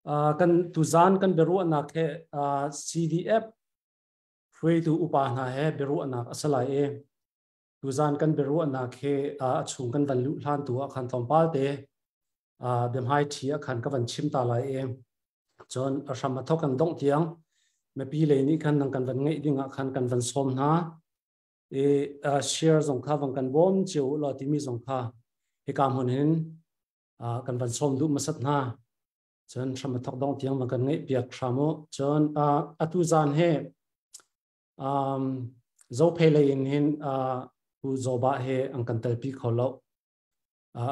Kan tuzan kan biaruahnak he CDF hruaitu upa hna he biaruahnak a si lai i tuzan kan biaruahnak he a chung kan van luh hlan tu ah khan tlawmpal te biahmai ṭhi ah khan ka van chim ta lai i cun a hram a thok kan dongh tiang mipi lei nih khan nang kan van ngeih ding ah khan kan van sawm hna i share zong kha vang kan bawm cio law timi zong kha hika hmun hin kan van sawm duh masat hna. Cun hram a thok dong tiang van kan ngeih piak hram u. Cun atu zan he Zophei lei in hin Pu Zoba he an kan telpi kho lo,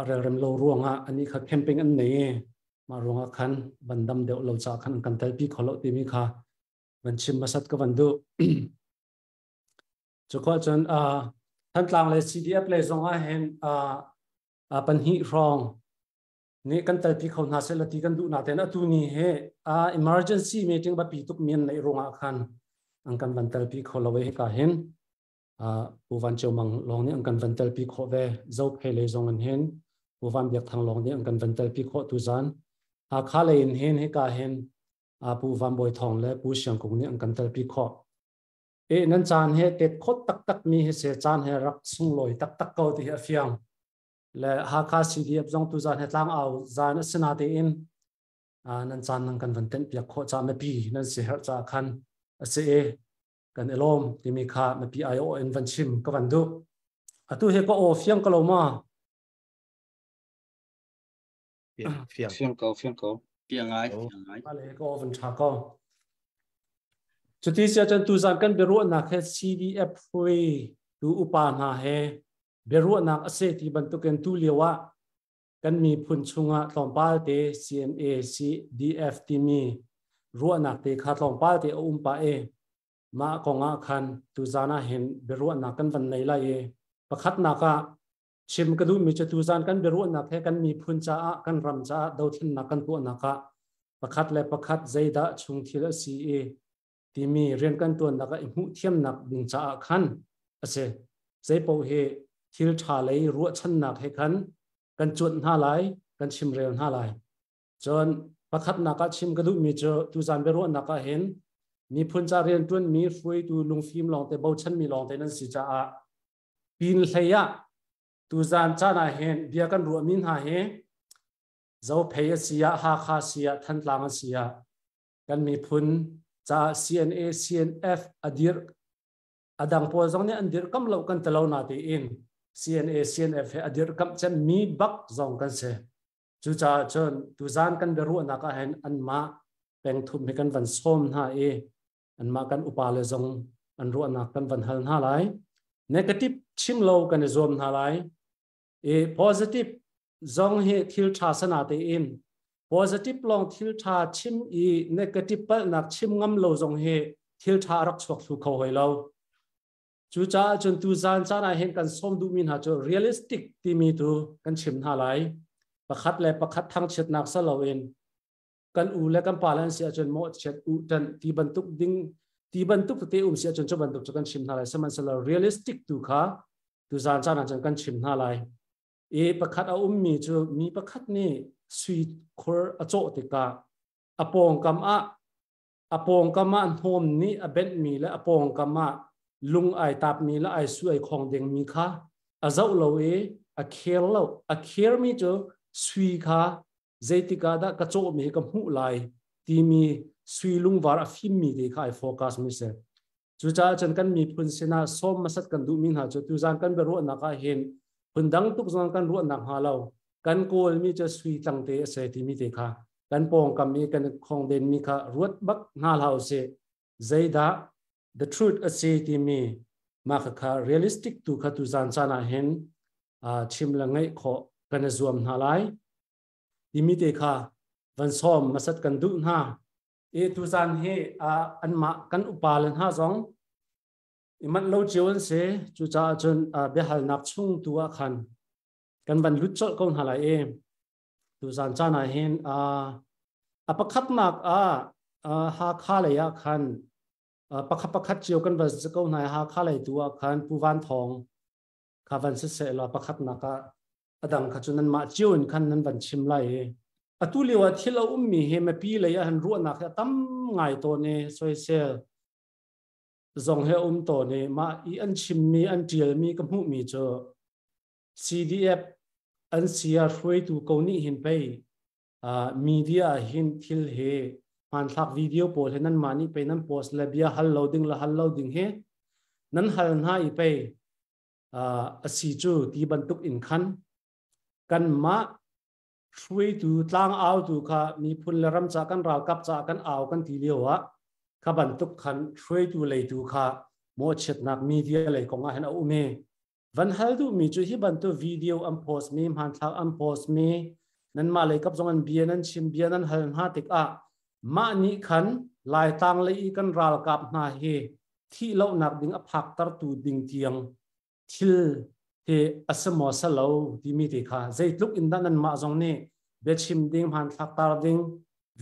relrem lo ruangah. Ani kha camping an nei i mah ruangah khan van dam deuh lo ca khan an kan telpi kho lo timi kha van chim masat ka van duh. Cu khua cun Thantlang le CDF le zong ah hin panhnih hrawng nih kan telpi kho hna seh ti kan duh na ten atu ni he emergency meeting ba pi tuk mian nei ruangah khan an kan van telpi kho lo he ka hin Pu Van Ceu Mang lawng nih an kan van telpi khawh ve. Zo Phei lei zong an hin Pu Van Biak Thang lawng nih an kan van telpi khawh tu zan. Hakha lei in hin hika hin Pu Van Bawi Thawng le Pu Siang Kung nih an kan telpi khawh. E nan caan he tet khot taktak mi he se caan he rak sunglawi taktak ko ti hi a fiang. Le Hakha CDF zong tu zan he tlang au zan a sina tein nan caan nan kan van tenh piak khawh ca mipi nan si herh ca khan a si e kan i lawm timi kha mipi ai aw in van chim ka van duh. Atu he ka aw fiang ka lo ma? Fiang. Fiang ko, fiang ko. Fiang ngai, fiang ngai. Ale ka aw van tha ko. Cuti sia cun tuzan kan biaruahnak he CDF hui tu upa hna he biaruahnak a se ti bantukin tu lio ah kan miphun chungah tlawmpal te CNA CDF timi ruahnak te kha tlawmpal te a um pa e mah kong ah khan tuzan ah hin biaruahnak kan van nei lai i pakhatnak ah chim ka duhmi cu tuzan kan biaruahnak he kan miphun caah, kan ram caah dothlennak kan tuahnak ah pakhat le pakhat zeidah chung thil a si i timi rian kan tuannak ah i hmuh thiamnak ding caah khan a si. Zeipaoh hi thil ṭha lei ruahchannak he khan kan cuanh hna lai, kan chimrel hna lai. Cun pakhatnak ah chim ka duhmi cu tuzan biaruahnak ah hin miphun ca rianṭuanmi hruaitu lungfim lawngte, bochanmi lawngte nan si caah pin hlei ah tuzan caan ah hin bia kan ruahmi hna hi Zophei a si ah, Hakha si ah, Thantlang a si ah kan miphun caah CNA CNF a dir adang pawl zong nih an dirkamh lo kan tilo na tiin CNA CNF he a dirkamh cemmi bak zong kan si. Cucaah cun tuzan kan biaruahnak ah hin anmah pengthum hi kan van sawm hna i anmah kan upa le zong an ruahnak kan van hal hna lai. Negative chim lo kan i zuam hna lai i positive zong hi thil ṭha sana tein positive lawng thil ṭha chim i negative palhnak chim ngam lo zong hi thil ṭha rak chuak thlu kho hoi lo. Cucaah cun tuzan caan ah hin kan sawm duhmi hna cu realistic timi tu kan chim hna lai. Pakhat le pakhat thangchiatnak sa loin kan u le kan pa le an si ahcun mawhchiat u tan ti bantuk ding ti bantuk tete um si ahcun cu bantuk cu kan chim hna lai. Sihmanhsehlaw realistic tu kha tuzan caan ah cun kan chim hna lai. I pakhat a ummi cu mi pakhat nih sui khur a cawh tikah a pawngkam ah hnawm nih a benhmi le a pawngkam ah lung ai tapmi le ai su ai khong dingmi kha a zoh lo i a kher lo. A khermi cu sui kha zeitik ah dah ka cawhmi hi ka hmuh lai timi sui lungvar a fimmi te kha ai focus mi si. Cucaah cun kan miphun sinah sawm masat kan duhmi hna cu tuzan kan biaruahnak ah hin phundang tuk zong kan ruahnak hnga lo, kan kawlmi cu sui tlang te a si timi te kha kan pawngkam i kan khongden mi kha ruat bak hna hlah usih. Zeidah the truth a si timi mah kha realistic tu kha tuzan caan ah hin chim le ngaih khawh kan i zuam hna lai timi te kha van sawm masat kan duh hna. I tuzan hi anmah kan upa le hna zong i manh lo cio an si. Cucaah cun biahalnak chung tu ah khan kan van lut colh ko hna lai i tuzan caan ah hin a pakhatnak ah Hakha lei ah khan pakhat pakhat cio kan van si ko hna. Hakha lei tu ah khan Pu Van Thawng kha van si seh law pakhatnak ah, adang kha cu nanmah cio in khan nan van chim lai i. Atu lio ah thil a ummi hi mipi lei ah han ruahnak hi a tam ngai tawn i soisel zong he um tawn i mah i an chimmi an ṭialmi ka hmuhmi cu CDF an sia hruaitu ko nih hin pei media ah hin thil hi hmanthlak video pawl hi nan mah nih pei nan post le bia hal lo ding le hal lo ding hi nan hal hna i pei a si cu ti bantuk in khan kanmah hruaitu tlang autu kha miphun le ram ca kan ralkap ca kan au kan ti lio ah kha bantuk khan hruaitu leitu kha mawhchiatnak media lei kong ah hin a um i van hal duhmi cu hi bantuk video an post mi, hmanthlak an post mi, nanmah lei kap zong an bia nan chim, bia nan hal hna tikah mah nih khan Laitlang lei i kan ralkap hna hi thih lonak ding a phaktertu ding tiang thil hi a si maw si lo timi te kha zeitluk in dah nanmah zong nih biachim ding, hmanthlak tar ding,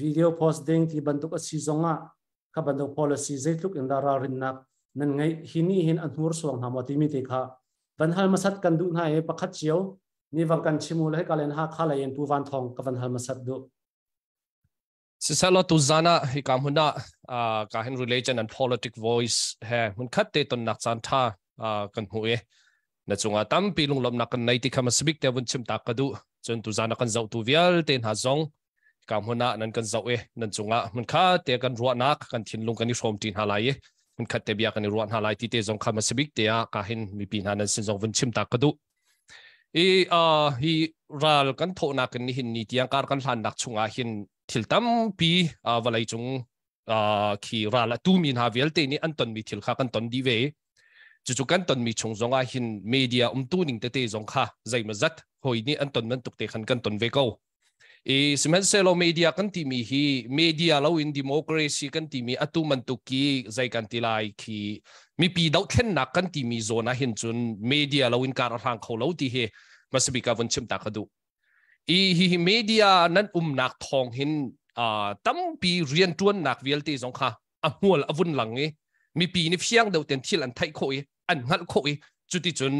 video post ding ti bantuk a si zong ah kha bantuk policy zeitluk in dah ralrinnak nan ngeih, hi nih hin a hnursuang hna maw timi te kha van hal hmasat kan duh hna i pakhat cio ni van kan chim u le hika len Hakha lei in Pu Van Thawng ka van hal hmasat duh. Sisehlaw tuzan ah hika hmun ah ka hin religion and politic voice he hmunkhat te tonnak caan tha kan hmu i na cungah tampi lunglawmhnak kan nei ti kha masabik te vun chim tak ka duh. Cun tuzan ah kan zohtu vialte hna zong hika hmun ah nan kan zoh i nan cungah hmunkhat te kan ruahnak, kan thinlung kan i hrawm ṭi hna lai i hmunkhat te bia kan i ruah hna lai ti te zong kha masabik te ah ka hin mipi hna nan sin zong vun chim tak ka duh. I hi ral kan thawhnak in nihin ni tiang kar kan hlannak chungah hin thil tampi vawlei cung khi ral a tumi hna vialte nih an tonmi thil kha kan ton dih ve. Cucu kan tonmi chung zongah hin media umtu ning tete zong kha zeimazat hoi nih an ton bantuk te khan kan ton ve ko. I sihmanhsehlaw media kan timi hi media lo in democracy kan timi atu bantuk ki zei kan ti lai khi mipi dohthlennak kan timi zawn ah hin cun media lo in kar a hlang kho lo ti hi masabik ah vun chim ta ka duh. I hi hi media nan umnak thawng hin tampi riantuannak vialte zong kha a hmual a vun lang i mipi nih fiang deuh ten thil an theih khawh i an hngalh khawh i cuticun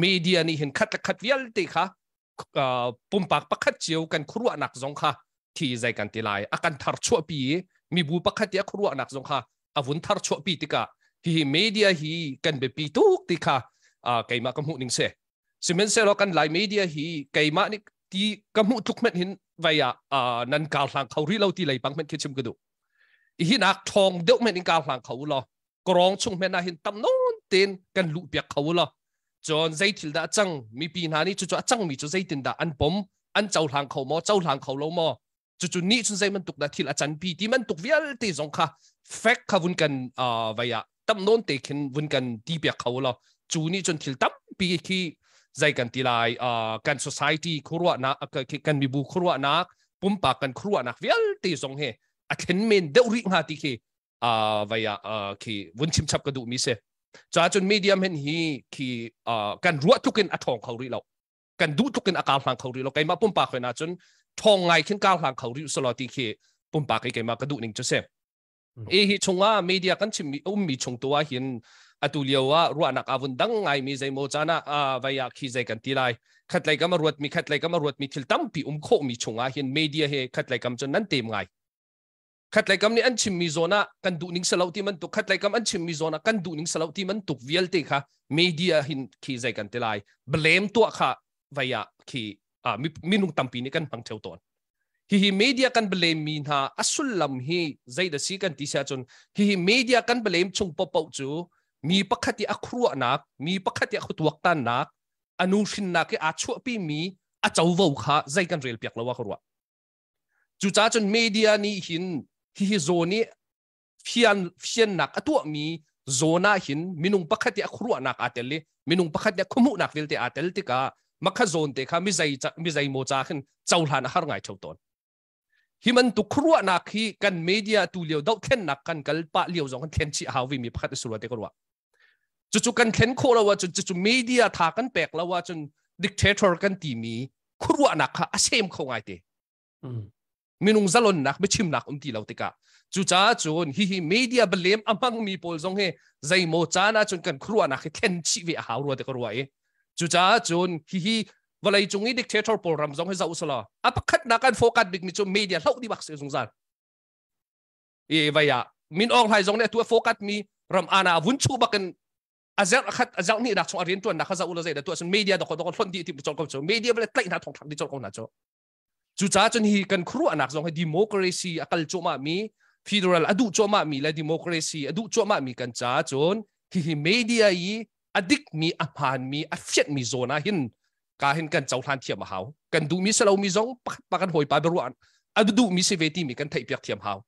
media nih hin khat le khat vialte kha pumpak pakhat cio kan khuaruahnak zong kha khi zei kan ti lai a kan thar chuahpi i mibu pakhat i a khuaruahnak zong kha a vun thar chuahpi tikah hihi media hi kan biapi tuk ti kha keimah ka hmuh ning si. Sihmanhsehlaw kan Lai media hi keimah nih ti ka hmuh tluk hmenh hin vai ah nan kar hlang kho rih lo ti lei pang hmenh khi chim ka duh. Hi nak ṭhawng deuh hmenh in kar hlang kho law korong chung hmenh ah hin tam nawn tein kan luh piak kho law cun zei thil dah a cang, mipi hna nih cucu a cangmi cu zeitin dah an pom, an cohlang kho maw, cohlang kho lo maw, cucu nih cun zei bantuk dah thil a canpi ti bantuk vialte zong kha fact kha vun kan vai ah tam nawn te khin vun kan ti piak kho law cu nih cun thil tampi khi zei kan ti lai kan society khuaruahnak, kan mibu khuaruahnak, pumpak kan khuaruahnak vialte zong he a thlen men deuh rih hnga ti khi vai ah khi vun chim chap ka duh mi si. Ca cun media men hi khi kan ruah tluk in a ṭhawng kho rih lo, kan duh tluk in a kar hlang kho rih lo. Keimah pumpak hoi na cun ṭhawng ngai khin kar hlang kho rih selaw ti khi pumpak i keimah ka duh ning cu si. E hi chungah media kan chimmi ummi chung tu ah hin atu lio ah ruahnak avun dang ngai mi zeimaw caan ah vai ah khi zei kan ti lai khatlei kam a ruatmi, khatlei kam a ruatmi thil tampi um khawh mi chungah hin media he khatlei kam cun nan tem ngai. Khatlei kam nih an chimmi zawn ah kan duh ning salo ti bantuk, khatlei kam an chimmi zawn ah kan duh ning salo ti bantuk vialte kha media hin khi zei kan ti lai blame tuah kha vai ah khi minung tampi nih kan hmang theo tawn. Hihi media kan blame mi hna a sullam hi zei da si kan ti sia cun hihi media kan blame chung popo cu mi pakhat i a khuruahnak, mi pakhat i a khutuaktannak, anu hrinnak i aa chuahpi mi a covo kha zei kan rel piak lo a ka ruah. Cucaah cun media nih hin hihi zawn i fiannak a tuahmi zawn ah hin minung pakhat i a khuaruahnak aa tel i minung pakhat i a khuahmuhnak vialte aa tel tikah makha zawn te kha mizei maw ca khin cohlan a har ngai theo tawn. Hi bantuk khuaruahnak hi kan media tu lio dohthlennak kan kal pah lio zong kan thlen chih a hau vimi pakhat a si rua te ka ruah. Cucu kan thlen khawh lo ahcun, cucu media tha kan pek lo ahcun dictator kan timi khuaruahnak kha a sem kho ngai te. Minung zalonnak biachimnak um ti lo tikah cucaah cun hihi media blame a hmangmi pawl zong hi zeimaw caan ahcun kan khuaruahnak hi thlen chih ve a hau rua te ka ruah i cucaah cun hihi Vawlei cung i dictator pawl ram zong hi zoh usalaw a pakhatnak an focus bik mi cu media hloh dih bak si zungzal. I vai ah Min Aung Hlaing zong nih atu a focus mi ram ana vun chu bakin a zer khat a zer ni dak chung a rian tuan nak kha za ula zei da tu asun media dok dok hlon di ti chol ko chu media vle tlaih na thong thak di chol ko na chu. Cu ca cun hi kan khuaruahnak zong hi democracy a kal cuahmah mi, federal a duh cuahmah mi le democracy a duh cuahmah mi kan ca cun hi hi media i a dik mi, a hmaan mi, a fiat mi zawn ah hin ka hin kan cohlan thiam a hau. Kan duh mi selo mi zong pakhat pa kan hawipa biaruah a duh mi si ve ti mi kan theih piak thiam hau.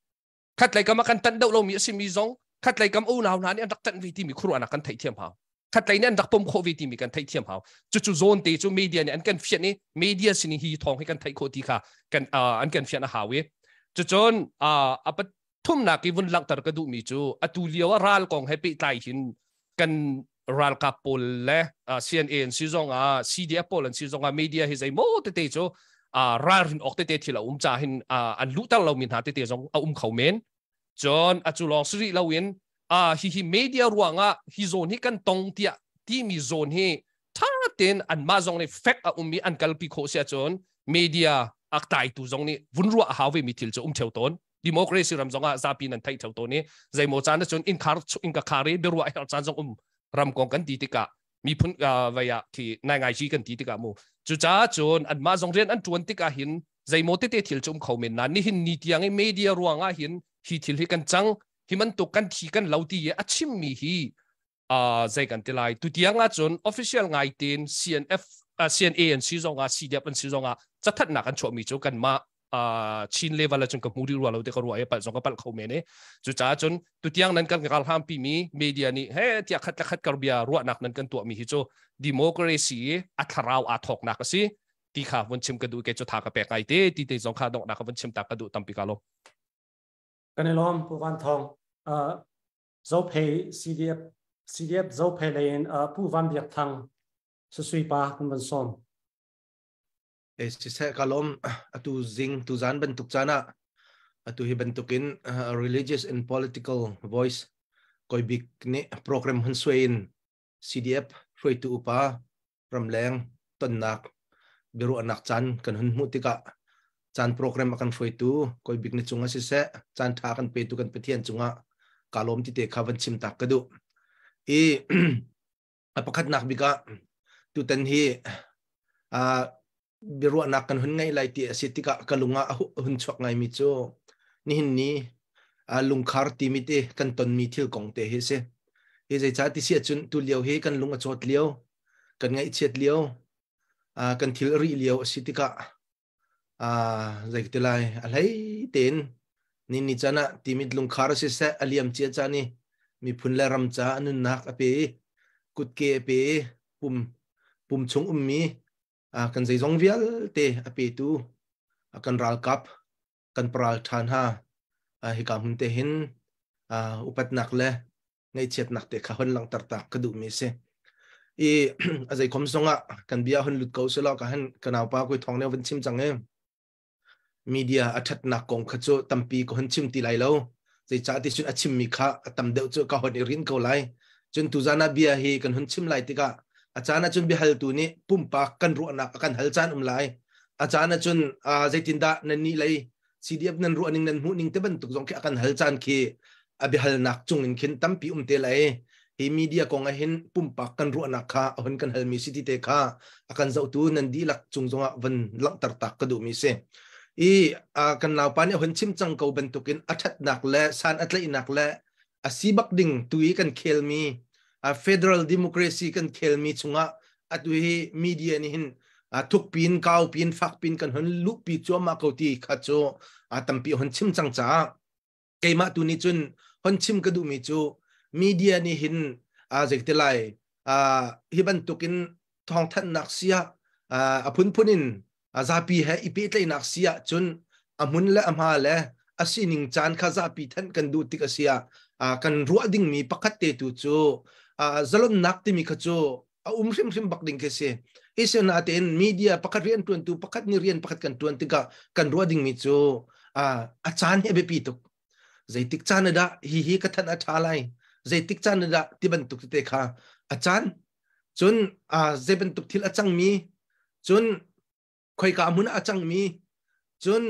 Khatlei kam ah kan tanh deuh lomi a simi zong khatlei kam unau hna nih an rak tanh ve timi khuaruahnak kan theih thiam hau. Khatlei nih an rak pom khawh ve timi kan theih thiam hau. Cucu zawn te cu media nih an kan fianh i media sin hi thawng hi kan theih khawh ti kha kan an kan fianh a hau i cucun a pathumnak i vun langhter ka duhmi cu atu lio ah ral kong he pehtlai hin kan ralkap pawl le CNA an si zong ah, CDF pawl an si zong ah media hi zei maw tete cu ralrin awk tete thil a um ca hin an luhter lomi hna tete zong a um kho men. Cun a cu lawng si rih loin hihi media ruangah hi zawn hi kan tong tiah timi zawn hi tha tein anmah zong nih fact a um i an kalpi khawh si ahcun media a tlaitu zong nih vun ruah a hau ve mi thil cu um theo tawn. Democracy ram zong ah zapi nan theih theo tawn i zeimaw caan ahcun innkhar innka khar i biaruah a herh caan zong um ram kong kan ti tikah, miphun vei ah khi nai ngai ji kan ti tikah mu. Cucaah cun anmah zong rian an tuan tikah hin zeimaw tete thil cu um kho men nain nihin ni tiang i media ruangah hin hi thil hi kan cang, hi bantuk kan thi kan lo ti i a chimmi hi zei kan ti lai, tutiang ahcun official ngai tein CNF CNA an si zong ah, CDF an si zong ah cathatnak an chuahmi cu kanmah Chin level ahcun ka hmu rih rua lo te ka ruah i palh zong ka palh kho men i cucaah cun tutiang nan kan ralhram pi mi media nih he tiah khat le khat kar bia ruahnak nan kan tuah mi hi cu democracy a thlarau aa thawknak a si ti kha vun chim ka duh. Ke cu tha ka pek ngai te ti te zong kha donghnak ka vun chim ta ka duh tampi ka lo. Kan i lawm, Pu Van Thawng. Zophei CDF, CDF Zophei lei in Pu Van Biak Thang Susui pa kan van sawm. E siseh, ka lawm. Atu zing tu zan bantuk caan ah atu hi bantukin religious and political voice koi bik nih program hun suai in CDF hruaitu upa ramleng tonnak biaruahnak caan kan hun hmuh tikah caan program a kan hruaitu koi bik ni cungah siseh, caan tha kan petu kan Pathian cungah ka lawm ti te kha van chim tak ka duh i a pakhatnak bik ah tutan hi biaruahnak kan hun ngeih lai ti a si tikah ka lung ah a hun chuak ngaimi cu nihin ni lungkhar timi te kan tonmi thil kong te hi a si. Hi zeicah ti si ahcun tu lio hi kan lung a cawt lio, kan ngaihchiat lio, kan thil a rih lio a si tikah zei ka ti lai, a hlei tein ni ni caan ah timit lungkhar siseh, a liam cia caan i miphun le ram ca a nunnak a pe i kutke a pe i pum pum chung ummi kan zeizong vialte a petu kan ralkap kan paral ṭha hna hika hmun te hin upatnak le ngaihchiatnak te kha hon langhter ta ka duhmi si. I a zeikhom zongah kan bia hon lut ko selaw ka han ka naupa koi thong ne van chim cang e media a thatnak kong kha cu tampi ka hon chim ti lai lo, zeicah ti cun a chimmi kha a tam deuh cu ka hon i rin ko lai. Cun tuzan ah bia hi kan hon chim lai tikah a caan ah cun biahaltu nih pumpak kan ruahnak a kan hal caan um lai, a caan ah cun zeitindah nan nih lei CDF nan ruah ning, nan hmuh ning te bantuk zong khi a kan hal caan khi a biahalnak cung in khin tampi um te lai. Hi media kong ah hin pumpak kan ruahnak kha a hun kan halmi si ti te kha a kan zohtu nan dihlak cung zongah van langhter tak ka duhmi si. I kan naupa nih hun chim cang ko bantukin a thatnak le san a tlaihnak le a si bak ding tu i kan khelmi federal democracy kan khelmi chungah atu hi media nih hin thukpin kaupin fakpin kan hun luhpi cuahmah ko ti kha cu tampi hun chim cang caah keimah tu nih cun hon chim ka duhmi cu media nih hin zei lai, hi bantukin thawngthanhnak sia a phunphun in zapi he i pehtlaihnak sia cun a hmun le a hma le a sining caan kha zapi thanh kan duh tik a sia kan ruah dingmi pakhat te tu cu zalonnak timi kha cu a um hrimhrim bak ding khi si. Asinain media pakhat rian tuantu pakhat nih rian pakhat kan tuan tikah kan ruah dingmi cu a caan hi a biapi tuk. Zeitik caan dah hi hi ka thanh a ṭha lai, zeitik caan dah ti bantuk tete kha a caan, cun zei bantuk thil a cangmi Cun khoika hmun ah a cangmi, cun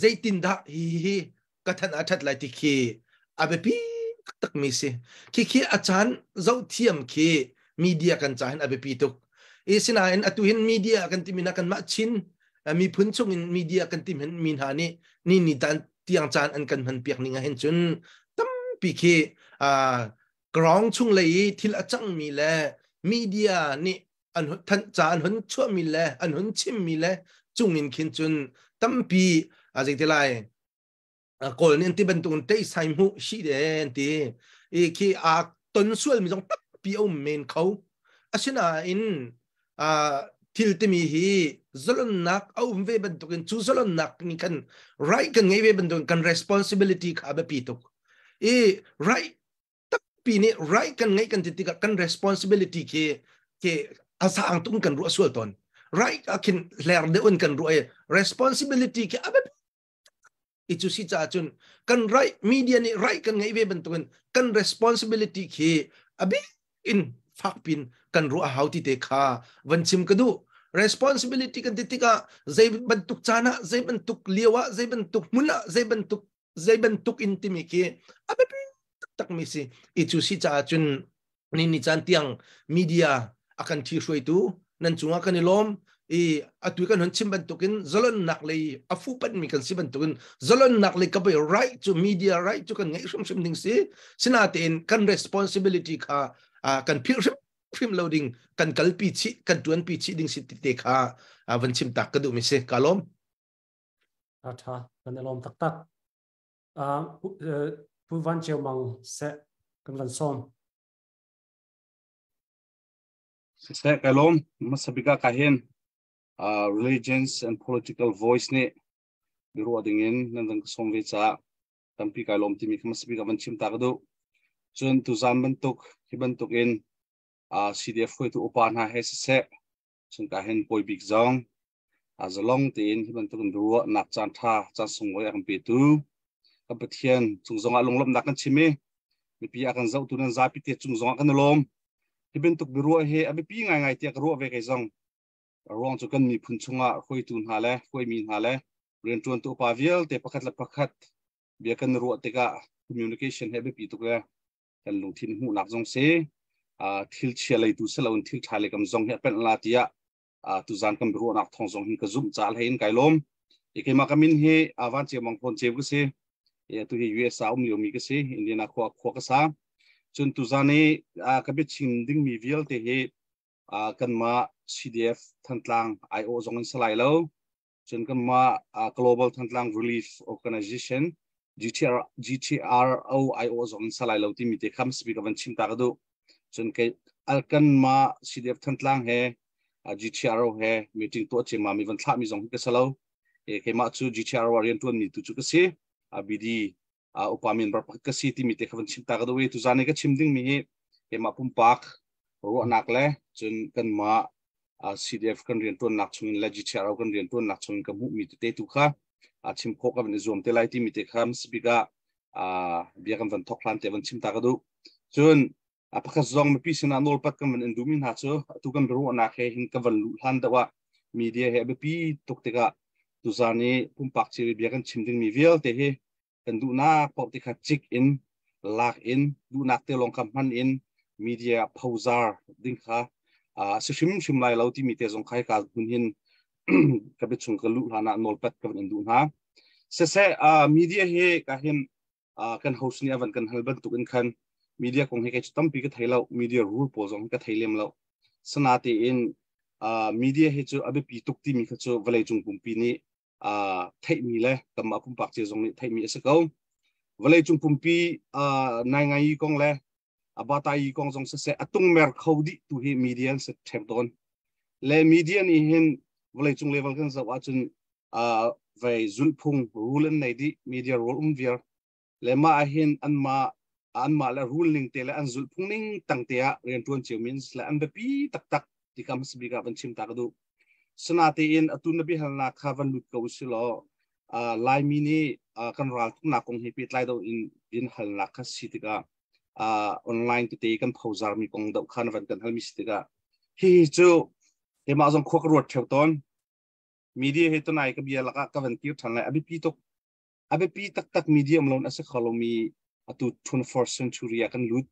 zeitindah hi hi ka than a that lai ti khi a biapi takmi si. Khi khi a caan zoh thiam khi media kan ca hin a biapi tuk. I sinain atu hin media kan timi na kanmah Chin miphun chung in media kan tim hin mi hna nih ni ni tan tiang caan an kan hman piak ning ah hin cun tampi khi ground chung lei i thil a cangmi le media nih an than ca an hun chuahmi le an hun chimmi le cung in khin cun tampi a zei ti lai kawl nih an ti bantuk in tei sai hmuh shi de an ti i khi a ton sual mi zong tampi a um men kho. Asinain thil timi hi zalonnak a um ve bantukin cu zalonnak nih khan right kan ngei ve bantukin kan responsibility kha a biapi tuk i right tampi nih right kan ngeih kan ti tikah kan responsibility khi khi a sang tung kan ruah sual tawn. Right ah khin hler deuh in kan ruah i responsibility khi a biapi i cu si caah cun kan right, media nih right kan ngeih ve bantukin kan responsibility khi a bik in fakpin kan ruah hau ti te kha van chim ka duh. Responsibility kan ti tikah zei bantuk caan ah, zei bantuk lio ah, zei bantuk hmun ah, zei bantuk in timi khi a biapi taktak mi si. I cu si caah cun ni ni caan tiang media a kan thi hruaitu nan cungah kan i lawm i atu kan hun chim bantukin zalonnak lei a fupat mi kan si bantukin zalonnak lei ka bai right cu, media right cu kan ngeih hrimhrim ding si. Sinatein kan responsibility kha kan philh hrim hrim lo ding, kan kalpi chih, kan tuanpi chih ding si te kha van chim tak ka duh mi si. Ka lawm. A tha, kan i lawm taktak. Pu Van Ceu Mang seh kan van sawm. Siseh, kai lawm. Masabika ka hin Religions and Political Voice nih biaruah dingin nan van ka sawm ve caah tampi kai lawm timi kha masabika van chim ta ka duh. Cun tuzan bantuk hi bantuk in CDF hruaitu upa hna he siseh, cun ka hin pawi bik zong zalong tein hi bantuk in ruahnak caan ṭha, caan sunglawi a kan petu kan Pathian cung zongah lunglawmhnak kan chim i mipi a kan zohtu nan zapi te cung zongah kan i lawm. Hi bantuk biaruah hi a biapi ngaingai tiah ka ruah ve kei zong. Ruang cu kan miphun chungah hruaitu hna le hruaimi hna le rianṭuantu upa vialte pakhat le pakhat bia kan ruah tikah communication he biapi tuk le kan lungthin hmuhnak zong si, thil chia leitu si loin thil ṭha lei kam zong hi a penh la tiah tuzan kan biaruahnak thawng zong hin ka zumh caah hlei in kai lawm. I keimah ka min hi Van Ceu Mang Thawn Ceu ka si. Atu hi US ah um liomi ka si, Indiana khua khua ka sa. Cun tuzan i ka biachim dingmi vialte hi kanmah CDF Thantlang IO zong in salai lo. Cun kanmah Global Thantlang Relief Organization GTR, GTRO IO zong in salai lo timi te kham speaker van chim ta ka duh. Cun kei kanmah CDF Thantlang he GTRO he meeting tuah cema mi van thlah mi zong hi ka salo. E keimah cu GTRO rian tuan mi tu cu ka si. BD upa member pakhat ka si timi te kha van chim ta ka duh i tuzan i ka chim ding mi hi keimah pumpak ruahnak le cun kanmah CDF kan rian tuannak chungin le GTRO kan rian tuannak chungin ka hmuh mi tete tu kha chim khawh ka van i zuam te lai timi te kha speaker bia kan van thok hlan te van chim ta ka duh. Cun a pakhat zong mipi sinah nawlpat kan van in duhmi hna cu atu kan biaruahnak he hin ka van luh hlan deuh ah media he a biapi tuk tikah tuzan i pumpak cio i bia kan chim dingmi vialte hi kan duhnak paoh ti kha cik in lak in duhnak te lawng kha hman in media phozar ding kha si hrimhrim lai lo timi te zong khai ka hmun hin ka biachung ka luh hlan ah nawlpat ka van in duh hna. Siseh, media hi ka hin kan host nih a van kan hal bantuk in khan media kong hi kei cu tampi ka thei lo, media rule pawl zong ka thei lem lo. Sana tein media hi cu a biapi tuk timi kha cu vawlei cung pumpi nih theihmi le kanmah pumpak cio zong nih theihmi a si ko. Vawlei cung pumpi nai ngai kong le abatai kong zong siseh a tungmer kho dih tu hi media an si ṭhek dawn le media nih hin vawlei cung level kan zoh ahcun vei zulhphung rule an nei dih, media rule um viar le mah ahhin anmah le rule ning te le an zulhphung ning tang te ah rianṭuan cio mi le an biapi taktak ti kha hmasa bik ah van chim ta ka duh. Sana tein atu na biahalnak kha van lut ko si law Laimi nih kan ral thumnak kong he pehtlai do in bin halnak kha si tikah online tete kan phozar mi kong doh kha na van kan hal mi si tikah hi cu Keimah zong khua ka ruat theo tawn. Media he tunai ka bia lakah ka van kir than lai. A biapi tuk. A biapi taktak media um loin a si kho lomi atu 21st century ah kan lut.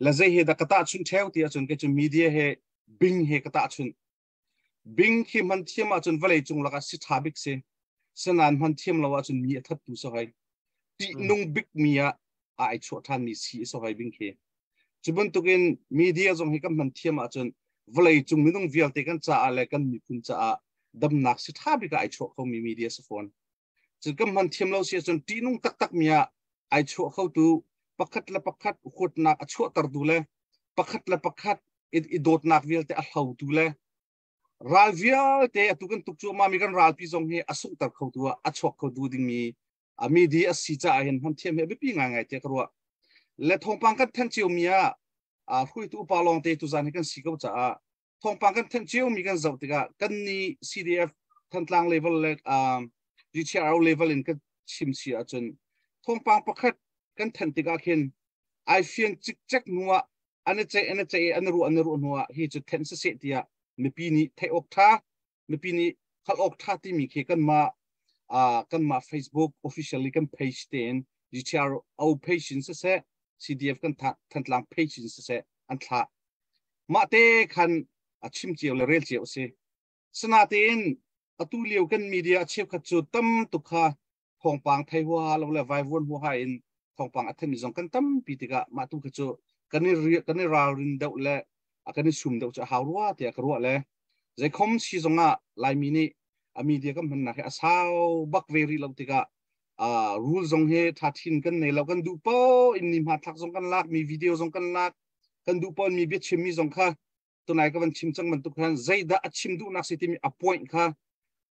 La zei he dah ka tahchunh theo ti ahcun kei cu media he bing he ka tahchunh. Bing khi hman thiam ahcun vawlei cung lakah si ṭha bik si. Sinain hman thiam lo ahcun mi a thattu si hoi. Ṭihnung bik mi ah ai chuah ṭhanmi si a si hoi bing khi. Cu bantukin media zong hi kan hman thiam ahcun vawlei cung minung vialte kan caah le kan miphun caah damnak si ṭha bik ah ai chuah khomi media si fawn. Cun kan hman thiam lo si ahcun ṭihnung taktak mi ah ai chuah khotu, pakhat le pakhat huatnak a chuahtertu le pakhat le pakhat i dawtnak vialte a hlotu le ral vialte atu kan tuk cuahmah mi kan ralpi zong hi a sunghter khotu ah a chuak khotu dingmi a media a si caah hin hman thiam hi a biapi ngaingai tiah ka ruah. Le thawngpang kan thanh cio mi ah hruaitu upa lawngte tuzan hi kan si ko caah thawngpang kan thanh cio mi kan zoh tikah kan ni CDF Thantlang level le GTRO level in kan chim si ahcun thawngpang pakhat kan thanh tikah khin ai fian cikcek hnu ah an i ceih an i ceih an ruah an ruah hnu ah hi cu then siseh tiah mipi nih theih awk tha, mipi nih hngalh awk tha timi khi kanmah kanmah Facebook officially kan page tein GTRO page in siseh, CDF kan Thantlang page in siseh an thlah. Mah te khan a chim cio le rel cio a si. Sinain atu lio kan media a cheukhat cu tam tuk kha thawngpang thei huaha lo le vaivuan huaha in thawngpang a themi zong kan tampi tikah mah tu kha cu kan i ralrin deuh le kan i sum deuh cu a hau rua tiah ka ruah. Le zeikhom si zongah Laimi nih a media kan hmannak hi a sau bak ve rih lo tikah rule zong hi tha thin kan nei lo. Kan duh po in ni hmathlak zong kan lak mi, video zong kan lak, kan duh pon mi biachim mi zong kha tunai ka van chim cang bantuk khan zeidah a chim duhnak si timi a point kha,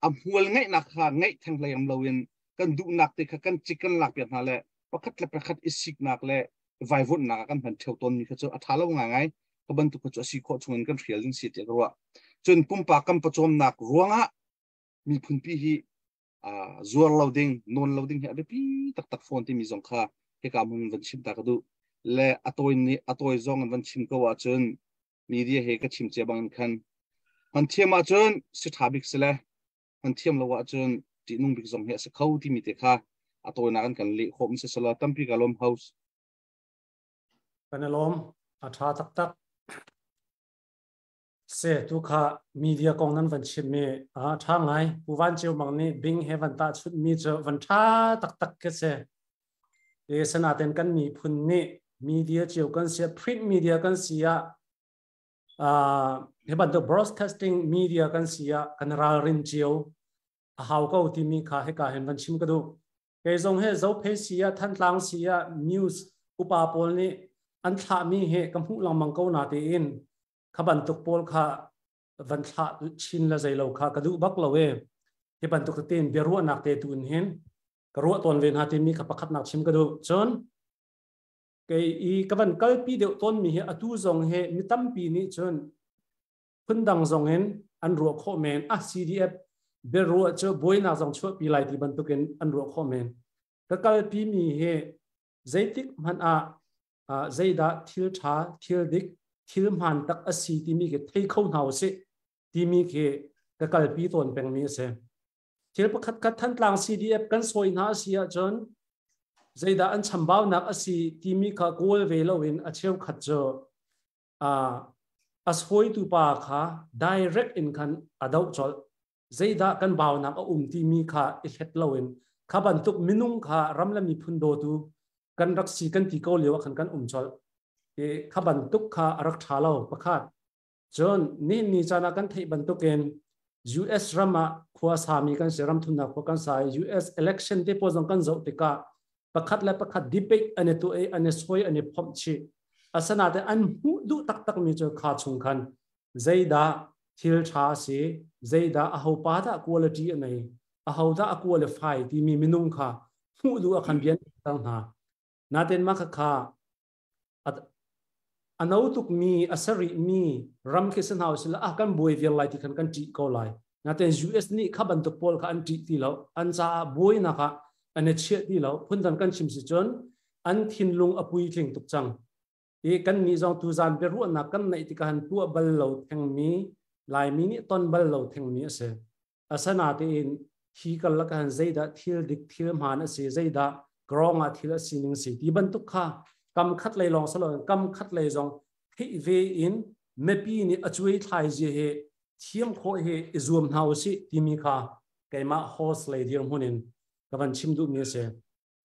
a hmual ngeihnak kha ngeih theng hlei lo in kan duhnak te kha kan cik kan lak piak hna le pakhat le pakhat i siknak le vaivunnak ah kan hman theo tawn mi kha cu a tha lo ngai ngai. Ka bantuk kha cu a si khawh chung in kan hrial ding si tiah ka ruah. Cun pumpak kan pawcawmnak ruangah miphun pi hi zuar lo ding, nawn lo ding hi a biapi taktak fawn timi zong kha hika hmun van chim ta ka duh. Le a tawi ni a tawi zong in van chim ko ahcun media he ka chim cia bangin khan hman thiam ahcun si ṭha bik si le hman thiam lo ahcun ṭihnung bik zong hi a si kho timi te kha a tawinak an kan leh khawh mi si selaw tampi ka lawm, host. Kan i lawm, a ṭha taktak. Se tu kha media kong nan van chim mi a ṭha ngai. Pu Van Ceu Mang nih bing he van tahchunh mi cu van ṭha taktak khi si. E sanaten kan miphun nih media cio kan si, print media kan si ah, hi bantuk broadcasting media kan si ah kan ralrin cio a hau ko timi kha hika hin van chim ka duh. Kei zong he Zophei si ah, Thantlang si ah news upa pawl nih an thlahmi he ka hmuh lengmang ko na tiin kha bantuk pawl kha van thlah chin la zei lo kha ka duh bak lo e. Hi bantuk tein biaruahnak te tu in hin ka ruah tawn ve hna timi kha pakhatnak chim ka duh. Cun kei i ka van kalpi deuh tawn mi hi atu zong he mi tampi nih cun phundang zong in an ruah khawh men a, CDF biaruah cu buainak zong chuahpi lai ti bantukin an ruah khawh men. Ka kalpi mi hi zeitik hmanh ah zeidah thil ṭha, thil dik, thil hmaan tak a si timi khi thei kho hna usih timi khi ka kalpi tawn pengmi a si. Thil pakhat khat Thantlang CDF kan sawi hna a si ahcun zeidah an chambaunak a si timi kha kawl ve loin a cheukhat cu a sawitu pa kha direct in khan a doh colh. Zeidah kan baunak a um timi kha i hlet loin kha bantuk minung kha ram le miphun dawtu kan rak si kan ti ko lio ah khan kan um colh i kha bantuk kha a rak ṭha lo pakhat. Cun nihin ni caan ah kan theih bantukin US ram ah khua sami kan si, ram thumnak khua kan sa i US election te pawl zong kan zoh tikah pakhat le pakhat debate an i tuah i an i sawi, an i phomh chih. Asanain an hmuh duh taktak mi cu kha chung khan zeidah thil ṭha a si, zeidah aho pa dah quality a nei, aho dah a qualify timi minung kha hmuh duh ah khan bian tang hna. Natin mah kha a no tukmi, a sarih mi ram khi si hna usila ah kan buai vial lai ti khan kan ṭih ko lai. Natin US nih kha bantuk pawl kha an ṭih ti lo, an caah buainak ah an i chiah ti lo. Phundang kan chim si cun an thinlung a puitling tuk cang i kan nih zong tuzan biaruahnak kan neih tikah han tuah bal lo thengmi. Laimi nih ton bal lo thengmi a si. Asanatein hi karlak ah zeidah thil dik thil hmaan a si, zeidah grong ah thil a sining si ti bantuk kha kam khat lei lawng salo kam khat lei zong theih ve in mipi nih a cuai thlai zia he thiam khawh he i zuam hna usih timi kha keimah host lei dirhmun in ka van chim duhmi a si.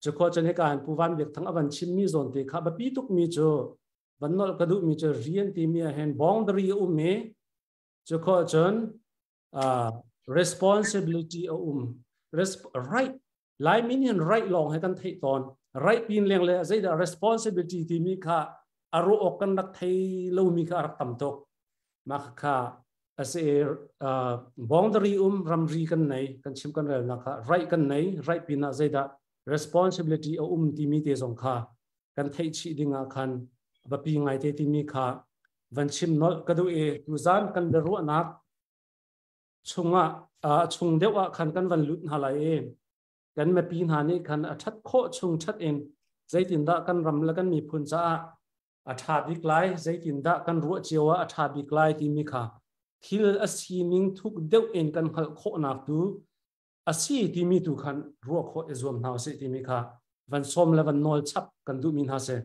Cu khua cun hika hin Pu Van Biak Thang a van chimmi zawn te kha biapi tukmi cu van nolh ka duhmi cu rian timi ah hin boundary a um i cu khua cun responsibility a um. Right Laimi nih hin right lawng he kan theih tawn. Right pin leng le zeidah responsibility timi kha a ruah awk kan rak thei lomi kha a rak tam tuk. Mah kha ase boundary um ramri kan nei kan chim kan rel nak kha right kan nei right pin ah zeidah responsibility a um timi te zong kha kan theih chih ding ah khan biapi ngai te timi kha van chim nolh ka duh i tuzan kan biaruahnak chungah chung deuh ah khan kan van lut hna lai i kan mipi hna nih khan a that khawh chung that in zeitindah kan ram le kan miphun caah a ṭha bik lai, zeitindah kan ruah cio ah a ṭha bik lai timi kha thil a sining thuk deuh in kan hngalh khawhnak tu a si timi tu khan ruah khawh i zuam hna usih timi kha van sawm le van nawl chap kan duhmi hna si.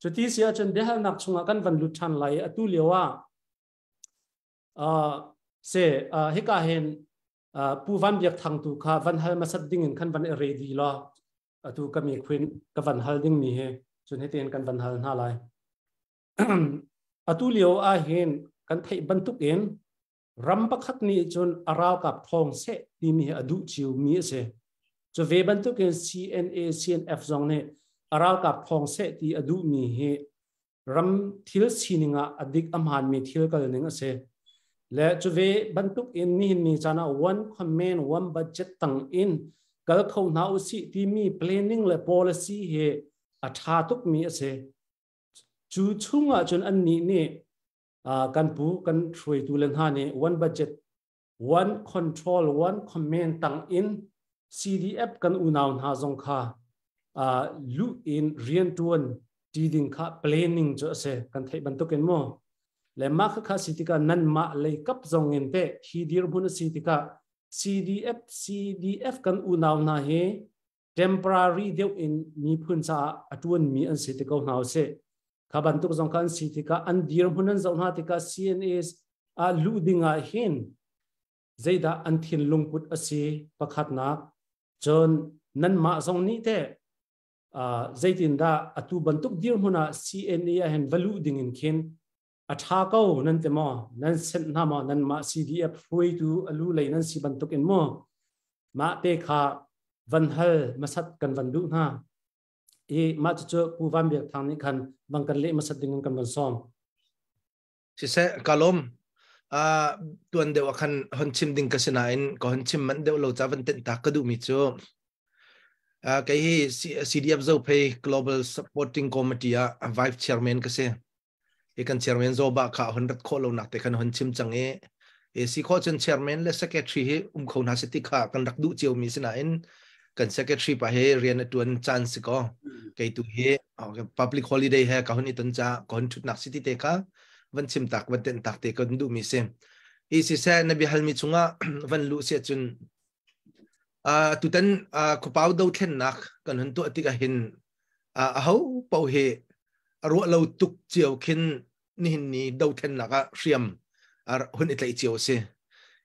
Cuti si ahcun biahalnak chungah kan van lut ṭhan lai i atu lio ah se hika hin Pu Van Biak Thang tu kha van hal hmasat ding in khan van i ready law atu ka mi khuin ka van hal ding mi hi cun hitin kan van hal hna lai. Atu lio ah hin kan theih bantuk in ram pakhat nih cun a ralkap thawng seh timi hi a duh cio mi a si. Cu ve bantuk in CNA CNF zong nih a ralkap thawng seh ti a duh mi hi ram thil sining ah a dik a hmaan mi thil kal ning a si. Le cu ve bantuk in nihin ni caan ah one command one budget tang in kal kho hna usih timi planning le policy hi a tha tuk mi a si. Cu chung ah cun annih nih kan pu kan hruaitu le hna nih one budget one control one command tang in CDF kan unau hna zong kha luh in riantuan ti ding kha planning cu a si kan theih bantuk in mu le mah kha kha si tikah nan mah lei kap zong in te hi dirhmun a si tikah CDF CDF kan unau hna hi temporary deuh in miphun caah a tuan mi an si te ko hna usih kha bantuk zong kha an si tikah an dirhmun an zoh hna tikah CNA ah luh ding ah hin zeidah an thinlung put a si pakhatnak cun nanmah zong nih teh zeitindah atu bantuk dirhmun ah CNA ah hin va luh ding in khin a ṭha ko nan ti maw nan senh hna maw nanmah CDF hruaitu a lu lei nan si bantuk in maw mah te kha van hal masat kan van duh hna i mah cucu Pu Van Biak Thang nih khan bang kan leh masat ding in kan van sawm. Siseh ka lawm. Tuan deuh ah khan hon chim ding ka si nain ka hon chim manh deuh lo ca van tenh ta ka duhmi cu kei hi CDF Zophei Global Supporting Committee ah Vice Chairman ka si. Hi kan chairman Zoba kha hon rat khawh lo nak te khan hon chim cang i e si khawh cun chairman le secretary hi um kho hna se ti kha kan rak duh cio mi si nain kan secretary pa he rian a tuan caan si ko kei tu hi public holiday he ka hon i ton ca ka hon thutnak si ti te kha van chim tak van ten tak te kan duh mi si hi si se na bia halmi chungah van lu sia cun tutan khuapau dothlennak kan hun tuah tikah hin aho paoh hi a ruah lo tuk cio khin nihin ni dothlennak ah hriam hun i tlaih cio a si.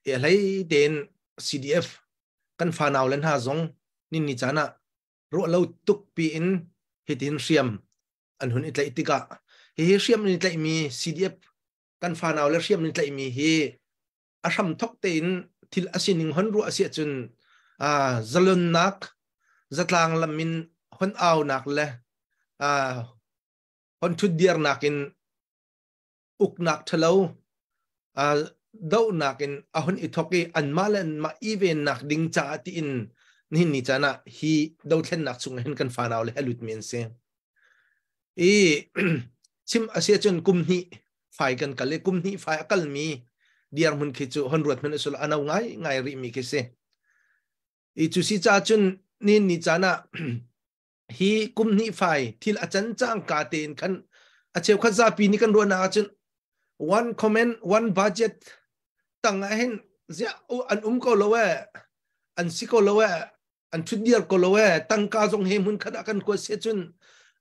I a hlei tein CDF kan fanau le hna zong nin ni caan ah ruah lo tuk piin hitin hriam an hun i tlaih tikah hihi hriam an i tlaihmi CDF kan fanau le hriam an i tlaihmi hi a hram thok tein thil a sining hon ruah a si ahcun zalonnak zatlang lam in hon aunak le hon thutdirnak in uknak ṭhalo dohnak in a hun i thok i anmah le anmah i vennak ding caah tiin nihin ni caan ah hi dothlennak chung hin kan fanau le a lutmi an si. I chim a si ahcun kum hnih fai kan kal i kum hnih fai a kalmi dirhmun khi cu hon ruat hmanh usulaw a no ngai ngai rihmi khi si. I cu si caah cun ni ni caan ah hi kum hnih fai thil a can cang ka tein khan a cheukhat zapi nih kan ruahnak ahcun one comment one budget. Tang ah hin ziah an um ko lo e, an si ko lo e, an thut diar ko lo e, tangka zong he hmun khat ah kan kuat se cun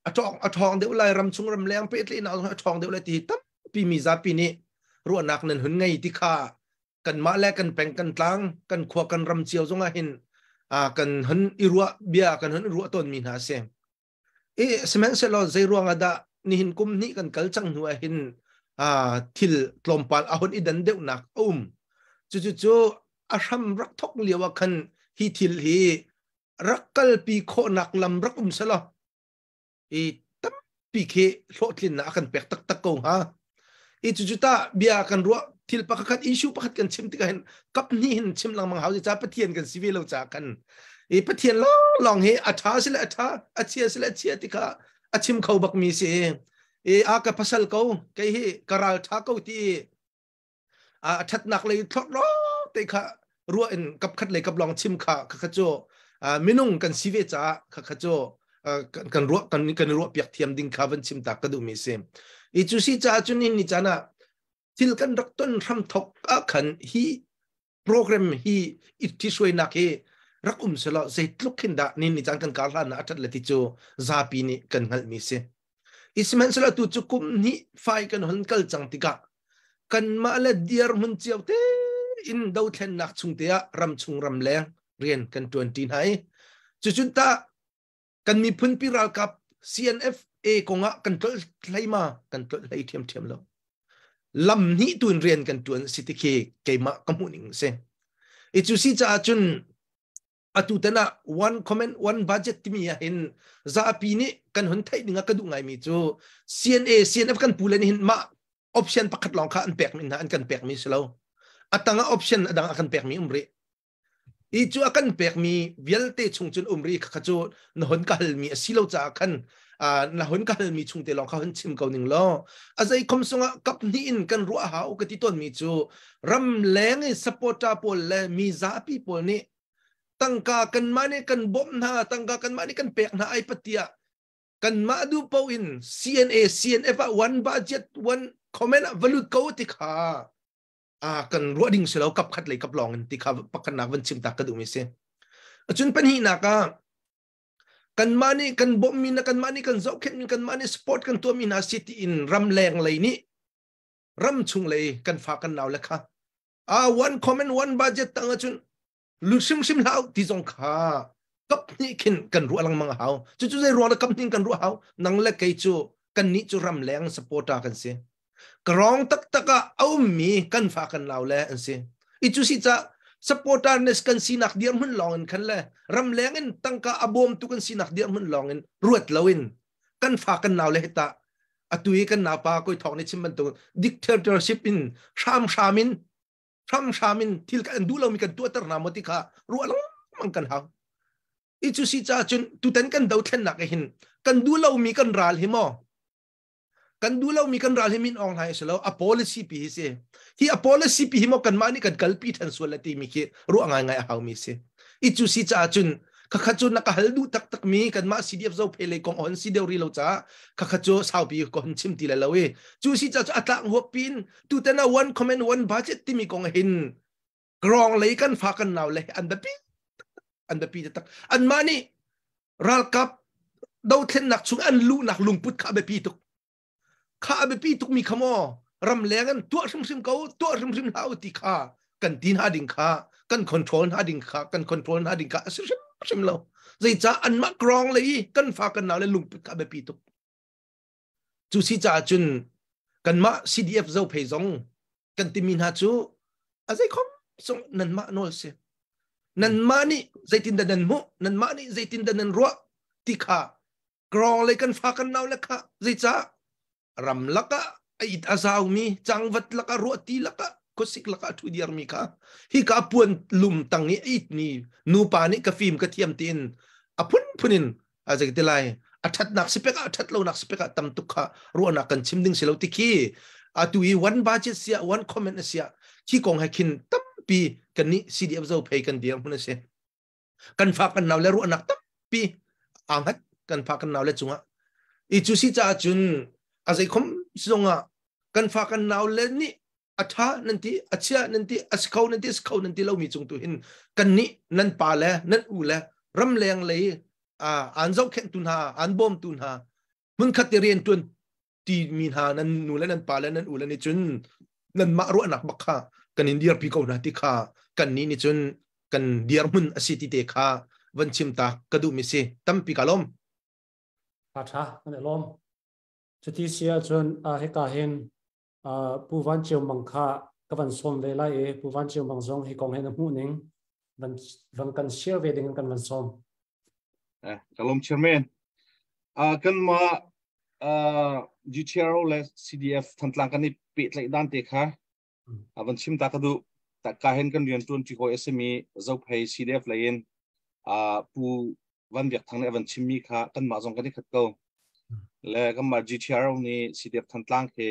a ṭhawng a ṭhawng deuh lai, ram chung ram leng pehtlaihnak zong a ṭhawng deuh lai ti tampi mi zapi nih ruahnak nan hun ngei ti kha kanmah le kan peng kan tlang kan khua kan ram cio zong ah hin kan hun i ruah bia kan hun i ruah tawn mi hna a si. I sihmanhsehlaw zei ruangah dah nihin kum hnih kan kal cang hnu ah hin thil tlawmpal a hun i dan deuhnak a um. Cucu cu a hram rak thok lio ah khan hi thil hi rak kalpi khawhnak lam rak um selaw i tampi khi hlawhtlinnak a kan pek taktak ko hnga. I cucu tah bia kan ruah, thil pakhat issue pakhat kan chim tikah hin kap hnih hin chim lengmang hau ca Pathian kan si ve lo ca kan i Pathian lawng hi a ṭha sile a ṭha, a chia sile a chia ti kha a chim kho bak mi si. I a ka pasal ko kei hi ka ral ṭha ko ti a ṭhatnak lei thlok lo te kha ruah in kap khat lei kap lawng chim kha kha cu minung kan si ve caah kha kha cu kan ruah kan kan ruah piak thiam ding kha van chim tak ka duh mi si. I cu si caah cun ni caan ah thil kan rak ton hram thok ah khan hi program hi i ṭhisuainak hi rak um selaw zeitluk khin dah ni ni caan kan kar hlan ah a ṭhat le ti cu zapi nih kan hngalh mi si. I sihmanhsehlaw tu cu kum hnih fai kan hon kal cang tikah kanmah le dirhmun cio te in dothlennak chung te ah ram chung ram leng rian kan ṭuan ṭi hna i cucun tah kan miphun pi ralkap CNFA kongah kan tlolh hlei ma kan tlolh hlei ṭhiamṭhiam lo. Lam hnih tu in rian kan ṭuan si ti khi keimah ka hmuh ning si. I cu si caah cun atu tan ah one comment one budget timi ah hin zapi nih kan hun theih ding ah ka duh ngaimi cu CNA CNF kan pu le nih hin mah option pakhat lawng kha an pek mi hna an kan pek mi si lo. A tang ah option a dang a kan pek mi um rih. I cu a kan pekmi vialte chung cun um ri kha cu na hon ka halmi a si lo caah khan na hon ka halmi chung te lawng kha hon chim ko ning law a zei khom sungah kap hnih in kan ruah hau ka ti tawnmi cu ram leng i supporter pawl le mi zapi pawl nih tangka kanmah nih kan bawmh hna, tangka kanmah nih kan pek hna ai patia kanmah duh po in CNA CNF ah one budget one comment ah valut ko ti kha kan ruah ding si lo, kap khat lei kap lawng in ti kha pakhatnak van chim tak ka duhmi si. Cun pahnihnak ah kanmah nih kan bawmhmi na kanmah nih kan zohkhenhmi, kanmah nih support kan tuahmi hna si tiin ramleng lei nih ram chung lei kan fa kan nau le kha a one comment one budget tang ahcun lut hrimhrim hlah ti zong kha kap hnih khin kan ruah lengmang a hau. Cucu zei ruang le kap hnih kan ruah hau? Nang le kei cu kan nih cu ram leng supporter kan si. Karong taktak ah a ummi kan fa kan lau le an si. I cu si ca supporterness kan sinak dirhmun lawng in khan le ramleng in tangka a bawmtu kan sinak dirhmun lawng in ruat loin kan fa kan nau le hita atu i kan naupa koi thawk nih chim bantuk dictatorship in hramhram in hramhram in thil kan duh lomi kan tuahter hna maw ti kha ruah lengmang kan hau. I cu si caah cun tutan kan dothlennak hin kan duh lomi kan ral hi maw kan duh lomi kan ral hi min Aung Hlaing si lo, a policy pi hi si. Hi a policy pi hi maw kanmah nih kan kalpi than sual la timi khi ruah ngaingai a haumi si. I cu si caah cun khakha cu na ka hal duh taktak mi kanmah CDF zo phe lei kong on si deuh ri lo caah khakha cu saupi ko hon chim ti le lo i cu si caah cu a tlak huap pin tutan a one comment one budget timi kong hin grong lei kan fa kan nau le an biapi, an biapi taktak. Anmah nih ralkap dothlennak chung an luhnak lungput kha a biapi tuk kha a biapi tuk mi kha maw ramleng an tuah hrimhrim ko, tuah hrimhrim hlah u ti kha kan ti hna ding kha kan control hna ding kha kan control hna ding kha a si hrimhrim lo. Zeicah anmah krong le i kan fa kan nau le lungput kha a biapi tuk. Cu si caah cun kanmah CDF zo phei zong kan timi hna cu a zei khom sung nanmah nawl si. Nanmah nih zeitin dah nan hmuh, nanmah nih zeitin dah nan ruah ti kha krong le kan fa kan nau le kha zeicah ram lakah a it a zaumi cangvat lakah ruahti lakah khuasik lakah a thu diarmi kha hi ka puan lum tang i a itmi nupa nih ka fim ka thiam tiin a phunphun in a zei ti lai a thatnak sipek ah that lonak sipek ah tam tuk kha ruahnak kan chim ding si lo ti khi atu i one budget sia one comment sia khi kong he khin tampi kan nih CDF zo phei kan dir hmun a si. Kan fa kan nau le ruahnak tampi aa hngat kan fa kan nau le cungah. I cu si caah cun a zei khom zongah kan fa kan nau le nih A tha nan ti, a chia nan ti, a si kho nan ti, si kho nan ti lomi cung tu hin kan nih nan pa le nan u le ramleng lei an zohkhenh tu hna, an bawm tu hna, hmunkhat te rian tuan ti mi hna nan nu le nan pa le nan u le nih cun nan mah ruahnak bak kha kan in dirpi ko hna ti kha kan nih nih cun kan dirhmun a si ti te kha van chim ta ka duh mi si. Tampi ka lawm. Tha tha kan i lawm. Cuti si ahcun hika hin Pu Van Ceu Mang kha ka van sawm ve lai i Pu Van Ceu Mang zong hi kong he na hmuh ning van, van kan share ve ding in kan van sawm. Ka lawm, Chairman. Kan mah GTRO le CDF Thantlang kan i pehtlaih dan te kha van chim ta ka duh. Ta ka hen kan rian tuan ṭi hawi a simi Zophei CDF lei in Pu Van Biak Thang nih a van chimmi kha kanmah zong kan i khat ko. Le kanmah GTRO nih CDF Thantlang khi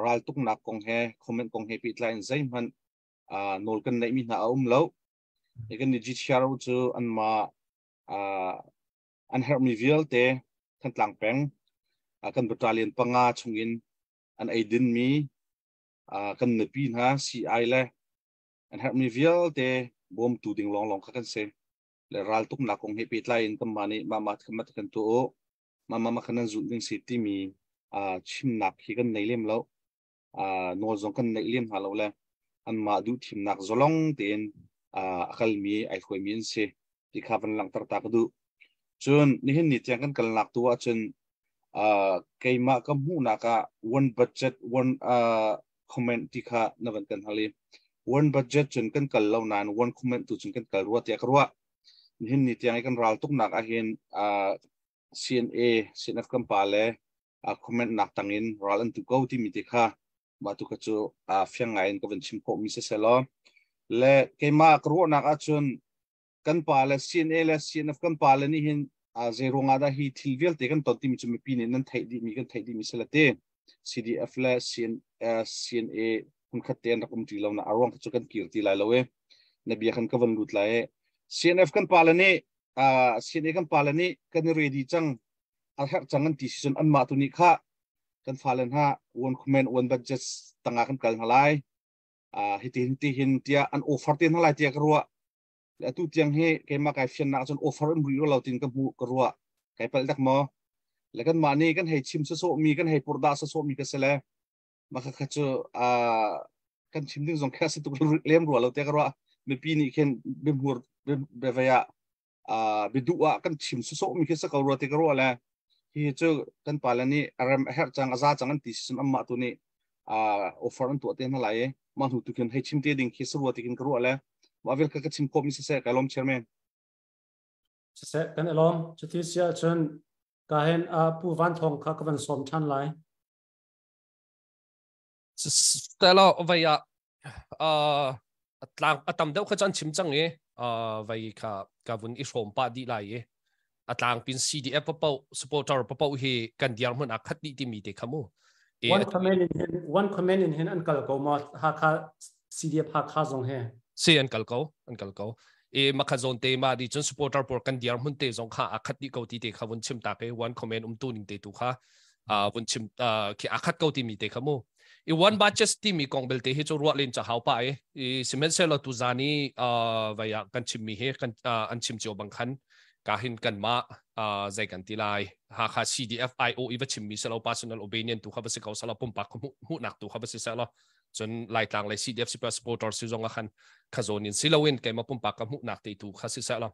raltuknak kong he comment kong he pehtlai in zeihmanh nawl kan neihmi hna a um lo. Kan nih GTRO cu anmah an herhmi vialte Thantlang peng kan battalion panga chungin an eidinmi kan nupi hna CI le an herhmi vialte bawmtu ding lawnglawng kha kan si. Le raltuknak kong he pehtlai in kanmah nih mah mah kha kan tuah u, mah mah kha nan zulh ding si timi chimnak hi kan nei lem lo. Nawl zong kan neih lem hna lo le anmah duh thimnak zalong tein a kalmi ai hruaimi an si ti kha van langhter ta ka duh. Cun nihin ni tiang kan kalnak tu ahcun keimah ka hmuhnak ah one budget, one comment ti kha na van kan hal i one budget cun kan kal lo nain one comment tu cun kan kal rua tiah ka ruah. Nihin ni tiang i kan ral tuknak ahhin CNA, CNF kan pa le comment nak tangin ral an tu ko timi te kha mah tu kha cu fiang ngai in ka van chim khawh mi si selaw le keimah ka ruahnak ahcun kan pa le CNA le CNF kan pa le nih hin zei ruangah dah hi thil vialte kan ton timi cu mipi nih nan theih dih mi kan theih dih mi si le te CDF le CNA hmunkhat te an rak um ti lo na a ruang cu kan kir ti lai lo e na bia kan ka van lut lai e CNF kan pa le nih CNA kan pa le nih kan i ready cang, a herh cang an ti si cun anmah tu nih kha kan fale hna one comment, one budget tangah kan kal hna lai, hiti hin ti hin tiah an offer te hna lai tiah ka ruah. Le atu tiang hi keimah kai fiannak cun offer an ri lo tin ka hmuh, ka ruah. Kai palh dak maw? Le kan mah nih kan hei chim sawsawh mi, kan hei purdah sawsawh mi ka si le mah kha cu kan chim ding zong kha si tuk lem rua lo tiah ka ruah. Mipi nih khin biahmur biavei ah biaduh ah kan chim sawsawh mi khi sa ko rua ti ka ruah. Le hi cu kan pale nih a rem a herh cang, a za cang an ti si amma tu nih offer an tuah te hna lai i mah hnu tu khin hei chim te ding khi sa rua ti khin ka ruah. Le mah vel kha ka chim khawh mi siseh. Kai lawm, Chairman. Siseh, kan i lawm. Cuti si ahcun ka hen Pu Van Thawng kha ka van sawm ṭhan lai. Stella vai ah tlang a tam deuh kha chan chim cang i vai kha ka vun i hrawm pa dih lai i a tlang pin CDF papo supporter papo hi kan diar hmun a khat dih timi te khamu. One comment in hin, one comment in hin an kal ko ma Hakha CDF Hakha zong he? Si, an kal ko, an kal ko. E makha zon te ma di chun supporter por kan diar hmun te zong kha a khat dih ko ti te kha vun chim ta ke one comment um tu ning te tu kha vun chim khi a khat ko timi te kha mu. I one batches timi kong belte hi chu ruah len cha hau pa e. I sihmanhsehlaw tu zani vaya kan chim mi hi kan an chim cio bang khan ka hin kan ma zai kan ti lai Hakha CDF IO i va chim mi selo, personal opinion tu kha va si ko sala, pumpak hmu nak tu kha va si selo. Cun Laitlang le CDF super supporter si zong khan kha zon in siloin keima pumpak ka hmuh nak te tu kha si sela.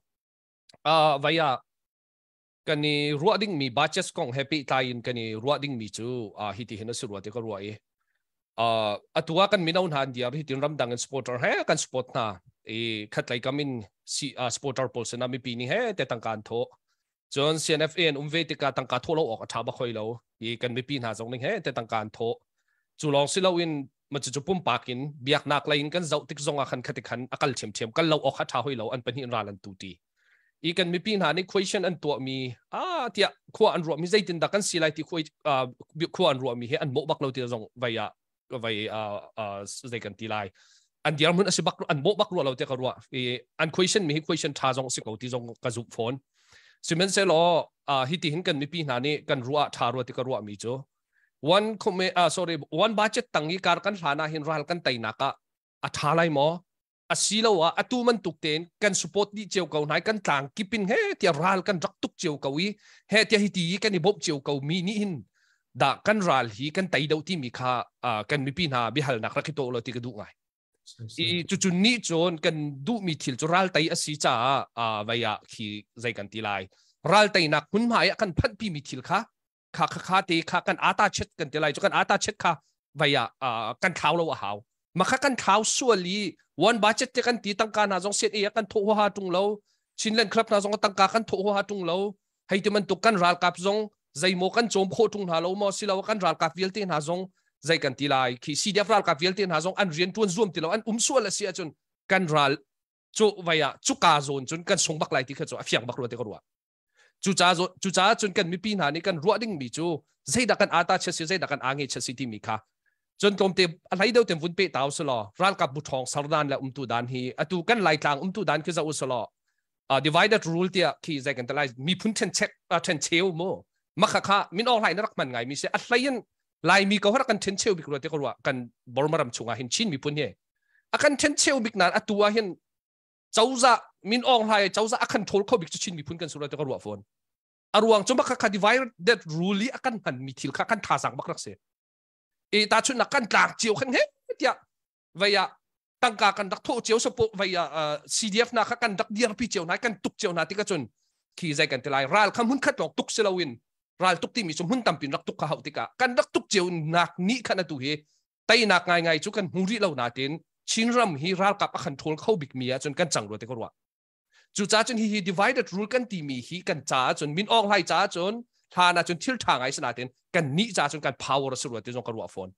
Vaya kan i ruah ding mi budget kong he pehtlai in kan i ruah ding mi cu hi ti hin a si rua ti ka ruah i atua kan mino hna an diar hi tin ramdang in supporter he kan support hna i khatlei kam in si supporter pawl sana mipi ni he te tangka an tho. Cun CNFA an um ve tikah tangka tho lo awk a tha bak hoi lo i kan mipi hna zong ning he te tangka an tho. Cu lawng si loin ma cu pumpak in biaknak lei in kan zoh tik zong ah khan khati khan a kal thiamthiam, kal lo awk a tha hoi lo, an pahnih ral an tu ti i kan mipi hna nih question an tuah mi a tiah khua an ruah mi, zeitin dah kan si lai ti khua an ruah mi hi an mawh bak lo ti zong vai ah vai zei kan ti lai, an dirhmun a si bak, an mawh bak ruah lo tiah ka ruah i an question mi hi question tha zong si ko ti zong ka zumh fawn. Sihmanhsehlaw hi ti hin kan mipi hna nih kan ruah tha rua ti ka ruah mi cu One khume ah, sorry, one budget tang i kar kan hlan ah hin ral kan teinak ah a tha lai maw? Asiloah atu bantuk tein kan support dih cio ko hna, kan tlang kipin he tia ral kan rak tuk cio ko i he tia hi ti kan i bawmh cio ko mi nih hin da kan ral hi kan tei do ti mi kha kan mipi hna biahalnak rak i to lo ti ka duh ngai. I cucu ni cun kan duh mi thil cu ral tei asi caah vei ah khi zei kan ti lai, ral teinak hmunhma ah kan phanh pi mi thil kha kha kha kha te kha kan ata chet kan ti lai cu, kan ata chet kha vei ah kan thlau lo a hau. Ma kha kan thlau sual i one budget te kan ti, tangka hna zong set e kan tho ha tung lo, Chinland Club hna zong tangka kan tho ha tung lo, hei ti man tuk kan ralkap zong zeimo kan cawm kho tung hna lo maw, silo kan ralkap vialte hna zong zei kan ti lai khi CDF ralkap vialte hna zong an rian tuan zuam ti lo an um sual a si ahcun kan ral cu vei ah cuka zawn cun kan sung bak lai ti kha cu a fiang bak rua ti ka ruah. Cucaah cun kan mipi hna nih kan ruah ding mi cu zeidah kan ata chia si, zeidah kan ange chia si timi kha. Cun tlawmte a hlei deuh tem vun pe tau selaw, ralkap bu ṭhawng sardan le umtu dan hi atu kan Laitlang umtu dan khi zoh uselaw, divided rule tiah khi zei kan talai miphun ṭhen chek ṭhen cheu mu makha kha min awng hlai na rak hman ngai mi si. A hlei in Laimi ko har kan ṭhen cheu bik rua te ka ruah. Kan Burma ram chungah hin Chin miphun hi a kan ṭhen cheu bik nan atu ah hin cozah Min Aung Hlai cozah a kan ṭhawl kho bik cu Chin miphun kan sura te ka ruah fawn. A ruang cu makha kha divided rule i a kan hman mi thil kha kan thazaang bak rak si. E ta chun nak kan tlak cio khan he tiah vei ah tangka kan rak thawh cio sapo vei ah CDF na kha kan rak dirpi cio na kan tuk cio na ti ka cun khi zai kan ti lai, ral kha hmun khat lawng tuk si loin ral tuk timi cu hmun tampin rak tuk kha hau tikah kan rak tuk cio nak ni khan atu hi teinak ngaingai cu kan hmu rih lo natin Chinram hi ralkap a kan ṭhawl kho bikmi ah cun kan cang rua te ka ruah. Cucaah cun hihi divided rule kan timi hi kan caah cun, Min Aung Hlai caah cun hlan ah cun thil ṭha ngai si natin kan nih caah cun kan power a si rua ti zong ka ruah fawn.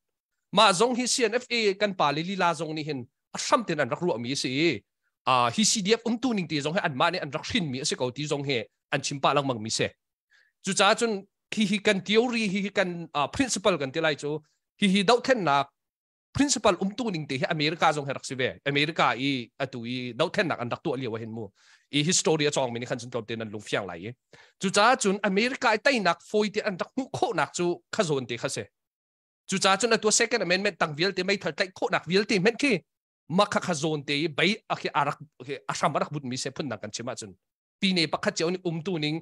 Mah zong hi CNFA kan pa le lila zong nih hin a hram ten an rak ruahmi a si i hi CDF umtu ning ti zong hi anmah nih an rak hrinmi a si ko ti zong hi an chim pah lengmang mi si. Cucaah cun hi kan theory, hi kan principle kan ti lai cu, hihi dohthlennak principle umtu ning te hi America zong he rak si ve. America i atu i dohthlennak an rak tuah lio ah hin mu i history a cawng mi nih khan cun tlawmte nan lung fiang lai i cucaah cun America i teinak fawi te an rak hmuh khawhnak cu kha zawn te kha si. Cucaah cun atu Second Amendment tang vialte meithal tlaih khawhnak vialte hmenh khi makha kha zawn te i bei a khi arak a hram a rak but mi se phun dang kan chim ahcun pine pakhat cio nih umtu ning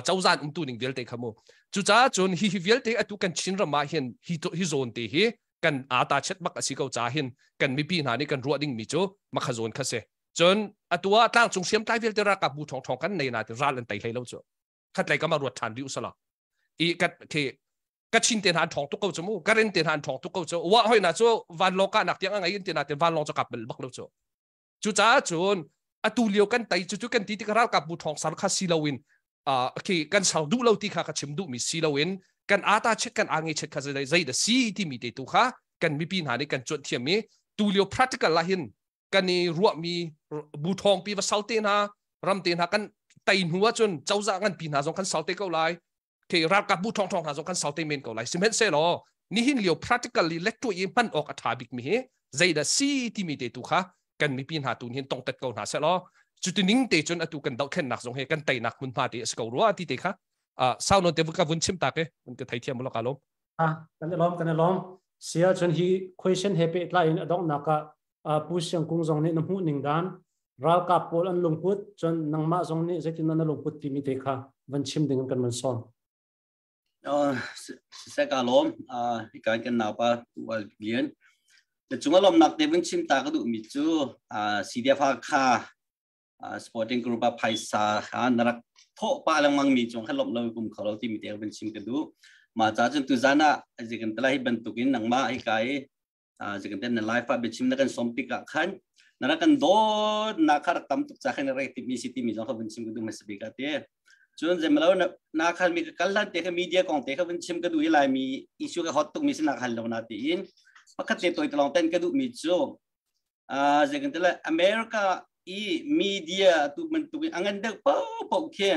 cozan umtu ning vialte kha mu. Cucaah cun hi hi vialte atu kan Chin ram ah hin hi hi zawn te hi kan ata chet bak asi ko ca hin kan mipi hna nih kan ruah ding mi cu makha zawn kha si. Cun atu ah tlangcung hriamtlai vialte ralkap bu thong thong kan nei na ti ral an tei hlei lo cu khatlei kama ruat than rih usala i kat khi Kachin te hna an thong tuk ko cu mu, Karen te hna an thong tuk ko cu, wa hoi na cu van long ka nak tiang a ngai in te na te van long cu kap bal bak lo cu. Cucaah cun atu lio kan tei cu cu kan ti tik ralkap bu thong sar kha si loin khi kan sar duh lo ti kha ka chim duh mi si loin kan ata chet kan ange chet kha zei zei da si ti mi te tu kha kan mipi hna nih kan cuanh thiam i tu lio practical lah hin kan i ruah mi bu thong pi va sal te hna ram te hna kan tei hnu ahcun cozah ngan pi hna zong kan sal te ko lai, khi ralkap bu thong thong hna zong kan sau te men ko lai. Sihmanhsehlaw nihin lio practically let tu i hman awk a tha bik mi hi zeidah si timi te tu kha kan mipi hna tu hin tongtet ko hna seh law, cuti ning te cun atu kan dohthlennak zong he kan teinak hmunhma te a si ko rua ti te kha sau non te ka vun chim ta ke vun ka thei thiam lo ka lom. Ah, kan lom, kan lom. Sia chun hi question he pe tlai in adong naka Pu Siang Kung zong nih na hmuh ning dan, ralkap pawl an lungput, cun nangmah zong nih zeitin na lungput timi te kha van chim ding kan van sawm. Siseh, ka lawm. Kan kan naupa Wal Lian na cung a lawmnak te vun chim ta ka duh mi cu CDF kha sporting group a phaisa kha na rak thawh pa lengmang mi cung kha lawmh lo kum kho lo timi te vun chim ka duh. Ma cha cun tu zan ah zikan tala hi bantukin nangmah hi kai zikan ten na life ah biachim na kan som tik ah khan na rak kan dawt na kha rak tam tuk cha khan rak ti mi si ti mi zong kha vun chim ka duh hmasa bik ate. Cun zemalo na khal mi ka kal hlan te kha media kong te kha vun chim ka duh i lai mi issue ka hot tuk mi si na khal lo na ti in pakhat te toy talong ten ka duh mi cu zekan te America i media tu bantuk in angan deuh po po khi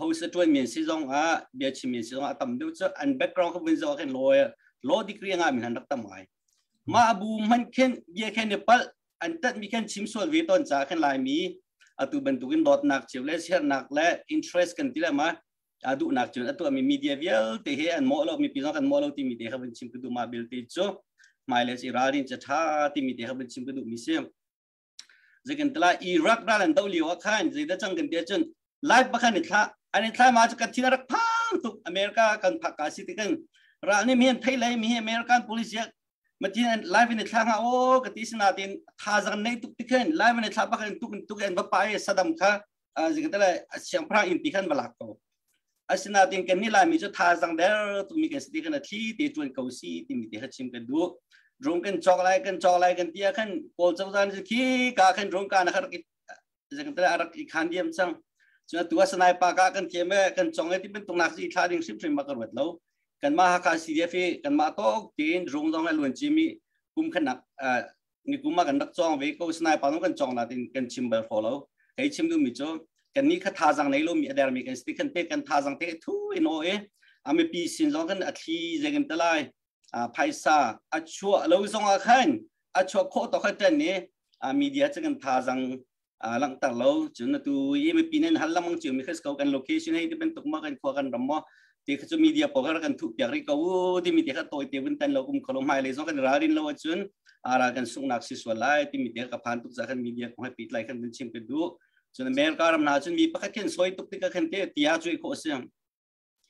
host tuan min si zong ah bia chim min si zong ah tam deuh cu an background kha vun zoh khin lawyer, law degree nga min han rak tam ngai. Ma bu man khen bia khen ne pal an tat mi khen chim sual ve ton cha khen lai mi atu bantukin dawtnak cheu le siarnak le interest kan ti le ma. A duhnak cun a tuahmi media vialte he an mawh lo, mipi zong kan mawh lo timi te kha vun chim ka duh. Mah belte cu hmailei cu i ralrin cu ṭha timi te kha vun chim ka duhmi si. Zeikan tala Iraq ral an do lio ah khan zeidah cang kan ti ahcun live pakhan i thla an i thla ma cu kan thin a rak phang tuk. America kan phak ka si ti kan ral nih mi an thei lei mi hi American police matin live in thla nga o ka ti sinatin thazang nei tuk ti khan live in thla pakhan tuk tuk an va pa e Saddam kha zeikan tala siangpahrang inn ti khan va lak ko. Asinain kan nih Laimi cu thazang der tukmi kan si ti khan a thli te ṭuan ko si timi te kha chim kan duh. Drone kan cawk lai, kan cawk lai kan ti ah khan Kawl cozah nih khi ka khan drone ka na kha rak a rak i khan diam cang. Cun atu ah sniper ka kan thiam e kan cong e ti bantuk nak si thla ding hrimhrim ma ka ruat lo. Kanmah Hakha CDF i kanmah tawk tein drone zong a luan cimi kum khanak ni kum ah kan rak cawng ve ko, sniper zong kan cawng natin kan chim bal hraw lo. Kei chim duhmi cu kan nih kha thazang nei lomi a dermi kan si kan pe kan thazang te thu in o e a mipi sin zong kan a thli zeikan te lai phaisa a chuah lo zong ah khan a chuah khawh to kha tan ni media cu kan thazang langhter lo cun atu i mipi nen hal lamang chiu mi khas ko kan location hei ti bantuk ma kan khua kan ram mo ti kha chu media po kha kan thu piak ri ko ti mi te kha toy te vun tan lo kum kholo mai le zong kan ralrin lo achun ara kan sungnak si sual lai ti mi te ka phan tuk za kan media ko hai pit lai kan vun chim ke du. Cun America ram na cun mi pakhat khin soi tuk tik khan te tia chui kho siang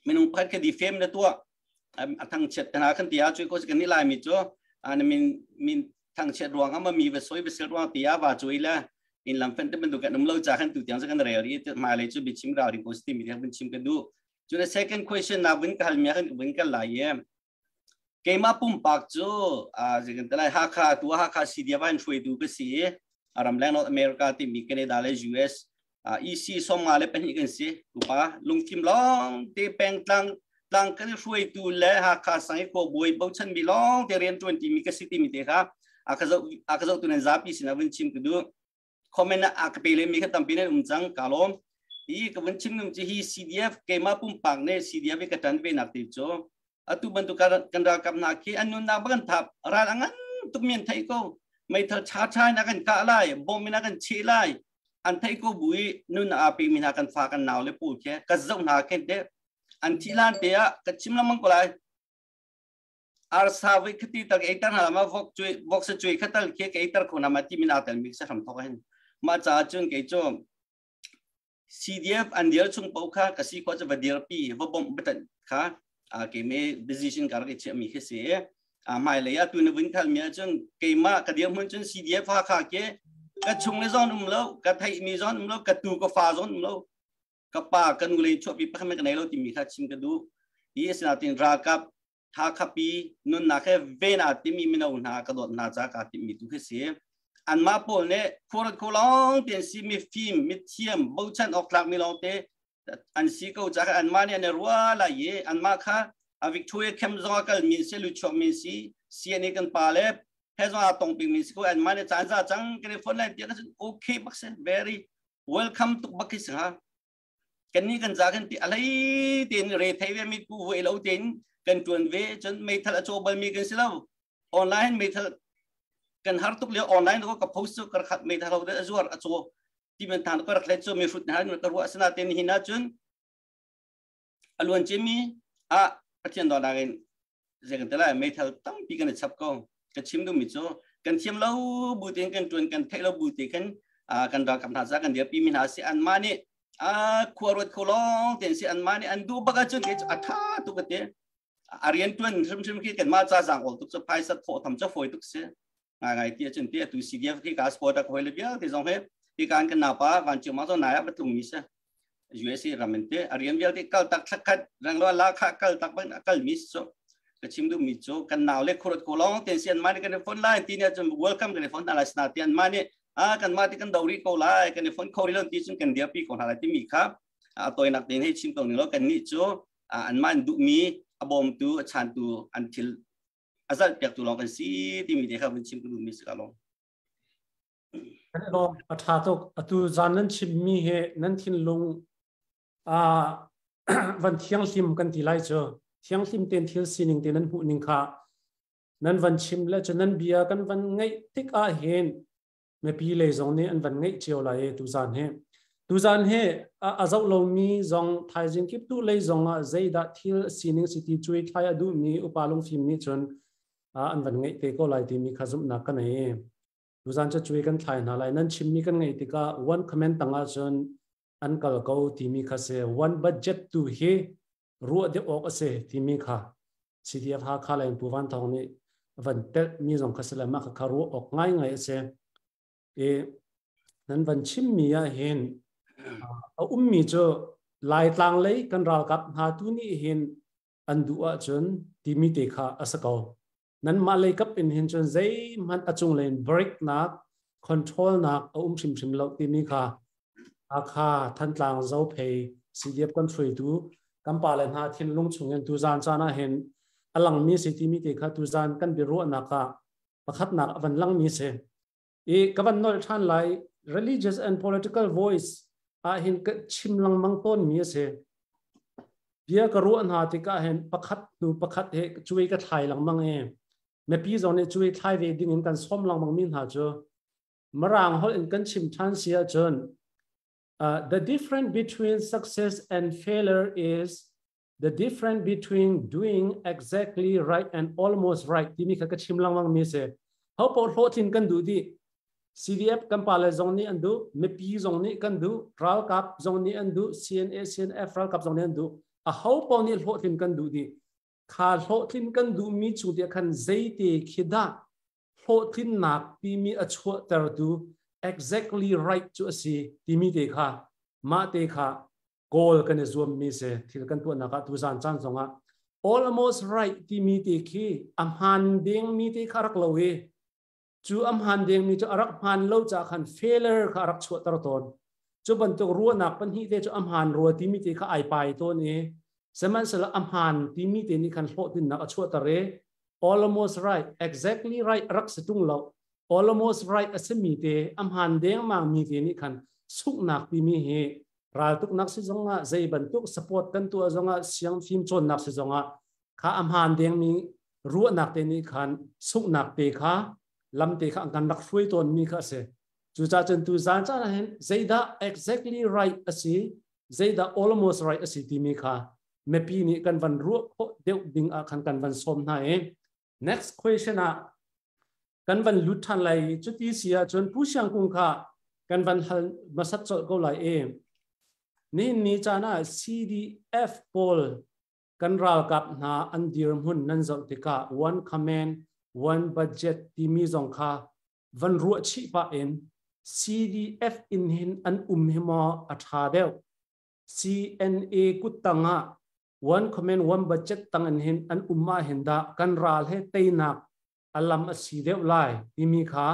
minung pakhat khe di fem na tua a thang chet na khan tia chui ko kan ni lai mi chu an min min thang chet ruang ama mi va soi va sel ruang tia va chui la in lam fen te ban du kan um lo cha khan tu tiang kan rel ri ma le chu bi chim ra ring ko sti mi te bun chim ka du. Chu the second question na bun ka hal mi khan bun ka lai ye keima pumpak cu a zikin talai Hakha tu Hakha CDF an hruai tu ka si aram leng North America ti mi Canada le US EC 52 kan si tupa lungfim long te peng tlang tlang kan hruai tu le Hakha sang i ko buai bochan mi long te rian tuan ti mi ka si ti mi te kha a ka zo tu nan zapi sin a vun chim ka du comment a ka pe le mi kha tampi nan um cang ka lom i ka vun chim num chi hi CDF keima pumpak ne CDF ka tan ve nak ti cho atu bantuk kan ralkap hna khi an nunnak ba kan thap ral angan tuk mian thei ko meithal cha cha na kan kah lai bom in kan che lai an thei ko bui nun a pe mi hna kan fa kan nau le pu khe ka zoh hna khen te an thi lan te ah ka chim lamang ko lai arsa voi khati tak eitar na ma vok chui vok se chui khatal khe ke eitar khona ma ti min atel mi sa ram thok hin ma cha chun ke cho CDF an dir chung pau kha ka si ko cha va dir pi va bom batan kha a ke me decision kar ke che mi khe se a mai le ya tu na vin khal mi chun ke ma ka dir mun chun CDF ha kha ke ka chung le zon um lo ka thai mi zon um lo ka tu ka fa zon um lo ka pa ka nu le chuah pi pakhat ka nei lo ti mi kha chim ka du hi asinatin ralkap tha khapi nun na khe ve na ti mi mino hna ka dot na cha ka ti mi tu khi si an ma pawl ne khuarat kho long ten si mi fim mi thiam bochan ok tlak mi long te an si ko cha an ma ne an ruwa la ye an ma kha a Victoria Camp zong kal min se lu chuak min si CNA kan pa le he zong a tong ping min si ko an ma ne chan za chang kan phone line ti ka okay bak se very welcome tuk bak khi ha kan ni kan za kan ti alai tin re thei ve mi ku ve lo tin kan tuan ve chun meithal a cho bal mi kan si lo online meithal kan har tuk le online ko ka post kar khat meithal ho de azuar a cho ti men than ko rak le cho mi hrut na ka ruwa sana tin hina chun aluan chimi a pathian do na gen zekan te lai meithal tam pi kan chap ko ka chim du mi chu kan thiam lo bu tin kan tuan kan thei lo bu ti kan kan ra kam na za kan dia pi min ha si an ma ni a khuarot kholong ten si an ma ni an du baka chun ke atha tu ka te arian tuan sim sim khi kan ma cha jang ol tuk cha phai sat tho tham cha foi tuk se ngai ngai ti chun ti tu CDF khi ka sport ka hoi le bia ti jong he ti kan kan na pa van chu ma zo na ya batlung mi se USA ramente arian vial ti kal tak thakhat rang lo la kha kal tak ban kal mi so ka chim du mi chu kan naw le khurot ko long ten sian mani kan phone line ti ne chum welcome kan phone na la sna ti an mani a kan ma ti kan dauri ko lai kan phone khori lon ti chun kan dia pi ko na lai ti mi kha a toy nak tin hei chim tong ni lo kan ni chu an man du mi abom tu chan tu an thil azal piak tu long kan si ti mi te kha bun chim tu mi se ka long kan lom a tha tuk atu zan nan chim mi he nan thin lung a van thiang hlim kan ti lai chu thiang hlim ten thil sining te nan hu ning kha nan van chim le chu nan bia kan van ngai tik a hin me pi le zong ni an van ngai chiao lai tu zan he. Tuzan he a zoh lomi zong thaizing kip tu lei zong ah zeidah thil sining si ti cui thlai a duhmi upa lungfim nih cun an van ngeih te ko lai timi kha zumhnak ka nei. Tuzan cu cui kan thlai hna lai. Nan chimmi kan ngeih tikah one comment tangah cun an kal ko timi kha si. One budget tu hi ruah deuh awk a si timi kha CDF Hakha lei Pu Van Thawng nih van telh mi zong kha si le mah kha ruah awk ngaingai a si. I nan van chimmi ah hin a ummi cu Laitlang lei kan ralkap hna tu nih hin an duh ahcun timi te kha a si ko. Nanmah lei kap in hin cun zeihmanh a cung lei in break nak control nak a um hrimhrim lo timi kha Hakha Thantlang Zophei CDF kan hruaitu kan pa le hna thinlung chungin tuzan caan ah hin a langmi si timi te kha tuzan kan biaruahnak ah pakhatnak a van langmi si. I ka van nolh ṭhan lai religious and political voice ah hin ka chim lengmang tawnmi a si. Bia ka ruah hna tikah hin pakhat hnu pakhat he cuai ka thlai lengmang i mipi zong nih cuai thlai ve ding in kan sawm lengmang mi hna cu Mirang holh in kan chim ṭhan si ahcun the difference between success and failure is the difference between doing exactly right and almost right timi kha ka chim lengmang mi si. Ho paoh hlawhtlin kan duh dih. CDF kan pale zong nih an duh, mipi zong nih kan duh, ralkap zong nih an duh, CNA, CNF ralkap zong nih an duh. A ho paoh nih hlawhtlin kan duh dih. Kha hlawhtlin kan duh mi chung te khan zeite khi dah hlawhtlinnak timi a chuahtertu exactly right cu a si timi te kha mah te kha goal kan i zuammi si. Thil kan tuahnak ah tuzan caan zongah almost right timi te khi a hmaan dengmi te kha rak lo i cu a hmaan dengmi cu a rak hmaan lo ca khan failure kha a rak chuahter tawn. Cu bantuk ruahnak pahnih te cu a hmaan rua timi te kha ai pai tawn i sihmanhsehlaw a hmaan timi te nih khan hlawhtlinnak a chuahter i almost right, exactly right rak si tung lo, almost right a simi te, a hmaan dengmang mi te nih khan sunghnak timi hi raltuknak si zongah, zei bantuk support kan tuah zongah, siang fim cawnnak si zongah kha a hmaan dengmi ruahnak te nih khan sunghnak te kha lam te kha an kan rak hruai tawn mi kha a si. Cucaah cun tu zan caan ah hin zeidah exactly right a si, zeidah almost right a si timi kha mipi nih kan van ruah khawh deuh ding ah khan kan van sawm hna i next question ah kan van lut ṭhan lai. Cuti si ahcun Pu Siang Kung kha kan van hal hmasat colh ko lai i nihin ni caan ah CDF pawl kan ralkap hna an dirhmun nan zoh tikah one command one budget timi zong kha van ruah chih pah in CDF in hin an um hi maw a ṭha deuh, CNA kuttang ah one command one budget tang in hin an um ah hin dah kan ral he teinak a lam a si deuh lai timi kha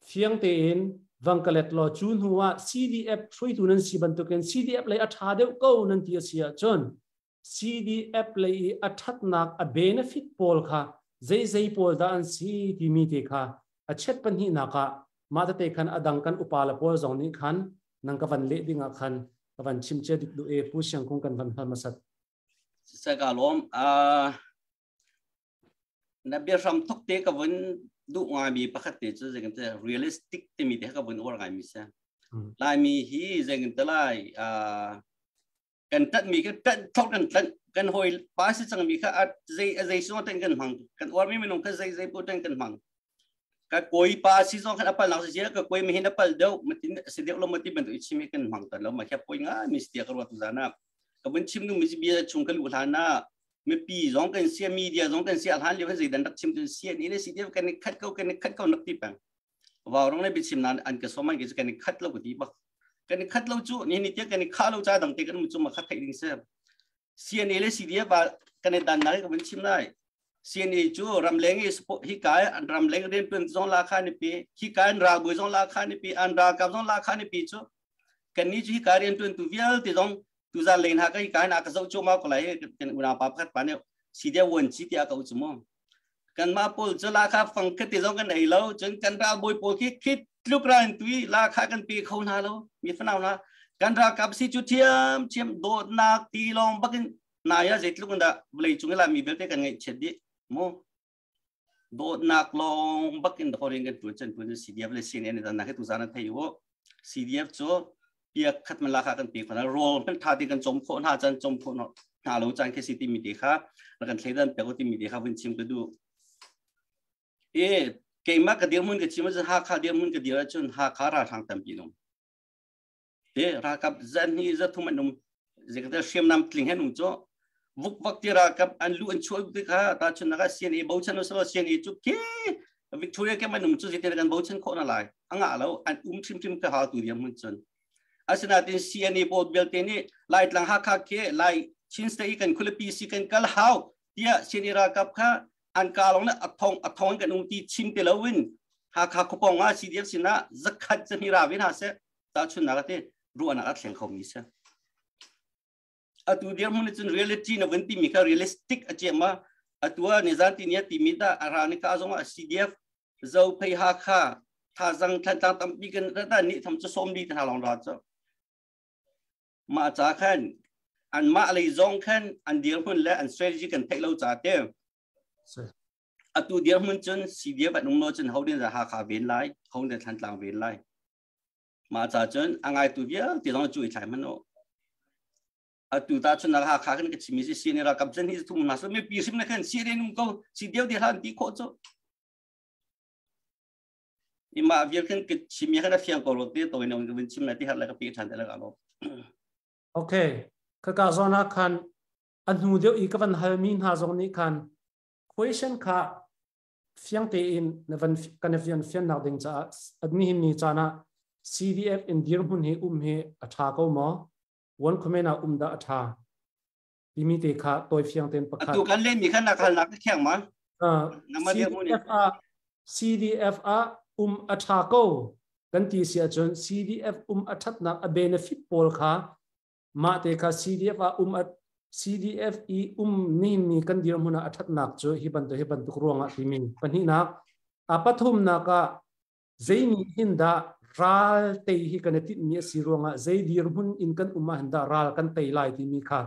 fiang tein vang ka let law cu hnu ah CDF hruaitu nan si bantukin CDF lei a ṭha deuh ko nan ti a si ahcun CDF lei i a ṭhatnak a benefit pawl kha zeizei pawl dah an si timi te kha a chet pahnihnak ah mah tete khan a dang kan upa le pawl zong nih khan nang ka van leh ding ah khan ka van chim che dik du e. Pu Siang Kung kan van hal masat. Siseh, ka lawm. Na bia hram thok te ka vun duh ngai mi pakhat te cu zei kan te realistic timi te ka vun uar ngai mi si. Laimi hi zei kan te lai kan tat mi kan tat thok kan tlan kan hoi pa si cang mi kha zei zei song ten kan hmang, kan uar mi minung kha zei zei pu ten kan hmang. Ka koi pa si zong khan apal nak si ka koi mi hin apal deuh matin si deuh lo mati bantuk i chim hi kan hmang tan lo ma khia poi nga mi sia ka ruat zana ka vun chim nu mi bia chung ka lu hlan na mipi zong kan sia, media zong kan sia hlan lio zei dan rak chim tu sia ni le si dia kan khat ko, kan khat ko nak ti pang wa rong le bichim nan an ka soman ke kan khat lo ko ti bak kan khat lo chu ni ni tia kan kha lo cha dang te kan mu chu ma khat thai ding se. CNA le CDF ba kan dan na ka vun chim lai. CNA cu ramleng i hi kai ramleng rian tuan zong la kha ni pi, hi kai ra bui zong la kha ni pi, an ra kap zong la kha ni pi. Chu kan ni chu hi kai rian tuan tu vialte zong tu za len ha kai kai na ka zo chu ma ko lai kan una pa pakhat pa ne CDF won chi tia ka u chu mo kan ma pol chu la kha fang kha ti zong kan ei lo chun kan ra boi pol khi khit tluk ran tui la kha kan pi kho na lo mi fanau na kan ra kap si chu thiam thiam dot nak ti long bakin na ya zeitluk da vlei chung la mi belte kan ngai chet di mo dot nak long bakin da horing kan tu chen tu CDF le CNN da na ke tu zana thei wo CDF chu. Pia khat man la kha kan pe khona rol man tha ti kan chom kho na chan chom kho na lo chan ke si ti mi te kha kan thleidan pe ko ti mi te kha vun chim ka du e keima ka dir mun ka chim ha kha dir mun ka dir chun ha kha ra thang tam pi num te ra kap zan hi za thum anum zikata hriam nam tling hen um cho vuk vak ti ra kap an lu an chu te kha ta chun na ka CNA bo chan so CNA chu ke Victoria ke manum chu zite kan bo chan kho na lai anga lo an trim trim ka ha tu diam mun chun asinatin CNA board belte ni lai tlang ha kha ke lai Chin State kan khulipi si kan kal hau tia CNA ra kap kha an ka long na athong athong kan um ti chim te lowin ha kha khopong a CDF sina zakhat chani ra vin ha se ta chun na te ru ana a thleng kho mi se atu dir mun chun reality na ven ti mi kha realistic a chema atua ni zan ti nia ti mi da ara ni ka zong a CDF zo phei ha kha tha zang than tang tam pi kan ta ni tham chu som di ta long ra cho ma cha khan an ma lei zong khan an dir mun le an strategy kan thei lo cha te atu dir mun chun CDF an no chun hodin za ha kha ven lai hong de than tlang ven lai ma cha chun angai tu vial ti long chu i thlai man o atu ta chun na ha kha kan ka chimi si si ni ra kap chen hi thum na so me pi sim na khan si re num ko si deu di han ti kho cho ima vial kan ka chimi khan fiang ko ro te to ina win chim na ti har la ka pi than la ka lo. Okay, ka ka zona khan an hnu deuh i ka van hal mi hna zong nih khan question kha fiang te in na van kan fian fian nak ding cha admi hin ni chana CDF in dir hun hi hi a tha ko mo one comment a da a tha timi te kha toy fiang ten pakhat tu kan len mi khan na khal nak khyang ma. CDF a CDF a a tha ko. Kan ti sia chun CDF a that nak a benefit pol kha. Ma te kha CDF a a CDF i ni ni kan dir hmuna a that nak chu hi ban to hi ban tu ruanga ti min pani nak a pathum na ka zeini hin da ral te hi kan ti mi si ruanga zei dir hun in kan umma hin da ral kan te lai ti mi kha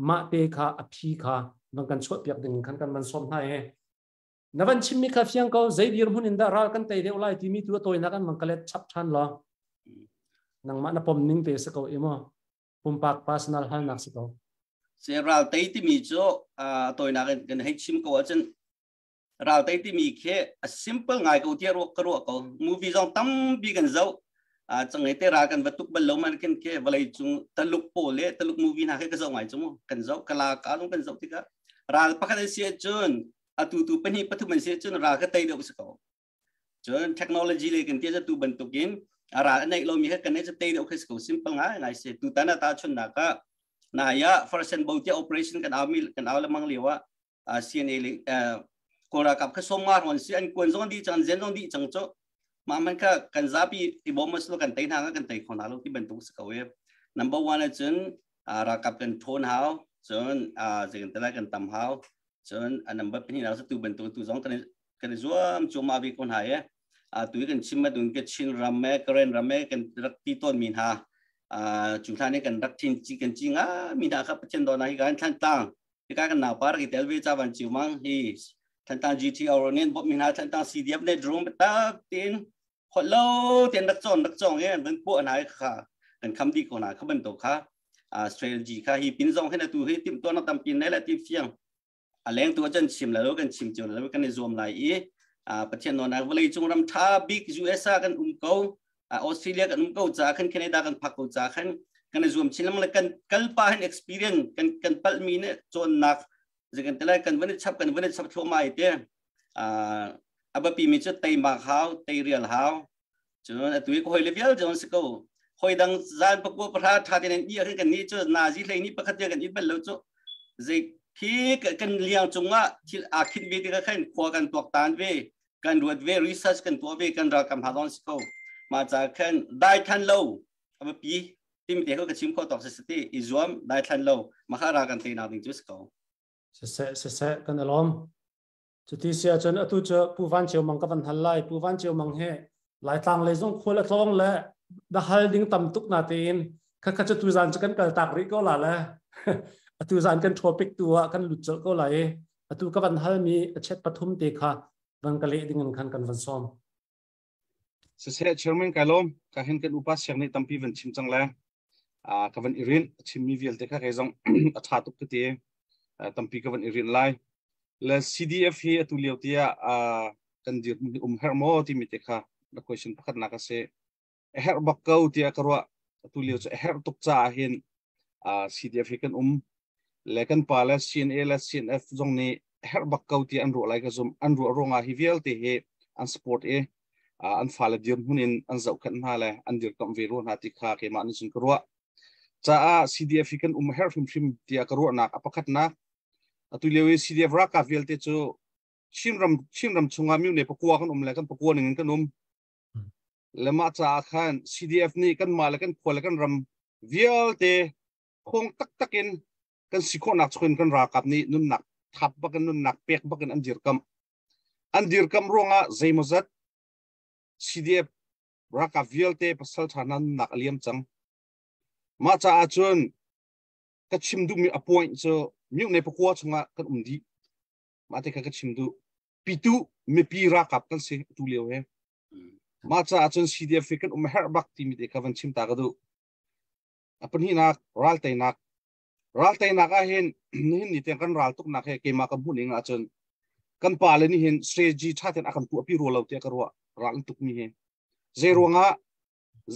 ma te kha a phi kha bang kan chot piak ding khan kan man som na e navan chim mi kha fiang ko zei dir hun in da ral kan te deu lai ti mi tu toy na kan mang kalet chap than lo nang ma na pom ning te se ko emo pum pak personal hal nak se ko. Se ral te ti mi chu a toy na kan hei chim ko chen ral te ti mi khe a simple ngai ko tia ro ka ro ko movie zong tam bi kan zo a changai te ra kan batuk bal lo man ken ke valai chung taluk po le taluk movie na ke ka zo ngai chu kan zo kala ka long kan zo ti ka ral pakhat sia chun atu tu pani pathu man sia chun ra ka tai do ko chun technology le kan tia tu ban tukin ara nei lo mi he kan ne tai do ko simple ngai ngai se tu ta na ta chun na ka na ya first and bautia operation kan army kan awla mang liwa a CNA le ko ra kap kha som ma ron si an kwan zong di chan zen zong di chang cho ma man kha kan zapi i bom mas lo kan tai na kan tai khona lo ti ban tu sa ko we number 1 chun ra kap kan thon hao chun a zeng tala kan tam hao chun a number pin na tu ban tu tu zong kan kan zuam chu ma bi kon ha ye a tu kan chim ma dun ke chin ram me karen ram me kan rak ti ton min ha a chu tha ne kan rak thin chi kan chi nga mi na kha pachen do na hi kan than tang hi ka kan na par ki tel ve cha ban chiu mang hi than tang GTR nen bop min ha than tang CDF ne drone ta tin คนโลเตียนรักจงรักจงเนี่ยมันปวดไหนค่ะกันคำดีกว่าเขาเป็นตัวค่ะอ่า strategy ค่ะฮีปินซองให้นะตัวให้ติมตัวนักตำปินในละติเฟียงอ่าแรงตัวจันชิมแล้วกันชิมจนแล้วกันในรวมหลายอีอ่าประเทศนอนนะวลีจงรำท่าบิ๊กยูเอสกันอุ้มเกาอ่าออสเตรเลียกันอุ้มเกาจ้าขึ้นแคนาดากันพักเกาจ้าขึ้นกันในรวมชิมแล้วกันกัลปาให้ experience กันกันปัลมีเนี่ยจนนักจะกันแต่ละกันวันนี้ชับกันวันนี้ชับทั่วมาอีเตี้ยอ่า aba pi mi chu tei ma hau tei real hau chun atui ko hoi level jon se ko hoi dang zan pa ko pra tha tin ni kan kan ni chu na ji hlei ni pakhat kan i bel lo chu ze khi kan liang chunga thil a khin ve ti ka khan khwa kan tok tan ve kan ruat ve research kan to ve kan ra kam ha don se ko ma cha khan dai than lo aba pi tim te ko ka chim ko tok se ti i zuam dai than lo ma kha ra kan te na ding chu se ko. Se se se se kan alom chu ti sia chon atu chu pu van cheu mang ka van hal lai pu van cheu mang he lai tlang le zong khol tlong le da hal ding tam tuk na tin kha kha chu tu zan chu kan kal tak ri ko la le atu zan kan topic tu a kan lut chol ko lai atu ka van hal mi a chet pathum te kha van ka le ding an khan kan van som. Se se chairman ka lom ka hen kan upa siang ni tampi van chim chang la. Ka van i rinh chimmi vialte kha kei zong a ṭha tuk ka ti. Tampi ka van i rinh lai. Le CDF hi atu lio tiah kan dir um herh maw timi te kha na question pakhat nak a si. A herh bak ko tiah ka ruah. Atu lio cu a herh tuk caah hin CDF hi kan um. Le kan pa le CNA le CNF zong nih herh bak ko tiah an ruah lai ka zum. An ruah ruangah hi vialte hi an support i an fale dirhmun in an zohkhenh hna le an dirkamh ve rua hna ti kha keimah nih cun ka ruah. Caah CDF hi kan um herh hrimhrim tiah ka ruahnak a pakhatnak. Atu lio i CDF ralkap vialte cu Chinram chungah myone pakua kan um le kan pakua ning in kan um. Le mah caah khan CDF nih kanmah le kan khua le kan ram vialte khong taktak in kan si khawhnak chung in kan ralkap nih nunnak thap bakin nunnak pek bakin an dirkamh. An dirkamh ruangah zeimawzat CDF ralkap vialte pasal ṭha hna nunnak a liam cang. Mah caah cun ka chim duhmi a point cu myone pakua chungah kan um dih. Mah te kha ka chim duh. Pitu mipi ralkap kan si tu lio he. Mah caah cun CDF hi kan um herh bak timi te kha van chim ta ka duh. A pahnihnak ral teinak. Ral teinak ah hin nihin ni tiang kan ral tuknak he keimah ka hmuh ning ahcun kan pa le nih hin strategy ṭha tein a kan tuahpi rua lo tiah ka ruah ral an tukmi hi. Zei ruangah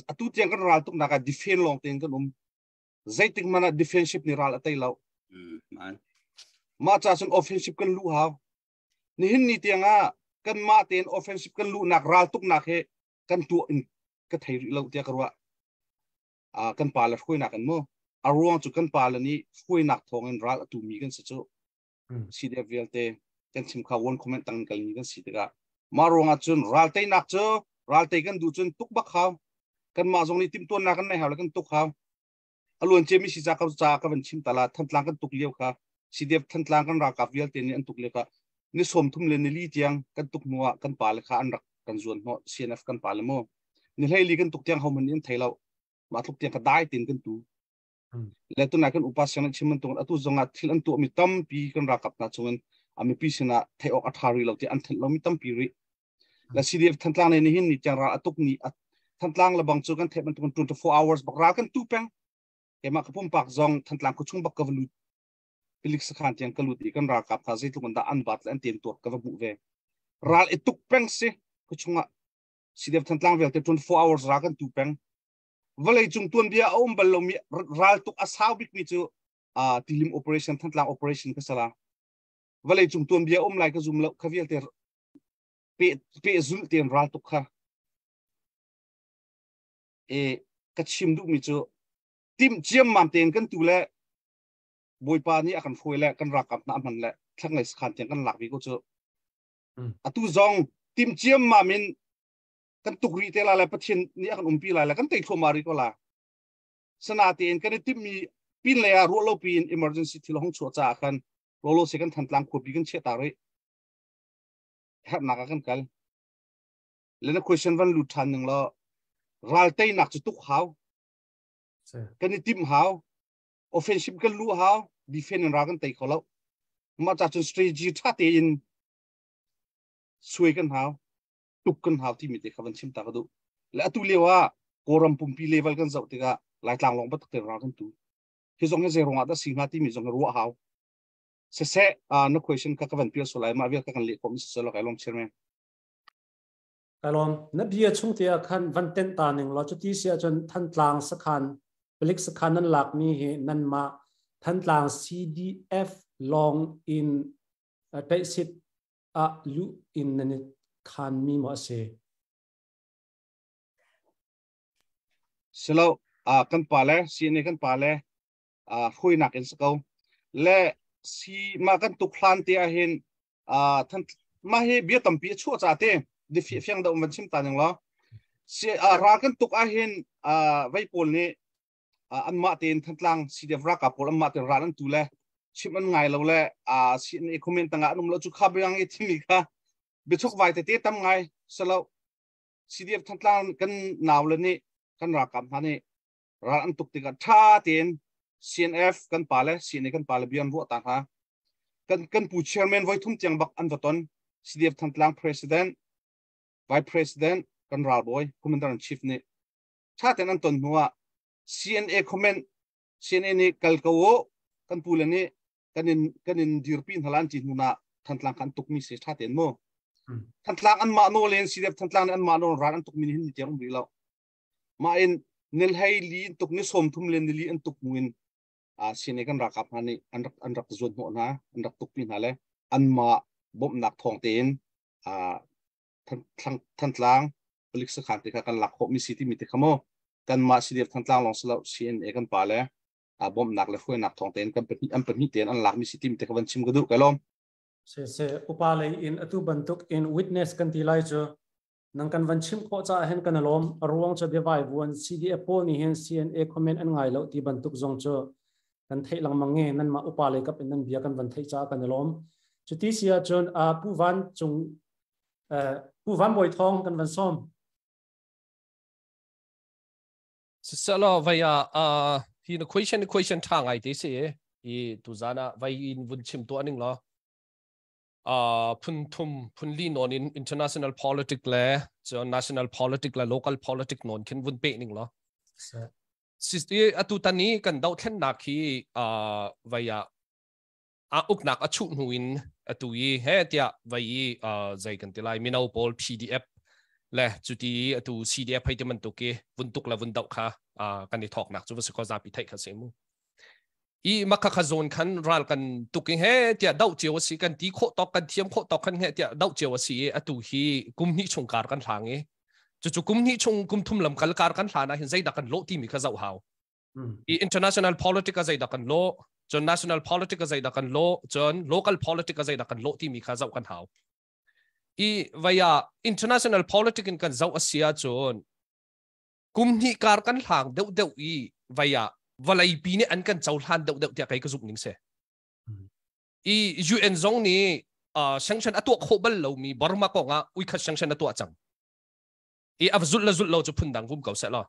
atu tiang kan ral tuknak ah defend lawng tein kan um. Zeitik hmanh ah defensive nih ral a tei lo. Mah ca cun offensive kan luh hau. Nihin ni tiang ah kanmah tein offensive kan luhnak ral tuknak hi kan tuah in ka thei rih lo tiah ka ruah. Kan pa le hruainak in mu. A ruang cu kan pa le nih hruainak thawng in ral a tumi kan si cu. CDF vialte kan chim kha one comment tang kalmi kan si tikah mah ruangah cun ral teinak cu ral tei kan duh cun tuk bak hau. Kanmah zong nih timhtuannak kan nei hau le kan tuk hau. A luan ciami si ca ka ca ka van chim tala Thantlang kan tuk lio kha CDF Thantlang kan ralkap vialte nih an tuk lio kha ni 30 le ni li tiang kan tuk hnu ah kan pa le kha an rak kan zuan hnawh CNF kan pa le mu ni hleili kan tuk tiang ho man in thei lo mah tluk tiang ka dai tin kan tu le tunai kan upa siang chim man tung atu zongah thil an tuah mi tampi kan ralkap hna chungin a mipi sinah thei awk a tha ri lo ti an thenh lo mi tampi ri la CDF Thantlang ne nihin ni tiang ral atuk ni Thantlang le bang cu kan theih bantuk 24 hours bak ral kan tu peng keimah ka pumpak zong Thantlang khuachung bak ka va lut pilik sakhan tiang ka lut i kan ralkap kha zeitluk in dah an bat le an tem tuar ka va hmuh ve ral i tuk peng si khuachung ah CDF Thantlang vialte 24 hours ral kan tu peng vawlei cung tuanbia a um bal lomi ral tuk a sau bikmi cu tilim operation Thantlang operation ka sala vawlei cung tuanbia um lai ka zum lo kha vialte pe pe zulh tein ral tuk kha e ka chim duhmi cu tim ciammam tein kan tu le bawipa nih a kan hruai le kan ralkap hna hman le thlanglei sakhan tiang kan lak vi ko cu atu zong tim ciammam in kan tuk rih te la le pathian nih a kan umpi lai le kan tei thluahmah rih ko la sana tein kan i timmi pin lei ah ruah lo piin emergency thil hong chuah caah khan rolo se kan thantlang khuapi kan chiah ta rih herhnak ah kan kal le na question van lut ṭhan ning law ral teinak cu tuk hau kan i timh hau offensive kan lu hau defense in ral kan tei kho lo mah ca cun strategy ṭha tein suai kan hau tuk kan hau timi te kha van chim ta ka duh le atu lio ah kawlram pumpi level kan zoh tikah laitlang lawng batak te ral kan tu hi zong hi zei ruangah dah si hnga timi zong ruah hau Siseh, na question kha ka van pial sual lai mah vial ka kan leh khawh mi siseh kai lawm chairman. Kai lawm. Na bia chung te ah khan van tenh ta ning law cuti si ahcun Thantlang sakhan palik sakhan nan lak mi hi nanmah Thantlang CDF lawng in taihsit ah luh in nan i khan mi maw a si? Silo, kan pa le CNA kan pa le hruainak in si ko le si ma kan tuk hlan te ah hin than ma hi bia tampi a chuah ca te di fiang da um van chim ta ning law si ra kan tuk ah hin vei pawl nih anmah tein thantlang CDF ralkap pawl anmah tein ral an tu le chim an ngai lo le si an comment tangah an um lo cu kha biang i thimi kha biachok vai tete tam ngai salo CDF thantlang kan nau le nih kan ralkap hna nih ral an tuk tikah ṭha tein CNF kan pa le CNA kan pa le bia an ruah ta hna. Kan pu chairman voi thum tiang bak an va ton. CDF Thantlang president, vice president, kan ralbawi, commander in chief nih ṭha tein an ton hnu ah CNA comment CNA nih kal ko u kan pu le nih kan in dirpi hna lan ti hnu na Thantlang kan tuk mi si tha ten mu. Thantlang an mah nawl in CDF Thantlang an mah nawl ral an tuk mi hin ni tiang um rih lo. Ma in nil hei li in tuk ni 30 le nili an tuk mu in a CNA kan ralkap hna nih an rak zuan hnawh hna, an rak tuk pi hna le an mah bawmhnak thawng tein a Thantlang palik sakhan te kha kan lak khawh mi si timi te kha mu. Kan mah CDF Thantlang lawng si lo, CNA kan pa le a bawmhnak le hruainak thawng tein kan pahnih an pahnih tein an lak mi si timi te kha van chim ka duh. Ka lawm. Se se upa lei in atu bantuk in witness kan ti lai cu nang kan van chim khawh caah hin kan alawm. A ruang cu biavai vuan CDF pawl nih hin CNA comment an ngai lo ti bantuk zong cu kan theih lengmang nge. Nan mah upa lei kap in nan bia kan van theih caah kan alawm. Cuti si ahcun Pu Van Cung, Pu Van Bawi Thawng kan van sawm. Siselaw vai ah hi na question tha ngai te si i tu zan ah vai in vun chim tu aning law phun thum phun li non in international politic le cun national politic le local politic non khin vun pe ning law si atu tan i kan dohthlennak hi vai ah a uknak a chuh hnu in atu i he tiah vai i zei kan ti lai, mino pawl PDF le cuti atu CDF hei ti bantuk i vun tuk le vun doh kha kan i thawknak cu va si ko, zapi theih kha si mu. I makha kha zone khan ral kan tuk i he tiah doh cio a si, kan ti khawh tawk, kan thiam khawh tawk khan he tiah doh cio a si i atu hi kum hnih chung kar kan hlang i cucu kum hnih chung, kum thum lam kal kar kan hlan ah hin zeidah kan lawh timi kha zoh hau. I international politics a zeidah kan lawh, cun national politics a zeidah kan lawh, cun local politics a zeidah kan lawh timi kha zoh kan hau. I vaya international politics in kan zoh a si ahcun kum hnih kar kan hlang deuh deuh i vaya vawlei pi nih an kan cohlan deuh deuh tiah kei ka zumh ning si. I UN zong nih sanction a tuah khawh bal lomi Burma kong ah uikhat sanction a tuah cang i a zulh le zulh lo cu phundang vum ko seh law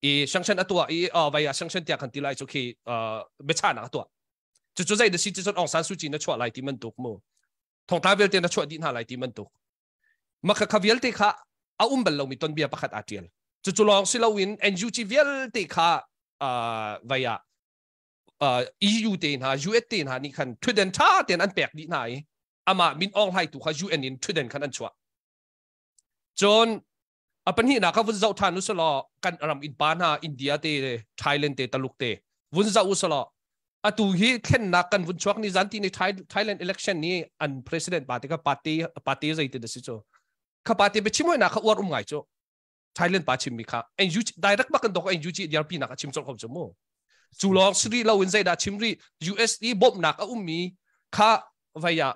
i sanction a tuah i vai ah sanction tiah kan ti lai cu khi biachahnak a tuah cu cu zei da si cu Aung San Suu Kyi na chuah lai ti bantuk mu, thongtla vialte na chuah dih hna lai ti bantuk maka kha vialte kha a um bal lomi tonbia pakhat aa tial. Cu cu lawng si loin NUG vialte kha vai ah EU te hna, US te hna nih khan thuden tha tein an pek dih hna i amah Min Aung Hlaing tu kha UN in thuden khan an chuah. Cun a pahnihnak kha vun zoh ṭhan u selaw kan ram innpa hna India te, Thailand te, Taluk te vun zoh u selaw atu hi thlennak kan vun chuak ni zan ti ni Thailand election ni an president pa te kha party party zei te da si cu kha party be chim hoina kha uar um ngai cu Thailand pa chim mi kha NUG direct bak kan dok NUG DRP nak a chim chol khom chu mu. Cu lawng sri lo in zeidah chim ri USD bawmhnak a ummi kha vaya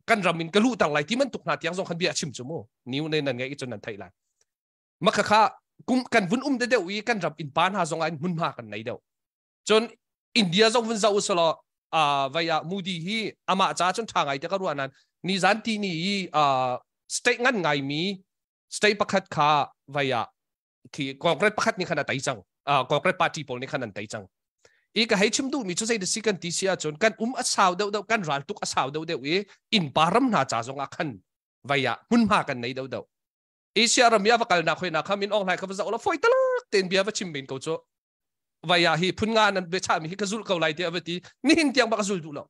kan ram in ka lu tang lai ti man tuk hna tiang zong khan bia chim chu mu. Niu ne nan ngai chun nan thei lai maka kha kum kan vun um de deuh i kan ram in pa hna zong an hmun hma kan nei deuh. Cun India zong vun zau usalo vaya Modi hi ama cha chun tha ngai te ka ruanan ni zan ti ni i state ngan ngai mi state pakhat kha vaya khi Congress pakhat nih khan a tai cang, Congress party pawl nih khan an tai cang i ka hei chim duh mi cu zei si kan ti si ahcun kan um a sau deuh deuh, kan ral tuk a sau deuh deuh i innpa ram hna ca zong ah khan vaya hmunhma kan nei deuh deuh. Asia ram i a va kalnak hoi na kha Min Aung Hlaing kha va zoh la foi talak ten bia va chim men ko cu vaya hi phun nga nan be chah mi hi ka zul ko lai ti a va ti, nihin tiang ba ka zul duh lo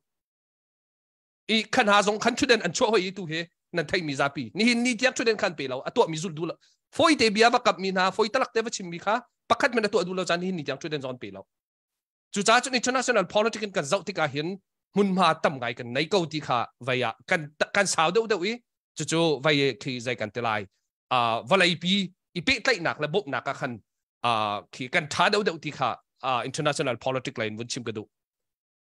i khan ha zong khan thuden an chuah hoi i tu he nan thei mi zapi nihin ni tiang thuden khan pe lo a tuah mi zul duh lo. Foi te bia va kap mi hna, foi talak te va chim mi kha pakhat men a tuah duh lo caan nihin ni tiang thuden zong pe lo. Cu ca cun international politics in kan zoh tikah hin hmunhma tam ngai kan nei ko ti kha vai ah kan sau deuh deuh i cucu vai khi zei kan ti lai, vawlei pi i pehtlaihnak le bawmhnak ah khan khi kan tha deuh deuh ti kha international politics lei in vun chim ka duh.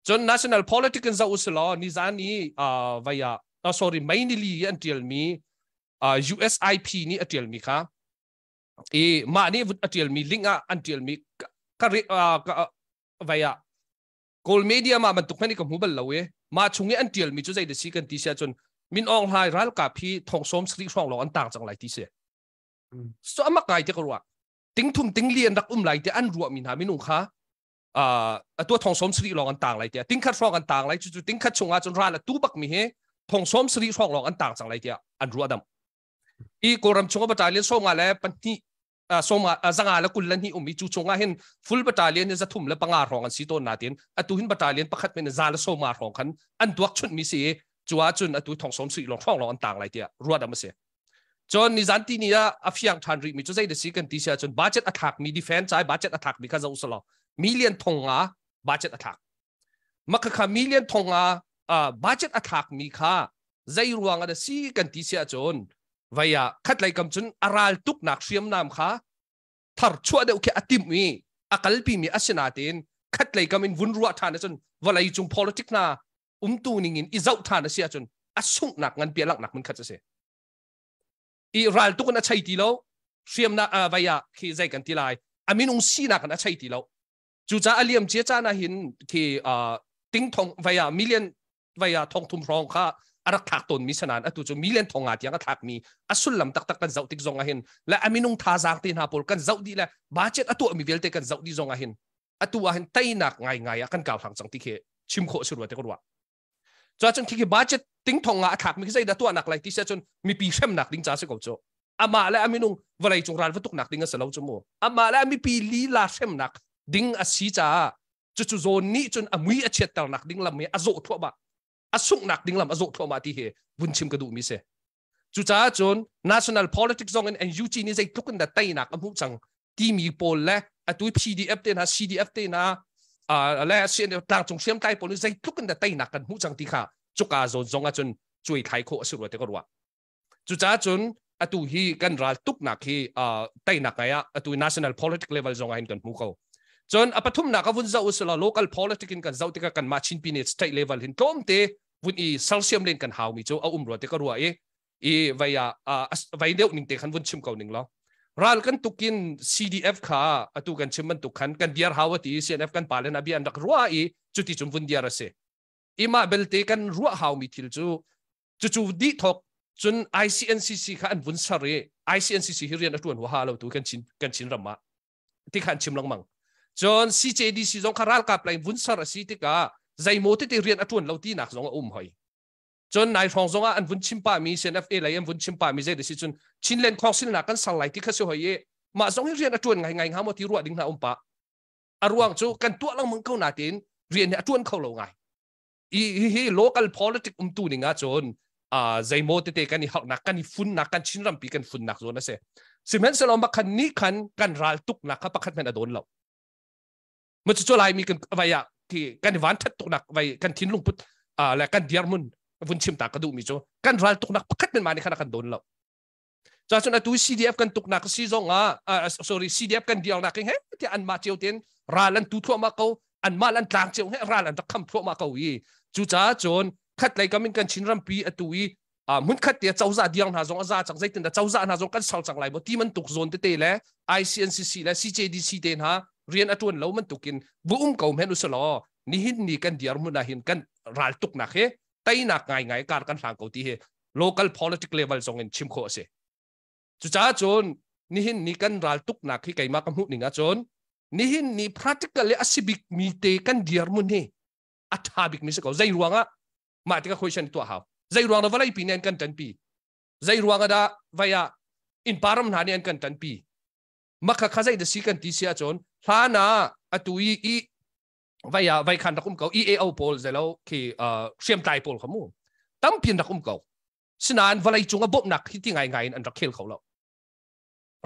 Cun national politics in zoh usilaw nizan i vai ah, sorry, May nili i an tialmi USIP nih a tialmi kha i mah nih a tialmi link ah an tialmi ka vai ah Kawl media ma bantuk hmanh ka hmu bal lo i mah chung i an tialmi cu zei da si kan ti si ahcun Min Aung Hlaing ralkap hi thong 70 hrawng lawng an tang cang lai ti si. So amak ngai te ka ruah. Ting thum ting li an rak um lai te an ruah mi hna minung kha atu thong 70 lawng an tang lai tiah ting khat hrawng an tang lai cu cu ting khat chungah cun ral atu bak mi hi thong 70 hrawng lawng an tang cang lai tiah an ruah dam i Kawlram chung a battalion 52. Soma zanga le kul le hnih um i cu chungah hin full battalion 305 hrawng an si tawn natin atu hin battalion pakhat men za le soma hrawng khan an tuak chunh mi si cu ahcun atu thong som sui long hrawng long an tang lai tiah ruat am si. Cun nizan ti ni ah a fiang ṭhan rih mi cu zei da si kan ti si ahcun budget a thlak mi defense ai budget a thlak mi kha zo salo million thong nga budget a thlak makha kha million thong nga budget a thlak mi kha zei ruang ah si kan ti si ahcun vei ah khatlei kam cun a ral tuknak hriamnam kha thar chuah deuh khi a timh i a kalpi mi a si nain khatlei kam in vun ruah ṭhan ahcun vawlei cung politic hna umtu ning in i zoh ṭhan a si ahcun a sunghnak nganpi a langhnak mun khat a si. I ral tuk in a chei ti lo, hriamnak vei ah khi zei kan ti lai, a minung sinak in a chei ti lo. Cucaah a liam cia caan ah hin khi ting thong vei ah million vei ah thong thum hrawng kha a rak thlak tawnmi sanan atu cu million thong nga tiang a thlakmi a sullam taktak kan zoh tik zong ah hin le a minung thazaang te hna pawl kan zoh dih le budget a tuahmi vialte kan zoh dih zong ah hin atu ah hin teinak ngaingai ah kan kau hlang cang ti khi chim khawh si rua te ka ruah. Cun khi budget ting thong nga a thlakmi khi zeidah tuahnak lai ti si ahcun mipi hremnak ding ca si ko cu. Amah le a minung vawlei cung ral va tuknak ding a si lo cu mu. Amah le a mipi lila hremnak ding a si caah cucu zawn nih cun a mui a chiatternak ding lam hi a zawh thluahmah, a sunghnak ding lam a zawh thluahmah ti hi vun chim ka duhmi si. Cucaah cun national politics zong in NUG nih zeitluk in dah teinak a hmuh cang timi pawl le atu PDF te hna, CDF te hna le tlangcung hriamtlai pawl nih zeitluk in dah teinak kan hmuh cang ti kha cuka zawn zong ahcun cuai thlai khawh a si rua ti ka ruah. Cucaah cun atu hi kan ral tuknak hi teinak ngai ah atu national politic level zong ah hin kan hmu ko. Cun a pathumnak a vun zoh usila local politic in kan zoh tikah kanmah Chin Pyine state level hin tlawmte vun i sersiam len kan haumi cu a um rua ti ka ruah i i vai ah vai deuh ning te khan vun chim ko ning lo. Ral kan tukin CDF kha atu kan chim bantuk khan kan diar hau ati CNF kan pa le na bia an rak ruah i cuti cun vun diar a si. Ima belte kan ruah haumi thil cu cucu dih thok cun ICNCC kha an vun ser i ICNCC hi rian a tuan huaha lo tu kan Chin ram ah ti khan chim lengmang. Cun CJDC zong kha ralkap lei vun ser a si tikah zeimaw tete rian a tuan lo tinak zong a um hoi. Cun nai hrawng zong ah an vun chim pah mi CNFA lei an vun chim pah mi zei si cun Chinland Council nak kan ser lai ti kha si hoi i mah zong hi rian a tuan ngai ngai hnga maw ti ruah ding hna um pah. A ruang cu kan tuah lengmang ko natin rian hi a tuan kho lo ngai. I hi local politic umtu ning ah cun zeimaw tete kan i harnak, kan i funnak, kan Chin rampi kan funnak zawn a si. Sihmanhsehlaw makhan ni khan kan ral tuknak kha pakhat hmanh a dawn lo. Ma cu Laimi kan vai ah khi kan i van that tuknak vai kan thinlung put le kan dirhmun vun chim ta ka duhmi cu kan ral tuknak pakhat men ma nih khan a kan dawn lo. Cun atu CDF kan tuknak si zong ah, sorry, CDF kan diarnak he tiah anmah cio tein ral an tu thluahmah ko, anmah an tlang cio he ral an rak kham thluahmah ko i cucaah cun khatlei kam in kan Chin rampi atu i hmun khat te cozah diang hna zong a za cang, zeitin dah cozah hna zong kan sal cang lai maw ti bantuk zawn tete le ICNCC le CJDC te hna rian a tuan lo bantukin bu um ko men usalaw nihin ni kan diar hmun ah hin kan ral tuknak he teinak ngai ngai kar kan hlang ko ti hi local politic level zong in chim khawh a si. Cucaah cun nihin ni kan ral tuknak hi keimah ka hmuh ning ahcun nihin ni practical le a si bik mi te kan dirhmun hi a tha bik mi si ko. Zei ruang ah mah tikah question tuah hau. Zei ruang dah vawlei pi nih an kan ṭanpi? Zei ruang ah dah vai ah innpa ram hna nih an kan ṭanpi? Makha kha zei da si kan ti si ahcun hlan ah atu i vai ah vai khan rak um ko EAO pawl zelo khi hriamtlai pawl kha mu tampi an rak um ko. Sinain vawlei cung a bawmhnak hi ti ngai ngai in an rak khel kho lo.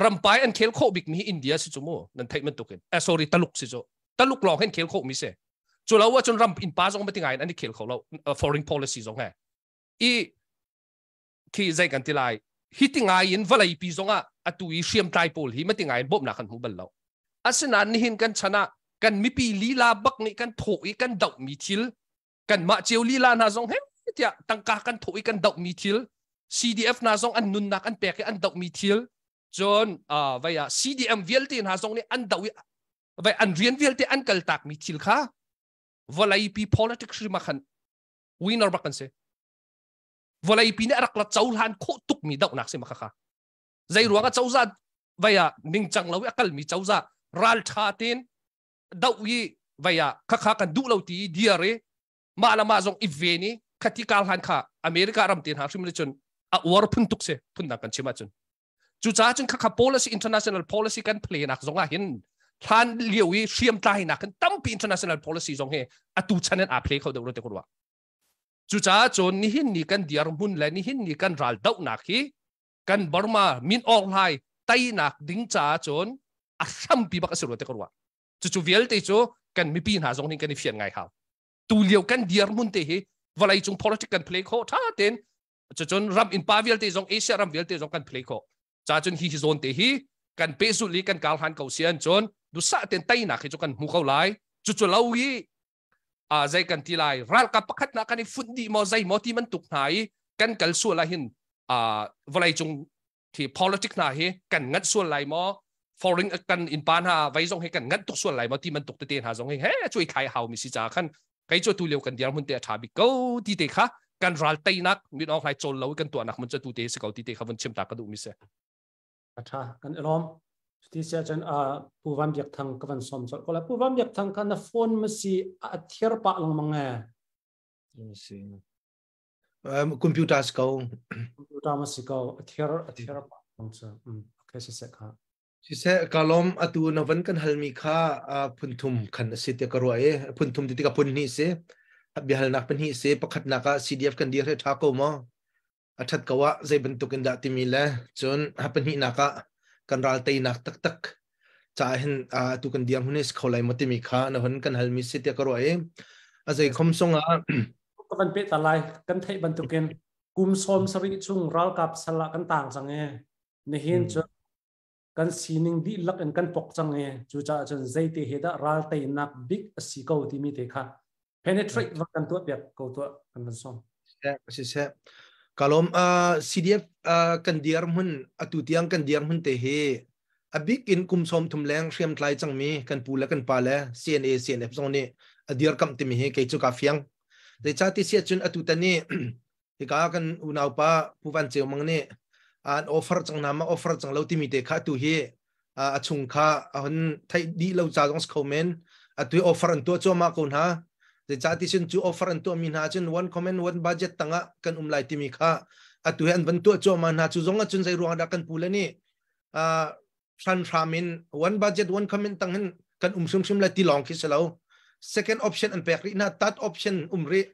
Rampai an khel khawh bik mi hi India si cu mu, nan theih bantukin, sorry, Taluk si cu. Taluk lawng hin khel khawh mi si. Cu lo ahcun ram innpa zong ma ti ngai in an i khel kho lo, foreign policy zong he i khi zei kan ti lai, hi ti ngai in vawlei pi zong ah atu i hriamtlai pawl hi ma ti ngai in bawmhnak kan hmu bal lo. Asinain nihin kan chan ah kan mipi lila bak nih kan thawh i kan doh mi thil, kanmah cio lila hna zong he tiah tangka kan thawh i kan doh mi thil, CDF hna zong an nunnak an pek i an doh mi thil, cun vai ah CDM vialte hna zong nih an doh i vai an rian vialte an kaltak mi thil kha vawlei pi politics hrim ah khan winner bak kan si. Vawlei pi nih a rak la cohlan khawh tuk mi dohnak si ma kha. Zei ruang ah cozah vai ah ningcang lo i a kalmi cozah ral tha tein doh i vai ah khakha kan duh lo ti i diar i mah le mah zong i ven i khati kar hlan kha America ram te hna hrim le cun a uar phun tuk si, phun dang kan chim ahcun. Cucaah cun khakha policy, international policy kan play nak zong ah hin hlan lio i hriam tlai nak hin tampi international policy zong hi atu chan in aa play kho deuh lo te ko rua. Cucaah cun nihin ni kan dirhmun le nihin ni kan ral dohnak hi kan Burma Min Aung Hlaing teinak ding caah cun a hrampi bak a si rua te ko rua. Cucu vialte cu kan mipi hna zong nih kan i fian ngai hau. Tu lio kan dirhmun te hi vawlei cung politics kan play kho tha tein, cucun ram innpa vialte zong, Asia ram vialte zong kan play kho. Ca cun hi hi zawn te hi kan pehzulh i kan kal han ko sian cun dusa ten teinak hi cu kan hmu ko lai. Cucu lo i a zei kan ti lai, ralkap pakhat na kan i funh dih maw, zei maw ti man tuk hna i kan kal sual ah hin a vawlei cung thi politic hna hi kan ngat sual lai maw, foreign kan innpa hna vei zong hi kan ngat tuk sual lai maw ti man tuk tete hna zong hi he cuai thlai hau mi si ca khan kei cu tu lio kan dir mun te a tha bik ko ti te kha, kan ral teinak Min Aung Hlaing cawl lo kan tuahnak mun cu tu te si ko ti te kha vun chim ta ka duh mi si. A tha, kan ilom. Ti sia chan a Pu Van Biak Thang ka van som chol ko la. Pu Van Biak Thang kha na phone ma si a thiar pa lang mang e? Si computer ko. Computer ma si ko, a thiar a thiar pa lang cha. Okay, si se kha. Siseh, ka lawm. Atu na van kan halmi kha phunthum khan a si tiah ka ruah i phunthum ti tikah phun hnih si. Biahalnak pahnih si. Pakhatnak ah CDF kan dir he ṭha ko maw? A ṭhat ko ah zei bantuk in dah timi le cun pahnihnak ah kan ral teinak taktak caah hin atu kan dir hun si kho lai maw timi kha na hun kan halmi si tiah ka ruah i a zei khom sung ah Ka van peh ta lai. Kan theih bantukin kum 70 chung ralkap sal ah kan tang cang i nihin cu kan sining dihlak in kan pok cang i cucaah cun zeite he dah ral teinak bik a si ko timi te kha penetrate va kan tuah piak ko tuah, kan van sawm. Siseh, kalom. CDF kan dir hmun, atu tiang kan dir hmun te hi a bik in kum 30 leng hriam tlai cangmi kan pu le kan pa le CNA CNF zong nih a dir kam timi hi kei cu ka fiang. Zeicah ti si ahcun atu tan ni hika kan unaupa Pu Van Ceu Mang nih an offer cang na ma offer cang lo timi te kha tu hi a chung kha a hun theih dih lo ca zong si kho men. Atu offer an tuah cuahmah ko hna. Zeicah ti sin cu offer an tuah mi hna cun one comment, one budget tangah kan um lai timi kha atu hi an van tuah cuahmah hna. Cu zong ahcun zei ruang dah kan pu le nih hran hram in one budget, one comment tang hin kan um hrimhrim lai ti lawng khi si lo, second option an pek rih hna, third option um rih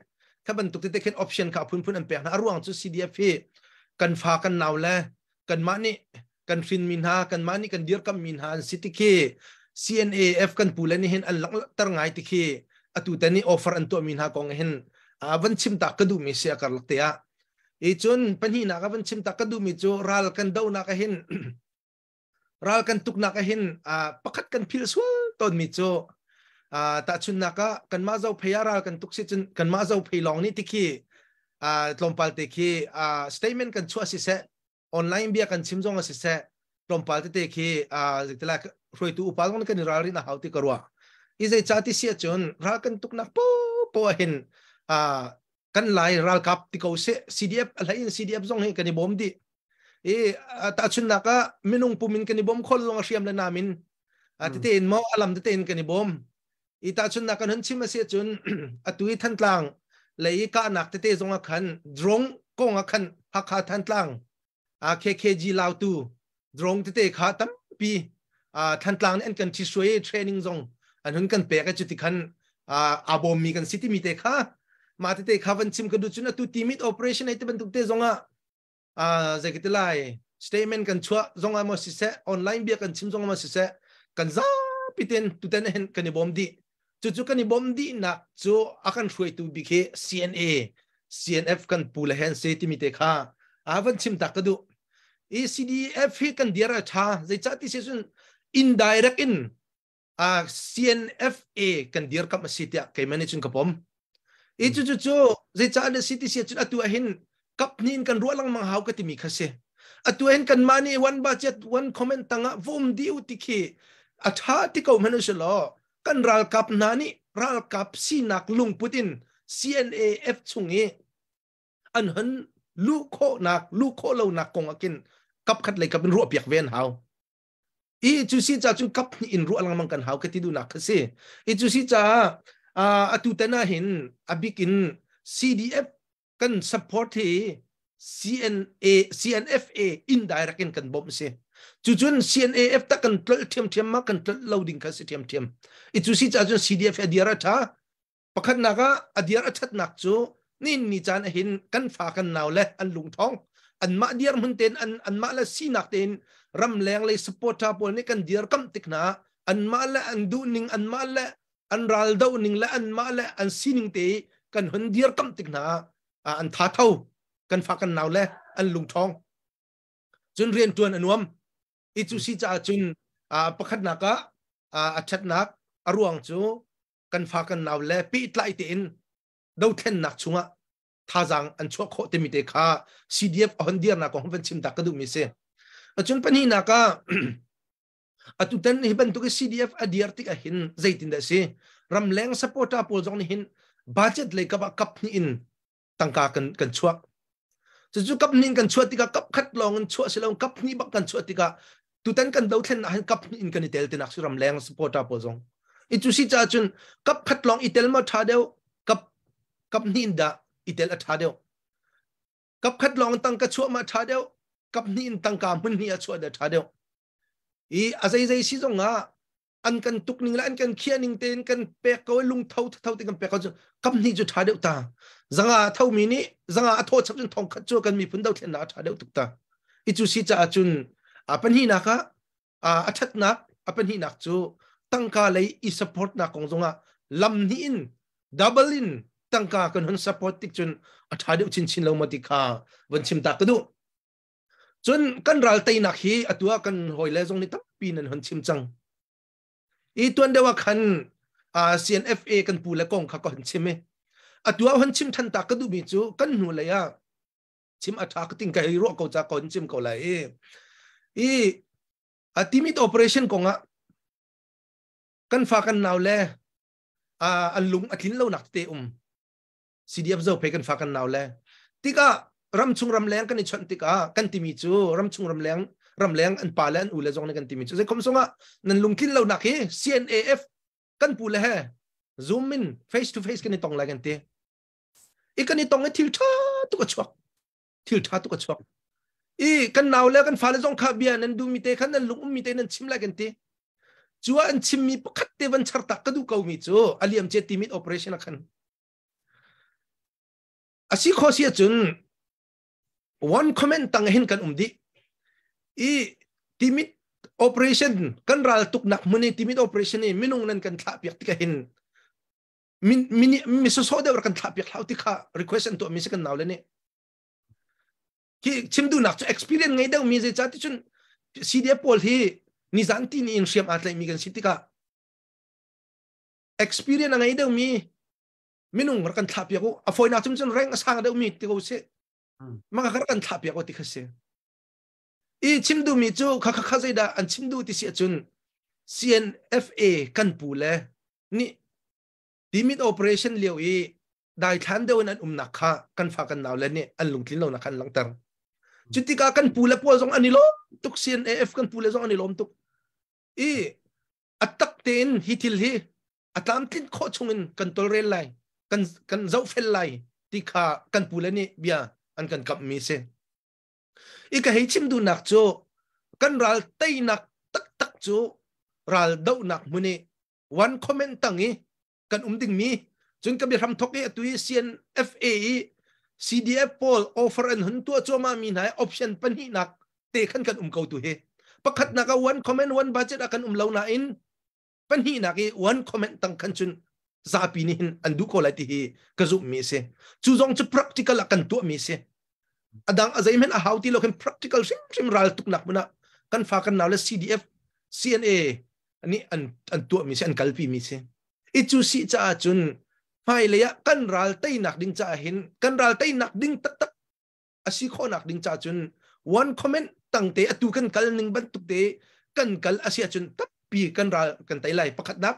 kha bantuk tete khin option kha phunphun an pek hna. A ruang cu CDF hi kan fa kan nau le kanmah nih kan hrin mi hna, kanmah nih kan dirkam mi hna an si ti khi CNAF kan pu le nih hin an langhter ngai ti khi atu te nih offer an tuah mi hna kong hin van chim tak ka duh mi si a karlak te ah. I cun pahnihnak a van chim tak ka duh mi cu ral kan donak ah hin, ral kan tuknak ah hin pakhat kan philh sual tawn mi cu, tahchunnak ah kanmah Zophei ah ral kan tuk si cun kanmah Zophei lawng nih tikhi tlawmpal te khi statement kan chuah siseh, online bia kan chim zong siseh, tlawmpal tete khi zeitilai hruaitu upa zong kan i ralrin a hau ti ka ruah i zei ca ti si ahcun ral kan tuknak po po hin kan Lai ralkap ti ko seh, CDF, a hlei in CDF zong hi kan i bawm dih i tahchunnak ah minung pum in kan i bawm khol zong a hriam le nam in tete in maw alam tete in kan i bawm i tahchunnak kan hun chim a si ahcun atu i Thantlang lei i kahnak tete zong ah khan drone kong ah khan Hakha Thantlang KKG Lautu drone tete kha tampi Thantlang nih an kan ṭhisuai i training zong an hun kan pek i cuti khan aa bawmmi kan si timi te kha mah tete kha van chim ka duh. Cun atu Timit operation ei te bantuk te zong ah zei ka ti lai, statement kan chuah zong ah maw siseh, online bia kan chim zong ah maw siseh, kan zapi ten tuten hin kan i bawm dih. Cucu kan i bawm dihnak cu a kan hruaitu bik hi CNA CNF kan pu le hen se timi te kha a van chim tak ka duh. ACDF hi kan dir a tha. Zeicah ti si cun indirect in CNFA kan dir kam a si tiah keimah nih cun ka pom i cu cu cu zeicah na si ti si cun atu ah hin kap hnih in kan ruah lengmang hau ka timi kha si. Atu hin kanmah nih one budget, one comment tangah vom di u ti khi a tha ti ko hmanh usih law kan ralkap hna nih ralkap sinak lungput in CNAF chung i an hun luh khawhnak luh khawh lonak kong ah khin kap khat lei kap in ruah piak ve an hau i cu si ca cun kap hnih in ruah lengmang kan hau ka ti duhnak kha si. I cu si caah atu tan ah hin a bik in CDF kan support hi. CNA CNFA indirect in kan bawmh si. Cucun CNAF ta kan tlolh ṭhiamṭhiam ma kan tlolh lo ding kha si ṭhiamṭhiam. I cu si caah cun CDF a diar a ṭha. Pakhatnak ah a diar a ṭhatnak cu nin ni caan ahin kan fa kan nau le an lungṭhawng anmah diar hmun tein an anmah le sinak tein ramleng lei supporter pawl nih kan diar kamh tik hna anmah le an duh ning anmah le an ral do ning le anmah le an sining te kan hun dir kamh tik hna an tha tho kan fa kan nau le an lungṭhawng cun rian ṭuan a nuam i cu si caah cun pakhatnak ah a ṭhatnak a ruang cu kan fa kan nau le pehtlai tein dothlennak chungah thazaang an chuah khawh timi te kha CDF a hon dirnak kong van chim tak ka duhmi si. Acun pahnihnak ah atutan hi bantuk CDF a dir tik ahhin zeitin dah si ramleng supporter pawl zong nih hin budget lei kap ah kap hnih in tangka kan kan chuak cucu kap hnih in kan chuah tikah kap khat lawng in chuah si lo kap hnih bak kan chuah tikah tutan kan dothlen ah hin kap hnih in kan i tel tinak si ramleng supporter pawl zong i cu si caah cun kap khat lawng i tel ma tha deuh kap kap hnih in dah i tel a tha deuh kap khat lawng tangka chuah ma tha deuh kap hnih in tangka hmun hnih a chuah dah tha deuh i a zeizei si zong ah an kan tuk ning le an kan khiah ning tein kan pek ko lung tho tho te kan pek ko cu kam hnih cu tha deuh ta zanga tho mi nih zanga a tho chap cun thong khat cu kan miphun do thlen a tha deuh tuk ta i cu si caah cun a pahnihnak ah a thatnak a pahnihnak cu tangka lei i support nak kong zongah lam hnih in double in tangka kan hun support tik cun a tha deuh chinchin lo ma ti kha van chim ta ka duh Cun kan ral teinak hi atu ah kan hawile zong nih tampi nan hon chim cang. I tuan deuh ah khan CNFA kan pu le kong kha ka hon chim i atu ah hon chim than ta ka duhmi cu kan hnu lei ah chim a tha ka ting ka hei ruah ko ca ka hon chim ko lai i i a timit operation kong ah kan fa kan nau le an lung a tlin lo nak te um CDF zo phe kan fa kan nau le tikah ramchung ramleng kan i chawnh tikah kan timi cu ramchung ramleng ramleng an pa le an u le zong nih kan timi cu zeikhom sungah nan lungtlin lo nak hi CNAF kan pu le he zoom in face to face kan i tong lai kan ti i kan i tong i thil tha tuk a chuak thil tha tuk a chuak i kan nau le kan fale zong kha bia nan duh mi te khan nan lung um mi te nan chim lai kan ti cu an chim mi pakhat te van char tak ka duh ko mi cu aliam che timit operation a khan A si kho si ahcun one comment tang hin kan um dih. I timit operation kan ral tuknak hmun i timit operation i minung nan kan thlah piak tikah hin min min mi sawsawh deuh kan thlah piak hlau ti kha request an tuah mi si kan nau le nih khi chim duhnak cu experience ngei deuh mi zeicah ti cun CDF pawl hi nizan ti ni in hriam aa tlaih mi kan si tikah experience a ngei deuh mi minung rak kan thlah piak u a fawinak cum cun rank a sang deuh mi ti ko sih maka kar kan thlah piak u ti kha si i chim duh mi cu kha kha kha zeidah an chim duh ti si ahcun CNFA kan pu le nih timit operation lio i daithlan deuh in an umnak kha kan fa kan nau le nih an lungtlin lonak kha an langhter cu tikah kan pu le pawl zong an i lawm tuk CNAF kan pu le zong an i lawm tuk i a tak tein hi thil hi a tlamtlin khawh chungin kan tolrel lai kan kan zohfel lai ti kha kan pu le nih bia an kan kamh mi si i ka hei chim duhnak cu kan ral teinak taktak cu ral dohnak hmun i one comment tang i kan um ding mi cun ka biahram thok i atu i CNFA i CDF pawl offer an hun tuah cuahmah mi hna option pahnihnak te khan kan um ko tu hi pakhatnak ah one comment one budget ah kan um lo nain pahnihnak i one comment tang khan cun zapi nih hin an duh ko lai ti hi ka zumh mi a si cu zong cu practical ah kan tuah mi a si adang a zeihmanh a hau ti lo khin practical hrimhrim ral tuknak hmun ah kan fa kan nau le CDF CNA nih an an tuah mi si an kalpi mi si i cu si caah cun hmailei ah kan ral teinak ding caah hin kan ral teinak ding taktak a si khawhnak ding ca cun one comment tangte atu kan kal ning bantuk te kan kal a si ahcun tampi kan ral kan tei lai pakhatnak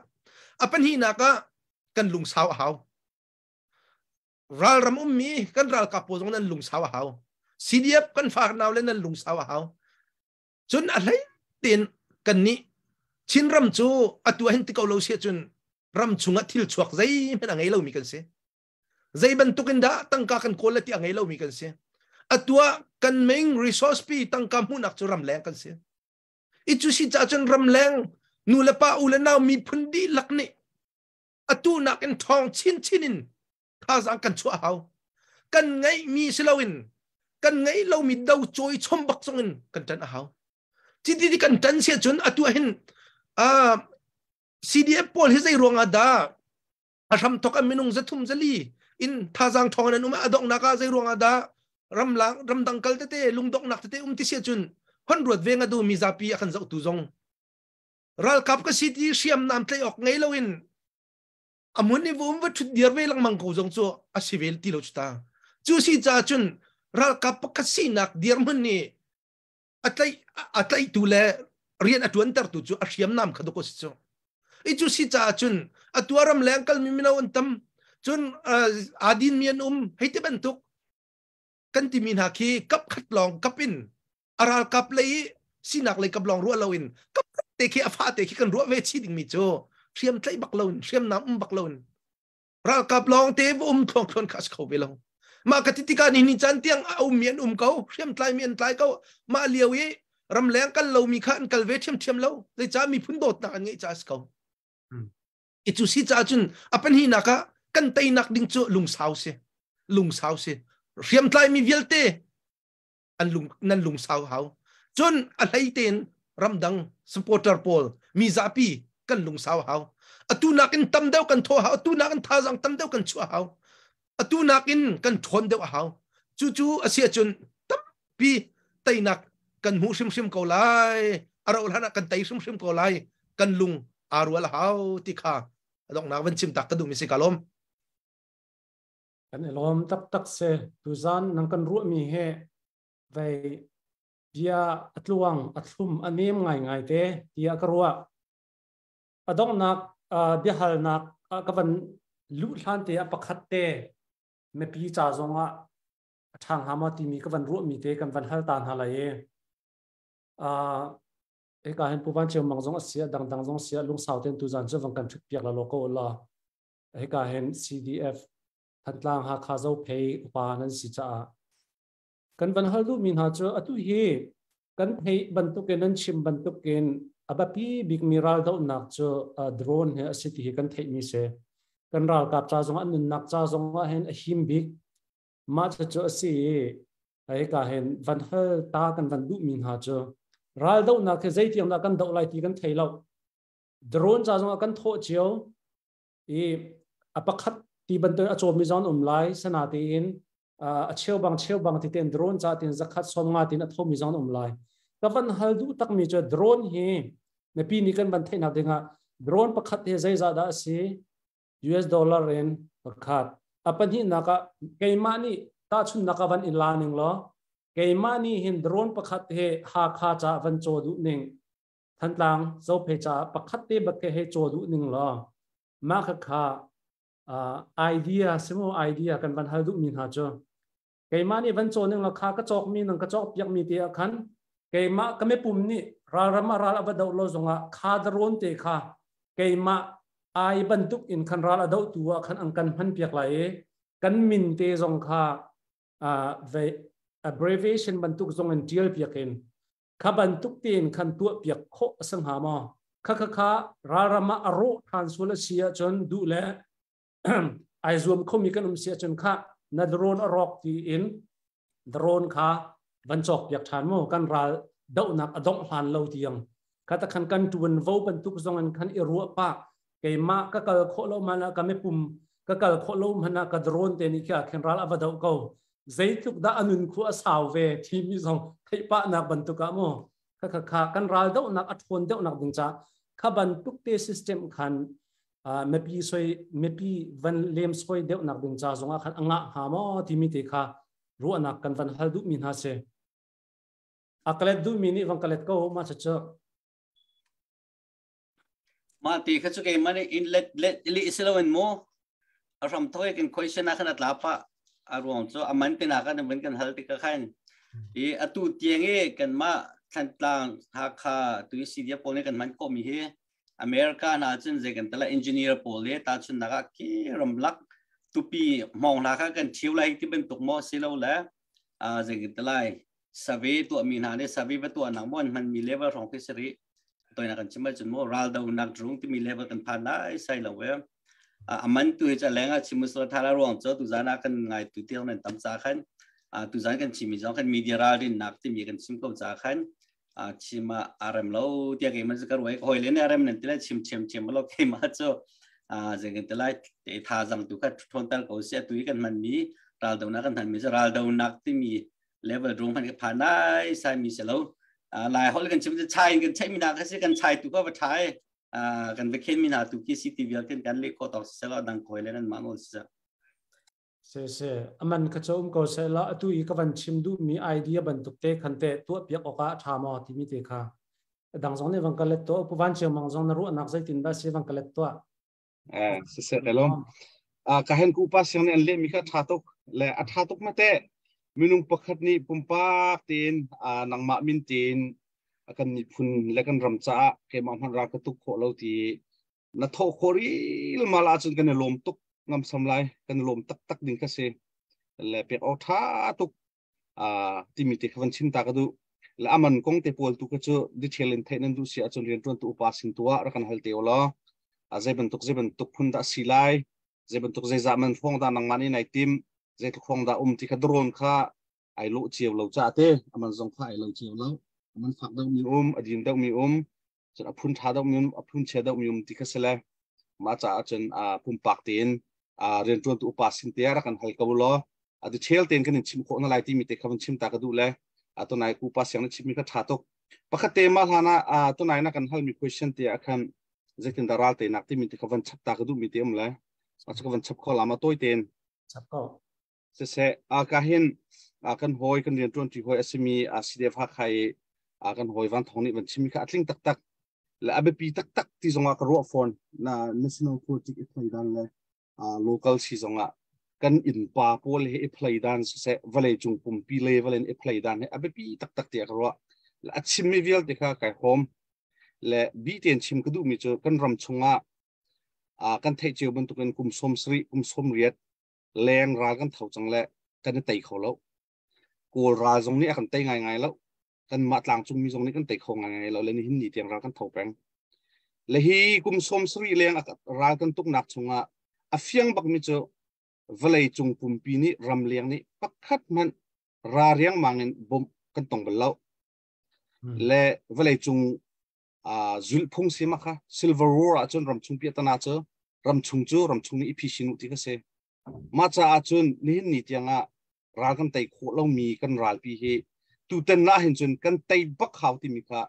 a pahnihnak ah kan lungsau a hau ralram ummi kan ralkap pawl zong nan lungsau a hau CDF kan fa nau le nan lungsau a hau cun a hlei tein kan nih Chinram cu atu hin ti ko lo si ahcun ram chungah thil chuak zeihmanh a ngei lomi kan si zei bantuk in dah tangka kan kawl le ti a ngei lomi kan si. Atua kan main resource pi tangka hmuhnak cu ramleng kan si. I cu si ca cun ramleng nu le pa u le nau miphun dihlak nih atu nakin ṭhawng chinchin in thazaang kan chuah hau. Kan ngeihmi si loin kan ngeih lomi do cawi chom bak zong in kan ṭan a hau. Citi kan ṭan si ahcun atu ah hin CDF pawl hi zei ruangah dah a hramthok an minung zathum zali in thazaang ṭhawng an um a donghnak ah zei ruangah dah ramlang ramdang kal tete lungdonghnak tete um ti si ahcun hon ruat ve nga du mi zapi a kan zohtu zong ralkap ka si ti hriamnam tlaih awk ngei loin a mun i vum va ṭhut dir ve lengmang ko zong cu a si ve ti lo cu ta. Cu si caah cun ralkap pakhat sinak dirhmun nih a tlaih a tlaihtu le rian a ṭuantertu cu a hriamnam kha duk a si cu. I cu si caah cun a tuaram leng kalmi mino an tam, cun aa dinmi an um hei ti bantuk kan timi hna khi kap khat lawng kap in a ralkap lei i sinak lei kap lawng ruah loin kap khat te khi a fa te khi kan ruah ve chih dingmi cu hriam tlaih bak loin, hriamnam um bak loin ralkap lawng te va um thluang thluan kha a si kho ve lo. Mah ka ti tikah ni ni caan tiang a ummi an um ko, hriam tlaimi an tlai ko. Mah lio i ramleng kal lomi kha an kal ve ṭhiamṭhiam lo, zeicah? Miphun dawtnak an ngeih caah a si ko. I cu si caah cun a pahnihnak ah kan teinak ding cu lungsau si, lungsau si. Hriamtlaimi vialte an lung nan lungsau hau. Cun a hlei tein ramdang supporter pawl, mi zapi kan lungsau hau. Atu nakin tam deuh kan thawh hau, atu nakin thazaang tam deuh kan chuah hau, atu nakin kan ṭhawn deuh a hau. Cucu a si ahcun tampi teinak kan hmuh hrimhrim ko lai, a rauh hlan ah kan tei hrimhrim ko lai. Kan lung aa rual a hau ti kha a donghnak van chim tak ka duhmi si. Ka lawm. Kan i lawm taktak si. Tuzan nang kan ruahmi he vei bia a tluang, a thlum, a nem ngaingai te tiah ka ruah. A donghnak biahalnak ka van luh hlan te ah pakhat te mipi ca zongah a ṭha hnga maw timi ka van ruahmi te kan van hal ta hna lai i hika hin Pu Van Ceu Mang zong a si, a dangdang zong si, lungsau ten tuzan cu van kan ṭhut piak la law ko la. Hika hin CDF Thantlang Hakha Zophei upa nan si caah kan van hal duhmi hna cu atu hi kan theih bantukin, nan chim bantukin a biapi bikmi raldohnak cu drone he a si ti hi kan theihmi si. Kan ralkap ca zong, an nunnak ca zong ah hin a him bik mah cu a si i hika hin van hal ta kan van duhmi hna cu raldohnak hi zeitiang dah kan doh lai ti kan thei lo. Drone ca zong ah kan thawh cio i a pakhat ti bantuk a cawmi zong um lai sana tein a cheubang cheubang ti ten drone ca tin zakhat 50 tin a thomi zong um lai. Ka van hal duh takmi cu drone hi mipi nih kan van theihnak dingah drone pakhat hi zeizah dah a si US dollar in pakhat? A pahnihnak ah keimah nih tahchunnak ah van in la ning law, keimah nih hin drone pakhat hi Hakha ca van caw duh ning, Thantlang Zophei ca pakhat te bak he caw duh ning law, mah kha kha idea simu idea kan van hal duh mi hna cu keimah nih van caw ning law, kha ka cawk mi nang ka cawk piak mi te ah khan keimah ka mepum nih ralram ah ral a va doh lo zongah kha drone te kha keimah ai bantuk in khan ral a doh tu ah khan an kan hman piak lai i kan min te zong kha abbreviation bantuk zong in tial piak in kha bantuk tein khan tuah piak khawh a si hnga maw? Kha kha kha ralram ah a rawh ṭhan sual a si ahcun, duh le ai zuam khomi kan um si ahcun, kha na drone a rawk tiin drone kha van cawk piak ṭhan mu, kan ral dohnak a dongh hlan lo tiang kha ta khan kan ṭuan vo bantuk zong in khan i ruah pah. Keimah ka kal khawh lo man ah, ka mipum ka kal khawh lo hmanh ah, ka drone te nih kha khin ral a va doh ko, zeitluk dah a nun khu a sau ve thimi zong theih pah nak bantuk ah mu, kha kha kha kan ral dohnak a ṭhawn deuhnak ding ca kha bantuk te system khan mipi soi mipi van lem soi deuhnak ding ca zongah khan a ngah hnga maw timi te kha ruahnak kan van hal duhmi hna si. A kalet duhmi nih van kalet ko ma cha. Ma ti kha chu keimah nih in let let li si lo in mu a hram thoi kan question a khan a tla pa a ruang cu a man tina kan van kan hal tik khan i atu tiang i kan ma Thantlang Hakha tu CDF pawl nih kan man ko mi hi America na cun zei kan tala engineer pawl le ta chun naka ki ramlak tupi mong na kha kan thiu lai ti bantuk mo si lo le. Zei te lai survey tuah mi hna le survey va tuah nak mo an hman mi level rong khi sari toina kan chim cun mo ral do nak drung ti mi level kan phan lai sai lo we. Aman tu hi cha lenga chimus la thala ruang cho tu zana kan ngai tu tiang nan tam cha khan tu zan kan chimi zong khan media ral rin nak ti mi kan chim ko cha khan chima arem lo tia ke man kar wai hoi le ne arem nan tila chim chem chem lo ke ma cho zeng te lai te tha jang tu kha thon tal ko sia tu kan man mi ral do na kan than mi ral do nak ti mi level rung phan ke phan nai sai mi se lo. Lai hol kan chim chai kan chai mi na ka se kan chai tu ka ba thai kan ve khen mi na tu ki si ti vial ken kan le ko tok se lo dang koi le nan ma ngol se. Se se aman ka chom ko se la atu i ka van chim du mi idea ban tuk te khan te tu piak oka tha mo ti mi te kha. Dang zong ne wang kalet to pu van chiang mang zong na ru nak zai tin ba se wang kalet to. Se se kelom ka hen ku pa siang ne an le mi kha tha tuk le a tha tuk ma te minung pakhat ni pumpak tin nangma min tin kan ni phun le kan ram cha ke ma man ra ka tuk kho lo ti na tho khori ma la chun kan lom tuk ngam sam lai kan lom tak tak ding ka se le pek o tha tuk ti mi te khawan chim ta ka du le aman kong te pol tu ka chu detail in thein du sia chun rian tron tu upa sin tua ra kan hal te ola a zai ban tuk zai ban tuk phun da si lai zai ban tuk zai za man phong da nang mani nai tim zai tu phong da ti kha drone kha ai lo chiu lo cha te aman zong kha ai lo chiu lo aman phak deuh mi adin deuh mi chun a phun tha deuh mi a phun che deuh mi ti kha sele ma cha chun a pum pak tin a rian tron tu upa sin te ra kan hal ko lo a du chel ten kan chim kho na lai ti mi te khawan chim ta ka du le a to nai ku pa siang na chim mi kha tha tok pakhat te ma hlana a to nai na kan hal mi question te akhan zetin daral te nak ti mi te khawan chap ta ka du mi te um le a chu kawan chap kho lama toy ten chap ko se se a ka hin a kan hoi kan rian tuan ti hoi asimi a CDF ha khai a kan hoi van thong ni van chimi kha atling tak tak le abe pi tak tak ti zonga ka ro phone na national politic e play dan le a local si zonga kan in pa pol he e play dan se se vale chung pum pi level in e play dan he abe pi tak tak ti ka ro la chim mi vial te kha kai hom le bi ten chim ka du mi chu kan ram chunga a kan thei cheu ban tukin kum som sri kum som riat leng ral kan thau chang le kan tei kho lo kol ral zong ni kan tei ngai ngai lo kan ma tlang chung mi zong ni kan tei kho ngai ngai lo le ni hin ni tiang ral kan thau peng le hi kum som sri leng ral kan tuk nak chunga a fiang bak mi chu vlei chung pumpi ni ram leng ni pakhat man ra riang mangin bom kan tong bal lo le vlei chung a zul phung se ma kha silver war a chun ram chung pi tana chu ram chung chu ram chung ni iphi sinu ti ka se ma cha a chun ni hin ni tianga ral kan tei kho lo mi kan ral pi hi tu ten na hin chun kan tei bak hau ti mi kha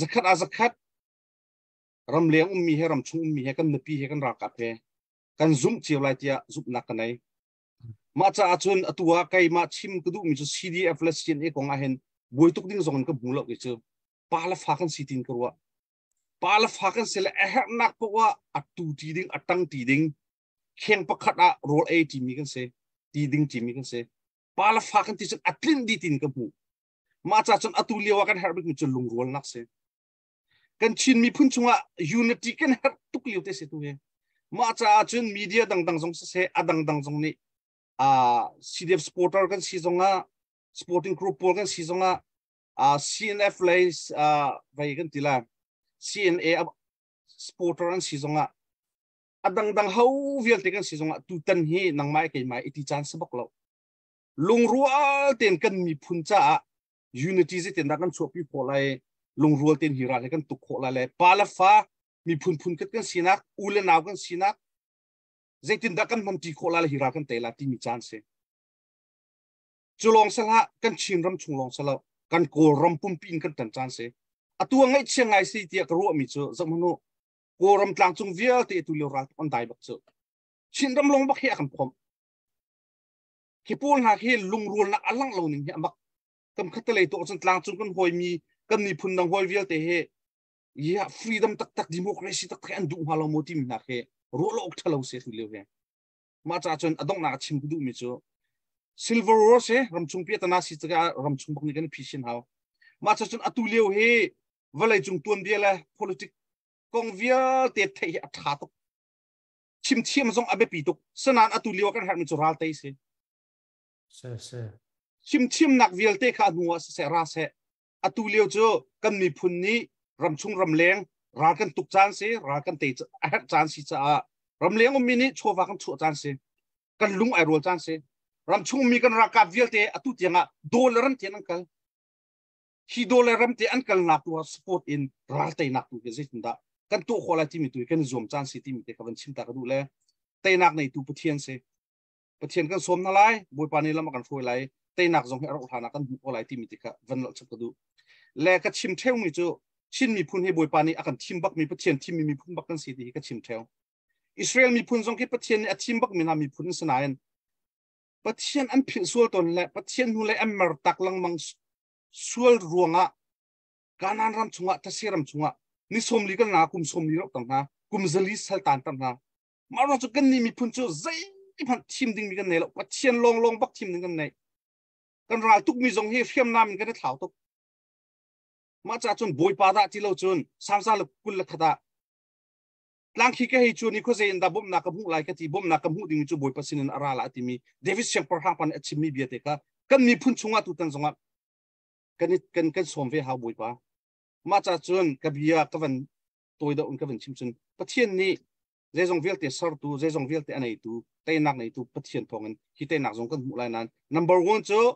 zakhat a zakhat ram leng um mi he ram chung um mi he kan na pi he kan ra ka phe kan zum chiu lai tia zup nak ka nei ma cha a chun atua kai ma chim ku du mi chu CDF la CNA kong a hen boi tuk ding zong ka bu lo ki chu pa la fa kan si tin ka ruwa pa la fa kan se le a her nak po wa atu ti ding atang ti ding kheng pakhat a rol a ti mi kan se ti ding ti mi kan se pa la fa kan ti chun atlin di tin ka mu ma cha chun atu liwa kan her bik mi chun lungrol nak se kan chin mi phun chunga unity kan her tuk liu te se tu he ma cha chun media dang dang zong se adang dang zong ni a CDF supporter kan si zonga sporting group pol kan si zonga a CNF lei a vai kan tila CNA supporter an si zonga adang dang ho vial te kan si zonga tu tan hi nang mai ke mai iti chan sabak lo lungrual ten kan mi phun cha unity se ten da kan chuak pi pho lai lungrual ten hi ra le kan tuk kho la le pa la fa mi phun phun kat kan sinak u le naw kan sinak zeitin da kan man ti kho la le hi ra kan te la ti mi chan se chulong sala kan chin ram chung long sala kan kol ram pum pin kan tan chan se atua ngai chiang ngai si tia ka ru mi chu zamhanu ko ram tlang chung vial te tu leo ral on dai bak chu chin ram long bak he kan phom ki pul na khi lungrul na alang lo ning hi amak kam khatale to chun tlang chung kan hoi mi kan ni phun dang hoi vial te he ya freedom tak tak democracy tak tak an du ma lo mo ti mi na khe ro lo ok thalo se thu leo he ma cha chun adong na chim du mi chu silver war se ram chung pi ta na si cha ram chung bak ni kan phi sin hau ma cha chun atu leo he valai chung tuan bia la politic kong vial te thei a tha tuk chim thiam zong abe pi tuk sanan atu leo kan har mi chu ral te se se se. Chimchimnak vialte kha hnu ah siseh ra seh. Atu lio cu kan miphun nih ramchung ramleng ral kan tuk caan si, ral kan tei a herh caan si caah ramleng ummi nih chawva kan chuah caan si. Kan lung ai rual caan si. Ramchung mi kan ralkap vialte atu tiangah dollar ram tiang an kal. Hi dollar ram te an kalnak tu ah support in ral teinak tu ke zeitindah kan tuah khawh lai timi tu kan zuam caan si timi te ka van chim ta ka duh le teinak neitu Pathian si. Pathian kan sawm hna lai, Bawipa nih lam a kan hruai lai, teinak zong hi a rauh hlan ah kan hmuh ko lai timi ti kha van lawh chap ka duh. Le ka chim ṭheumi cu Chin miphun hi Bawipa nih a kan thim bakmi Pathian thimmi miphun bak kan si ti hi ka chim ṭheo. Israel miphun zong khi Pathian nih a thim bakmi hna miphun an si nain Pathian an philh sual tawn le Pathian hnu le an mer tak lengmang sual ruangah Kanaan ram chungah Thase ram chungah ni 40 kan nga kum 40 rok tang hna kum 4 saltan tang hna mah ruang cu kan nih miphun cu zeihmanh thim dingmi kan nei lo. Pathian lawnglawng bak thim ding kan nei. Kan ral tukmi zong hi hriamnam in kan i thlau tuk. Mah caah cun Bawipa dah ti lo cun samsa le 21 ah tlang khi ka hei cu ni khuazei in dah bawmhnak ka hmuh lai ka ti. Bawmhnak ka hmuh ding cu Bawipa sinin a ra la timi David siangpahrang pa nih a chimmi bia te kha kan miphun chungah tutan zongah kan kan kan sawm ve hau Bawipa. Mah caah cun ka bia ka van tawi deuh in ka van chim cun Pathian nih zeizong vialte sertu, zeizong vialte a neitu, teinak neitu Pathian thawngin hi teinak zong kan hmuh lai nain number one cu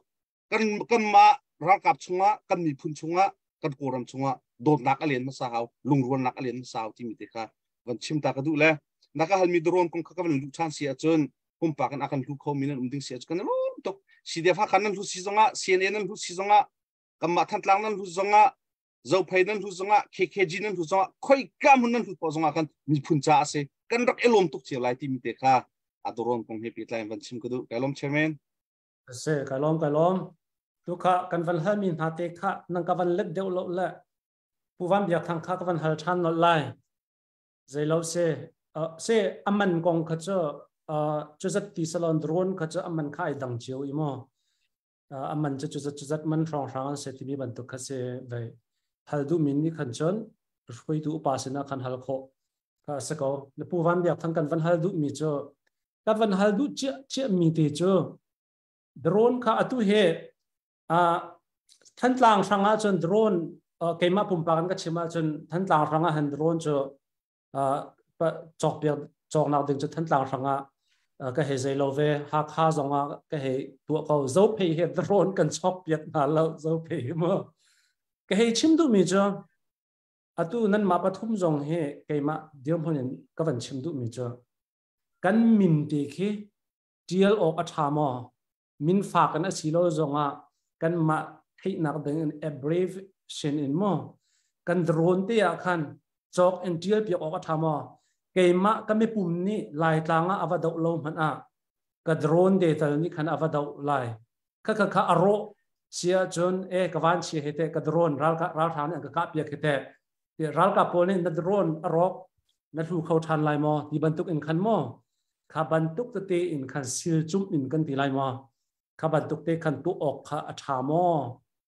kan kanmah ralkap chungah, kan miphun chungah, kan Kawlram chungah dawtnak a lian hmasa hau, lungrualnak a lian hmasa hau timi te kha van chim ta ka duh le na ka halmi drone kong kha ka van luh ṭhan si ahcun pumpak in a kan hlu kho mi nan um ding si ahcun kan i lawm tuk. CDF Hakha nan hlu si zongah, CNA nan hlu si zongah, kanmah Thantlang nan hlu zongah, Zophei nan hlut zongah, KKG nan hlut zongah, khoika hmun nan hlut poh zongah kan miphun ca a si. Kan rak i lawm tuk cio lai timi te kha a drone kong he pehtlai in van chim ka duh. Kai lawm, Chairman. Se kai lawm, kai lawm. Tu kha kan van hal mi hna te kha nang ka van let deuh lo le Pu Van Biak Thang kha ka van hal than nolh lai. Zeilo se se aman kong kha cu cu zat ti salon drone kha cu aman kha ai dang cio i mo. Aman cu cuzat cuzat man hrawng hrang an se timi bantuk kha si ve hal duh min nih khan cun hruaitu upa sinah khan hal khawh kha a si ko. Na Pu Van Biak Thang kan van hal duh mi cu, kan van hal duh cia cia mi te cu drone kha atu he Thantlang hrang ah cun drone, keimah pumpak in ka chim ahcun Thantlang hrang ah han drone cu cawk piak cawknak ding cu Thantlang hrang ah ka hei zei lo ve. Hakha zong ah ka hei tuah ko. Zophei he drone kan chok piak hna lo. Zophei mu ka hei chim duh mi cu atu nan mah pathum zong hi keimah dirhmun in ka van chim duh mi cu kan min te khi tial awk a tha maw, min fa kan asi lo zong ah kan mah theihnak ding in abbreviation in maw kan drone te ah khan cawk in tial piak awk a tha maw? Keimah ka mipum nih Laitlang ah ava doh lo hmanh ah ka drone de tal nih khan ava doh lai. Kha kha kha aro sia cun e ka van chia he te ka drone ral ral nih an ka kah piak he te ralkap pawl nih na drone a rawk na hlu kho than lai maw ti bantuk in khan maw, kha bantuk tete in khan sil cumh in kan ti lai maw, kha bantuk te khan tuah awk kha a tha maw?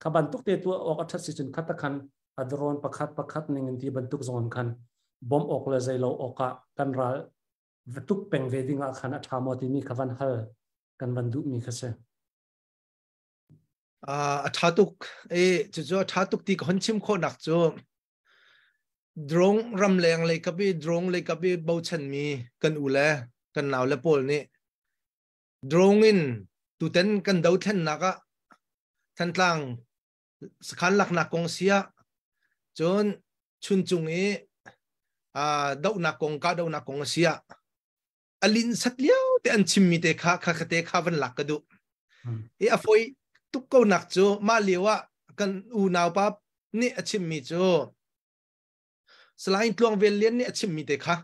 Kha bantuk te tuah awk a that si cun khat khan a drone pakhat pakhat ning in ti bantuk zong khan bom awk le zeilo awk ah kan ral tuk peng ve ding ah khan a tha maw timi kha van hal kan van duh mi kha si. A tha tuk e. Cu a tha tuk ti ka hon chim khawh nak cu drone ramleng lei kapi drone lei kapi bochan mi kan u le kan nau le pawl nih drone in tuten kan do thlennak ah Thantlang sakhan laknak kong sia cun Chuncung i dohnak kong ka dohnak kong sia alin sat liao te an chimmi te kha kha te kha van lak ka duh i a foi tuk ko nak cu mah lio ah kan unau pa nih a chimmi cu Salai Tluang Vel Lian nih a chimmi te kha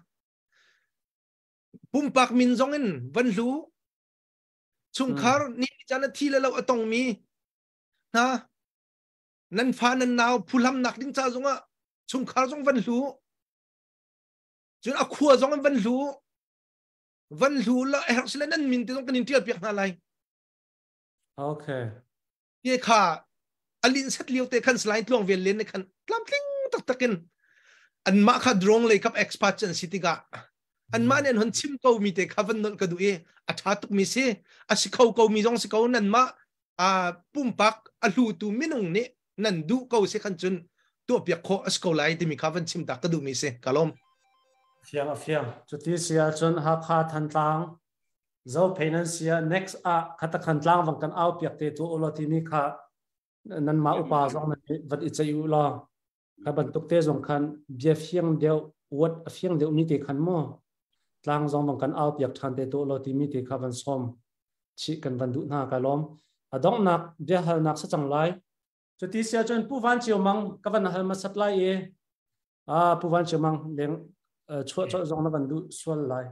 pumpak min zong in van hlu chungkhar ni caan a thi le lo a tongmi hna nan fa nan nau phuhlam nak ding ca zongah chungkhar zong van hlu cun a khua zong in van hlu van hlu la herh sile nan min te zong kan in tial piak hna lai. Okay. Te kha alin set liu te khan Salai Tluang Vel Len ne khan tlamtling tak takin an mah kha drone lei kap expert chan si tikah an mah nih an hon chim ko mi te kha van nolh ka duh i a tha tuk mi si a si kho ko mi zong si ko nan mah. A pumpak a hlutu minung nih nan duh ko si khan cun tuah piak khawh a si ko lai timi kha van chim tak ka duhmi si. Ka lawm. Fiang a fiang. Cuti si ahcun Hakha Thantlang Zophei nan si ah next ah khatakhan tlang vang kan au piak te tu ulaw timi kha nan mah upa zong nan vat i ceih u law kha bantuk te zong khan bia fiang deuh wat a fiang deuh mi te khan mu tlang zong vang kan au piak than te tu law timi te kha van som chi kan van duh hna ka lawm. A donghnak bia halnak sa cang lai. Cuti sia cun Pu Van Cio Mang ka van hal hmasat lai i Pu Van Cio Mang leng chuah colh zong na van duh sual lai.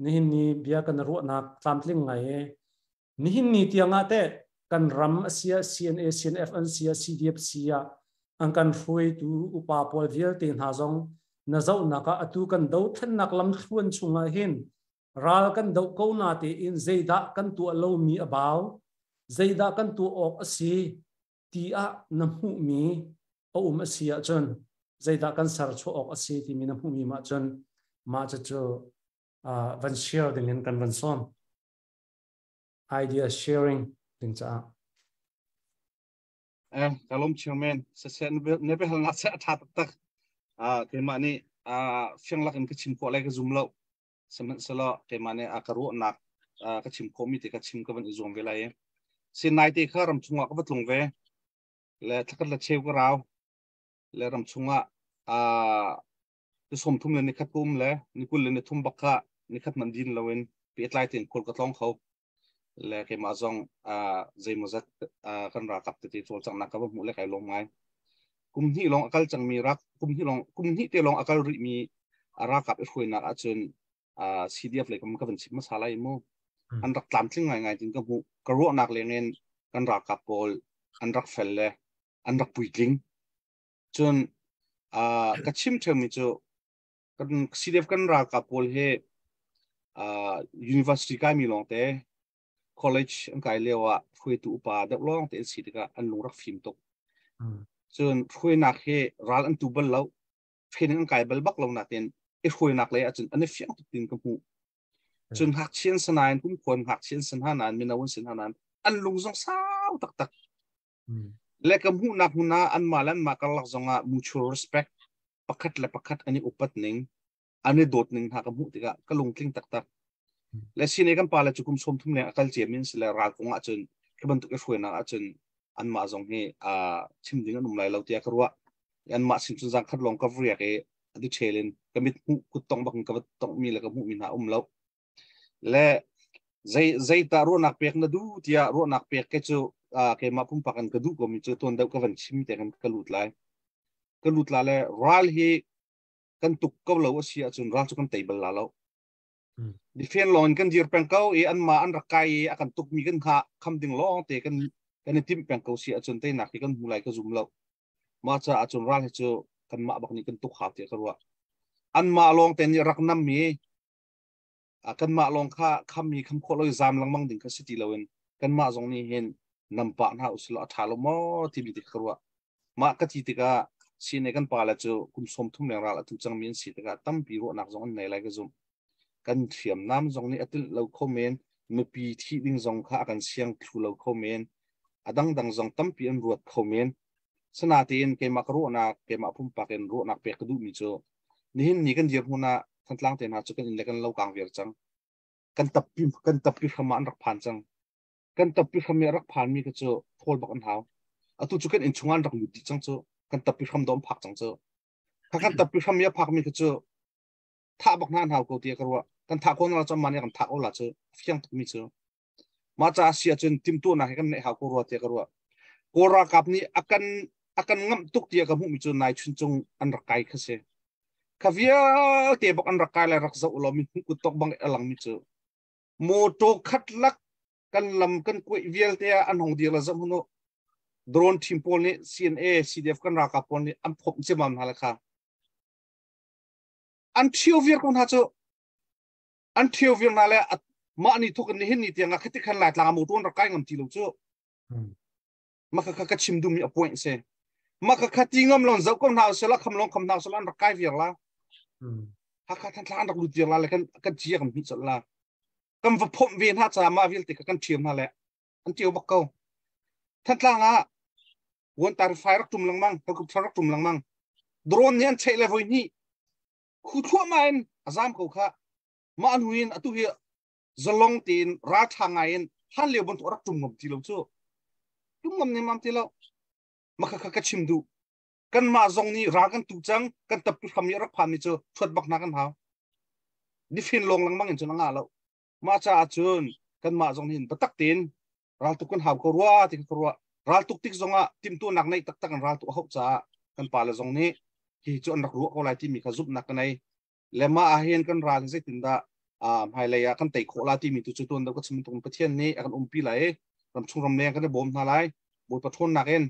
Nihin ni bia kan ruahnak tlamtling ngai i nihin ni tiang ah teh kan ram a sia CNA CNF an sia CDF sia an kan hruaitu upa pawl vialte hna zong na zohnak ah atu kan dothlennak lamthluan chungah hin ral kan doh ko na tein zeidah kan tuah lomi a bau, zeidah kan tuah awk a si ti ah na hmuhmi a um a si ahcun, zeidah kan ser chuah awk a si timi na hmuhmi mah cun mah cu van share ding in kan van sawm, idea sharing ding caah. Eh, kalom chairman sase ne be hal na se tha tak tak. Keimah nih fiang lak in ka chim khawh lai ka zum lo. Sihmanhsehlaw keimah nih a ka ruahnak ka chim khawhmi te ka chim ka van i zuam ve lai i sin nai te kha ram chungah ka va tlung ve le thlakhat le cheu ka rau le ram chungah ni 30 le nikhat ka um le ni 20 le ni 30 bak kha nikhat man din loin pehtlai tein khual ka tlawng kho le keimah zong zeimawzat kan ralkap tete cawlcanghnak ka va hmuh le kai lawm ngai. Kum hnih lawng a kal cangmi rak kum hnih lawng kum hnih te lawng a kal rihmi ralkap i hruainak ahcun CDF lei kam ka van chim hmasa lai mu. An rak tlamtling ngai ngai tin ka hmuh. Ka ruahnak lengin kan ralkap pawl an rak fel le an rak puitling. Cun ka chim ṭheumi cu kan CDF kan ralkap pawl hi university kaimi lawngte, college an kai lio ah hruaitu upa deuh lawng te an si tikah an lung rak fim tuk. Cun hruainak hi ral an tu bal lo, training an kai bal bak lo natin i hruainak lei ahcun an i fiang tuk tin ka hmuh. Cun ngakchia an si nain, kumkhuan ngakchia an si hna nain, mino an si hna nain an lung zong sau taktak. Le ka hmuhnak hmun ah anmah le anmah karlak zongah mutual respect, pakhat le pakhat an i upat ning, an i dawt ning hna ka hmuh tikah ka lungtling taktak. Le sine kan pa le cu kum 30 leng a kal ciami an si le ral kong ahcun khi bantuk i hruainak ahcun anmah zong hi chim ding an um lai lo tiah ka ruah. Anmah sin cun zang khat lawng ka riak i a detail in ka mit hmuh kut tong bak in ka va tonghmi le ka hmuhmi hna um lo. Le zei zeitah ruahnak pek na duh tiah ruahnak pek ke cu keimah pumpak in ka duh komi cu tuan deuh ka van chim te kan ka lut lai. Ka lut la le ral hi kan tuk ko lo a si ahcun ral cu kan tei bal la lo. Defend lawng in kan dir peng ko i anmah an rak kai i a kan tukmi kan hngah kham ding lawng te kan kan i timh peng ko si ahcun teinak hi kan hmu lai ka zum lo. Mah caah cun ral hi cu kanmah bak nih kan tuk hau tiah ka ruah. Anmah lawng te nih rak nam i kanmah lawng kha kham i kham khawh lo i zaam lengmang ding kha si ti loin kanmah zong nih hin nam pah hna usih law a ṭha lo maw timi ti ka ruah. Mah ka ti tikah sine kan pale cu kum 30 leng ral a tu cangmi an si tikah tampi ruahnak zong an nei lai ka zumh. Kan hriamnam zong nih a tilh lo kho men, mipi thih ding zong kha a kan siang thlu lo kho men, a dangdang zong tampi an ruat kho men. Sinain keimah ka ruahnak, keimah pumpak in ruahnak pek ka duhmi cu nihin ni kan dirhmun ah Thantlang te hna cu kan inn le kan lo kang viar cang. Kan tappi kan tappi hram ah an rak phan cang. Kan tappi hram i a rak phanmi kha cu thawl bak an hau. Atu cu kan inn chungah an rak lut dih cang cu. Kan tappi hram dawm phak cang cu. Kha kan tappi hram i a phakmi kha cu thah bak hna an hau ko tiah ka ruah. Kan thah ko na la cu amah nih a kan thah ko la cu. A fiang tukmi cu. Mah caah si ahcun timhtuahnak hi kan neih hau ko rua tiah ka ruah. Kawl ralkap nih a kan ngamh tuk tiah ka hmuhmi cu nai chuncung an rak kai kha si. Kha vialte bak an rak kai le rak zoh law mi kut tok bang a langmi cu motor khat lak kan lam kan kuaih vialte ah an hong dir la zoh hunu drone team pawl nih CNA CDF kan ralkap pawl nih an phomh ciamam hna le kha an ṭhio viar ko hna cu. An ṭhio viar hna le mah ni thok in nihin ni tiang ah khati khan Laitlang a motor an rak kai ngam ti lo cu. Mah kha ka chim duhmi a point si. Mah kha ti ngam lon zoh ko hna usila, kham long kham hna usila, an rak kai viar la. Hakha Thantlang an rak lut viar la le kan kan cia kan hmuh colh la. Kan va phomh ve hna caah mah vialte kha kan ṭhiam hna le an ṭio bak ko. Thantlang ah wan tar fai rak tum lengmang helicopter rak tum lengmang drone nih an cheih le voi hnih khu thluahmah in a zam ko kha mah hnu in atu hi zalong tein ral tha ngai in hlan lio bantuk rak tum ngam ti lo cu tum ngam nem am ti lo makha kha ka chim duh kan mah zong nih ral kan tu cang kan tappi hram i rak phan mi cu thuat bak na kan hau nifin long lengmang in cun a ngah lo mah caah cun kan mah zong hin biatak tein raltuk kan hau ko rua ti ka ruah raltuk tik zongah timhtuahnak neih taktak in raltuk a hauh caah kan pale zong nih hi cu an rak ruah ko lai timi kha zumhnak ka nei le mah ah hin kan ral zeitindah hmailei ah kan tei khawh la timi tu cu tuan deuh ka chim tung Pathian nih a kan umpi lai i ramchung ramleng kan i bawm hna lai Bawipa ṭhawnnak in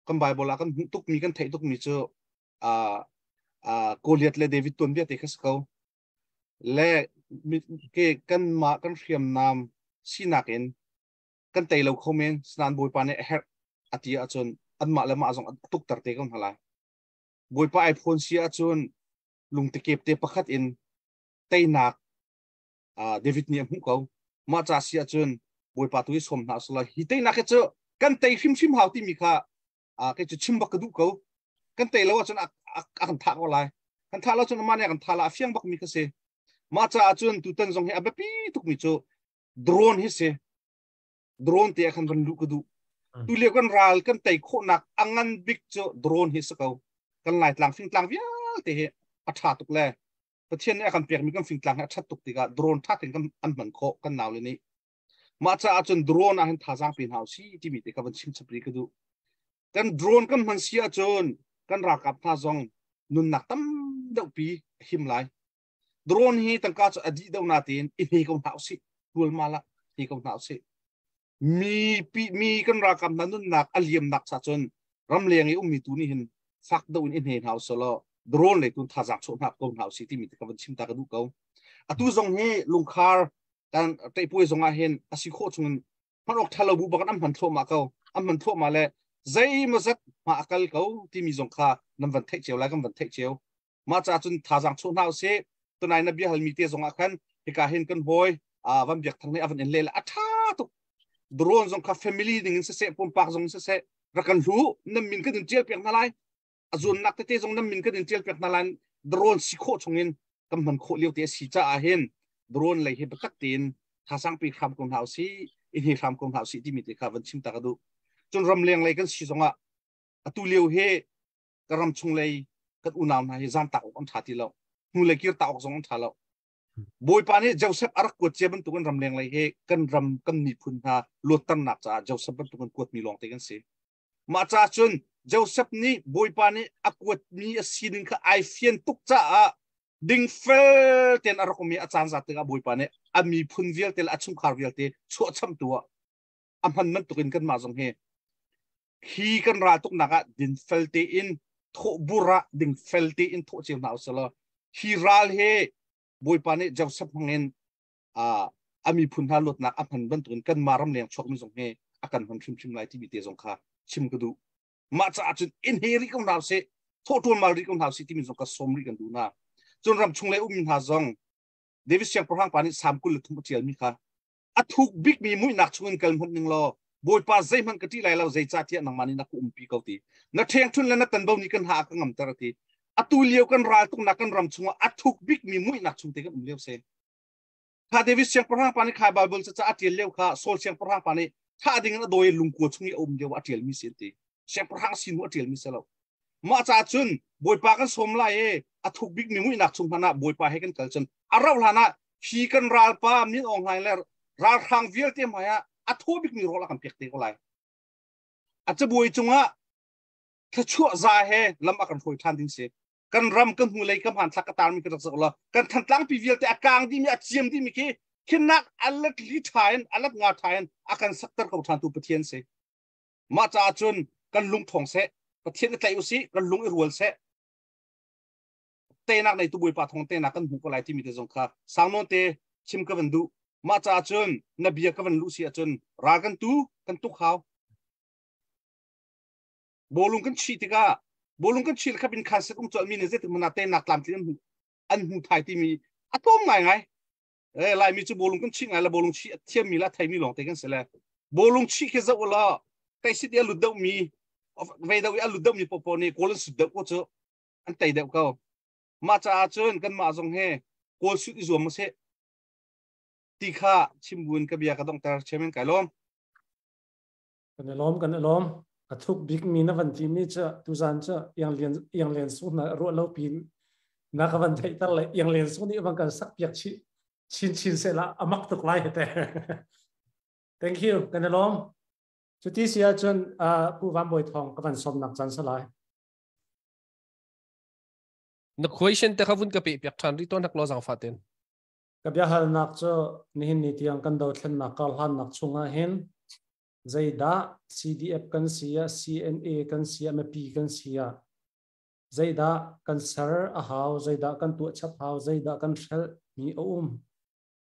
kan Bible ah kan hmuh tukmi kan theih tukmi cu Goliath le David tuanbia te kha si ko le ke kanmah kan hriamnam sinak in kan tei lo kho men sinan Bawipa nih a herh a ti ahcun anmah le mah zong a tukter te ko hna lai Bawipa ai phawn si ahcun lungtekep te pakhat in teinak David nih a hmuh ko mah ca si ahcun Bawipa tu hi sawm hna usila hi teinak hi cu kan tei hrimhrim hau timi kha kei cu chim bak ka duh ko kan tei lo ahcun a kan thah ko lai kan thah lo cun amah nih a kan thah la a fiang bak mi kha si mah caah cun tutan zong hi a biapi tukmi cu drone hi si drone te ah khan van luh ka duh tu lio kan ral kan tei khawhnak a ngan bik cu drone hi si ko kan laitlang fingtlang vialte hi a tha tuk le Pathian nih a kan pekmi kan fingtlang hi a that tuk tikah drone tha tein kan an hman khawh kan nau le nih mah caah cun drone ah hin thazaang pe hna usih timi te kha van chim chap rih ka duh kan drone kan hman si ahcun kan ralkap hna zong nunnak tam deuh pi a him lai drone hi tangka cu a dih deuh na tein i hne ko hna usih tual ma la hne ko hna usih mi pi mi kan ralkap hna nunnak a liamnak cha cun ramleng i ummi tu nih hin fak deuh in i hne hna usih law drone lei tun thazaang chuah hna ko hna usih timi te ka van chim ta ka duh ko atu zong hi lungkhar kan teipuai zong ah hin a si khawh chungin hman awk ṭha lo bu bak in an hman thluahmah ko an hman thluahmah le zeimawzat hma a kal ko timi zong kha nan van theih cio lai kan van theih cio mah caah cun thazaang chuah hna usih tunai na bia halmi te zong ah khan hika hin kan hawi van biak thang nih a van in lel a ṭha tuk drone zong kha family ding in siseh pumpak zong in siseh rak kan hlu nan min kan in ṭial piak hna lai a zuannak tete zong nan min kan in ṭial piak hna lai drone si khawh chung in kan hman khawh lio te a si caah hin drone lei hi biatak tein thasang pi hram ko hna usih i hne hram ko hna usih timi te kha van chim ta ka duh cun ramleng lei kan si zongah atu lio hi ka ram chung lei kan unau hna hi zam tak awk an tha ti lo hnu lei kir ta awk zong an tha lo Bawipa nih Joseph a rak kuat cia bantukin ramleng lei hi kan ram kan miphun hna luatternak caah Joseph bantukin kuatmi lawng te kan si Mah caah cun Joseph nih Bawipa nih a kuatmi a sining kha ai fian tuk caah dingfel tein a rak um i a caan zat tikah Bawipa nih a miphun vialte le a chungkhar vialte chuahchamtu ah a hman bantukin kanmah zong hi hi kan ral tuknak ah dinfel tein thawh bur ah dingfel tein thawh cio hna usih law hi ral hi Bawipa nih Joseph hmangin a miphun hna luatnak a hman bantukin kanmah ramleng chuakmi zong hi a kan hman hrimhrim lai timi te zong kha chim ka duh mah caah cun in he rih ko hna usih thawh ṭuan mal rih ko hna usih timi zong ka sawm rih kan duh hna cun ram chung lei ummi hna zong David siangpahrang pa nih Salm 23 a ṭialmi kha a thuk bikmi muihnak chungin kal hmanh ning law Bawipa zeihmanh ka ṭih lai lo zeicahtiah nangmah nih na ka umpi ko ti na ṭhengṭhun le na tanbo nih kan ha a ka ngamter a ti atu lio kan ral tuknak kan ram chungah a thuk bikmi muihnak chung te kan um lio si Kha David siangpahrang pa nih kha Bible ca a ṭial lio kha Saul siangpahrang pa nih thah ding in a dawi lungkua chung i a um lio a ṭialmi si an ti. Siangpahrang sin a ṭialmi si lo. Mah caah cun Bawipa kan sawm lai i a thuk bikmi muihnak chung hmanh ah Bawipa he kan kal cun a rauh hlan ah hi kan ralpa min Aung Hlaing le ralhrang vialte hmai ah a thaw bikmi rawl a kan pek te ko lai. A cabuai cungah thluachuah za he lam a kan hruai ṭhan ding si. Kan ram kan hnulei ka hmanthlak ka tarmi ka rak zoh law kan Thantlang pi vialte a kang dimi a ciam dimi khi khinak alat li ṭha in alat nga ṭha in a kan sakter ko ṭhan tu Pathian si. Mah caah cun kan lung ṭhawng seh, Pathian i tlaih usih, kan lung i rual seh. Tenak nei tu Bawipa thawng tenak kan hmu ko lai timi te zong kha sang nawn te chim ka van duh. Mah caah cun na bia ka van luh si ahcun ral kan tu kan tuk hau. Bawlung kan chih tikah bawlung kan chih khap in khan set um chol mi nih zeitik hmanh ah tenak tlamtling an hmu thai timi a tlawm ngaingai. Eh Laimi cu bawlung kan chih ngai le bawlung chih a thiammi le a theimi lawng te kan si le bawlung chih khi zoh law. Kai sit i a lut deuh mi ve deuh i a lut deuh mi popo nih kawl an sut deuh ko cu an tei deuh ko. Mah caah cun kanmah zong he kawl sut i zuam usih ti kha chim buin ka bia ka donghter. Chairman, kai lawm. Kan i lawm, kan i lawm. A thuk bik mi na van ti mi cu tuzan cu iang lian iang lian sung na ruah lo pin na ka van theihter le iang lian sung nih van kan sak piak chi chin chin se la amak tuk lai hete. Thank you, kan i lawm. Cuti si ahcun Pu Van Bawi Thawng ka van sawmnak caan salai. Na question te kha vun ka pe piak ṭhan rih tawn hak law zangfah ten. Ka biahalnak cu nihin ni tiang kan dothlennak karhlannak chungah hin zeidah CDF kan si ah, CNA kan si ah, mipi kan si ah zeidah kan ser a hau, zeidah kan tuah chap hau, zeidah kan hrelh mi a um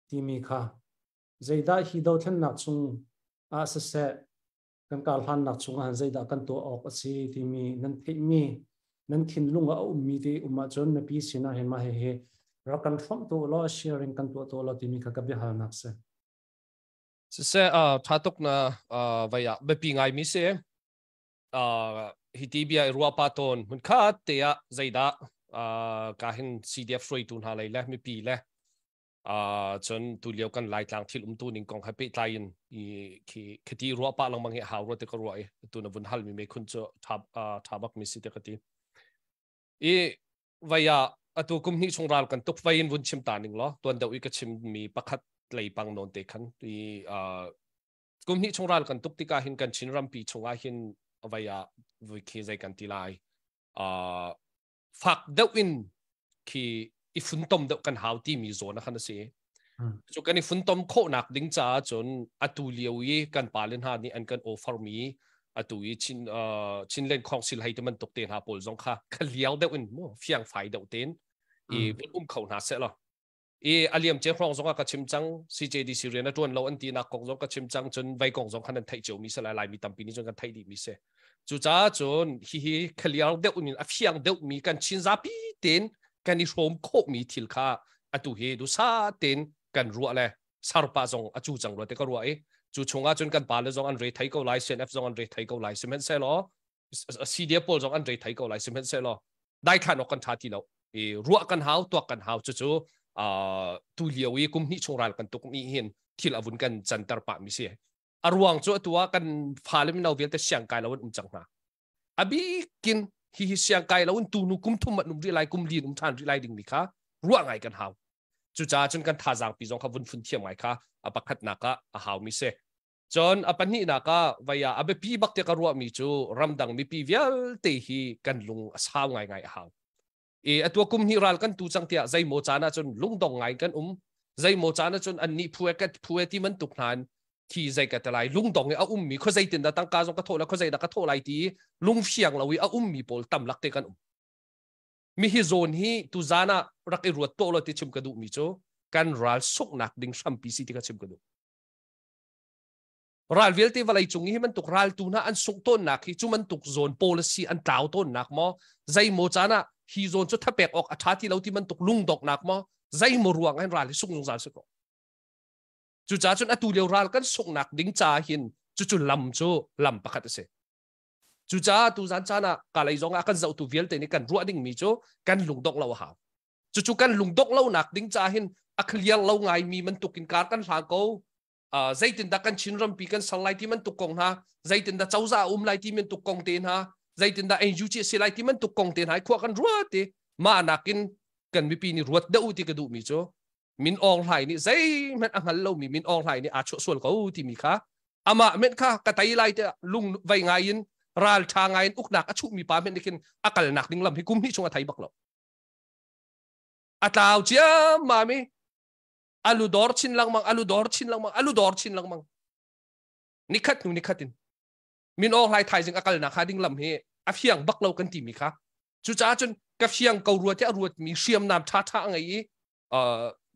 timi kha zeidah hi dothlennak chung ah siseh kan karhlannak chungah hin zeidah kan tuah awk a si timi nan theihmi nan thinlung ah a ummi te um ahcun mipi sinah hin mah hihi rak kan hrawmh tu law, sharing kan tuah tu law timi kha ka biahalnak si. Siseh, tha tuk na vai ah biapi ngai mi si. Hi ti bia i ruah pa tawn mun khat te ah zeidah ka hin CDF hruaitu hna lei le mipi le cun tulio kan Laitlang thil umtu ning kong he pehtlai in i khi khiti ruah pah lengmang hi hau rua te ka ruah i tu na vun hal mi me khun cu tha tha bak mi si te ka ti. I vaya atu kum hnih chung ral kan tuk vai in vun chim ta ning law tuan deuh i ka chim mi pakhat lei pang non te khan i kum hnih chung ral kan tuk tikah hin kan Chin rampi chungah hin vaya vui khi zei kan ti lai, fak deuh in khi i funtom deuh kan hau timi zawn a khan a si. Cu kan i funtom khawhnak ding caah cun atu lio i kan pale hna nih an kan offer mi atu i Chin Chinland Council hei ti bantuk te hna pawl zong kha khaliau deuh in mu fiang fai deuh ten i um kho hna seh law i aliam che hrong zong ka chim cang. CJDC rian a tuan lo an ti nak kong zong ka chim cang. Cun vai kong zong khan an theih cio mi se lai. Laimi tampi nih cun kan theih dih mi se. Cucaah cun hihi clear deuh in a fiang deuh mi kan Chin zapi ten kan i hrawm khawh mi thil kha atu hi dusa ten kan ruah le sarpa zong a cu cang rua te ka ruah i cu chungah cun kan pa le zong an re thei ko lai, CNF zong an re thei ko lai, sihmanhsehlaw CDF pawl zong an re thei ko lai, sihmanhsehlaw daithlan awk kan tha ti lo i ruah kan hau, tuak kan hau. Cucu tu lio i kum hnih chung ral kan tuk ni hin thil avun kan canter pah mi si. A ruang cu atu ah kan fale mino vialte siang kai lo an um cang hna. Abikin hi hi siang kai lo in tu nu kum thum an um rih lai, kum lin um than rih lai ding mi kha ruah ngai kan hau. Cucaah cun kan thazaang pi zong kha vun fun thiam ngai kha a pakhatnak ah a hau mi si. Cun a pahnihnak ah vaya a biapi bak te ka ruahmi cu ramdang mipi vialte hi kan lung a sau ngai ngai a hau. I atua kum hnih ral kan tu cang tiah zeimaw caan ah cun lungdong ngai kan um, zeimaw caan ah cun an nih phu e phu e ti man tuk hna khi zei ka te lai lungdong i a ummi khuazei zeitin dah tangka zong ka thawh la, khuazei dah ka thawh lai ti lungfiang lo i a ummi pawl tam lak te kan um mi hi zawn hi tu zan ah rak i ruat to lo ti chim ka duh mi cu kan ral sunghnak ding hrampi si ti ka chim ka duh. Ral vialte vawlei cung hi bantuk ral tu hna an sungh tawnnak hi cu bantuk zawn policy an tlau tawnnak maw, zeimaw caan ah hi zawn cu thapek awk a ṭha ti lo ti bantuk lungdonghnak maw, zeimaw ruang an ral hi sungh zungzal si ko. Cucaah cun atu lio ral kan sunghnak ding ca hin cucu lam cu lam pakhat a si. Cucaah tu zan caan ah kalei zong ah kan zohtu vialte nih kan ruah dingmi cu kan lungdongh lo a hau. Cucu kan lungdongh lo nak ding ca hin a clear lo ngai mi bantukin kar kan hlang ko, zeitindah kan Chin rampi kan ser lai ti bantuk kong hna, zeitindah cozah um lai ti bantuk kong te hna, zeitindah NUG si lai ti bantuk kong te hna khua kan ruat ti mah nakin kan mipi nih ruat deuh ti ka duh mi cu Min Aung Hlaing nih zeihmanh a hngal lomi Min Aung Hlaing nih aa chuah sual ko timi kha amah men kha ka tei lai te lung vei ngai in ral tha ngai in uknak a chuhmi pa men nih khin a kalnak ding lam hi kum hnih chung a thei bak lo. A tlau ciammam i alu dor chin lengmang, alu dor chin lengmang, alu dor chin lengmang, nikhat hnu nikhat in Min Aung Hlaing thaizing a kalnak ha ding lam hi a fiang bak lo kan timi kha. Cucaah cun ka fiang ko rua te a ruat mi hriamnam tha tha a ngei i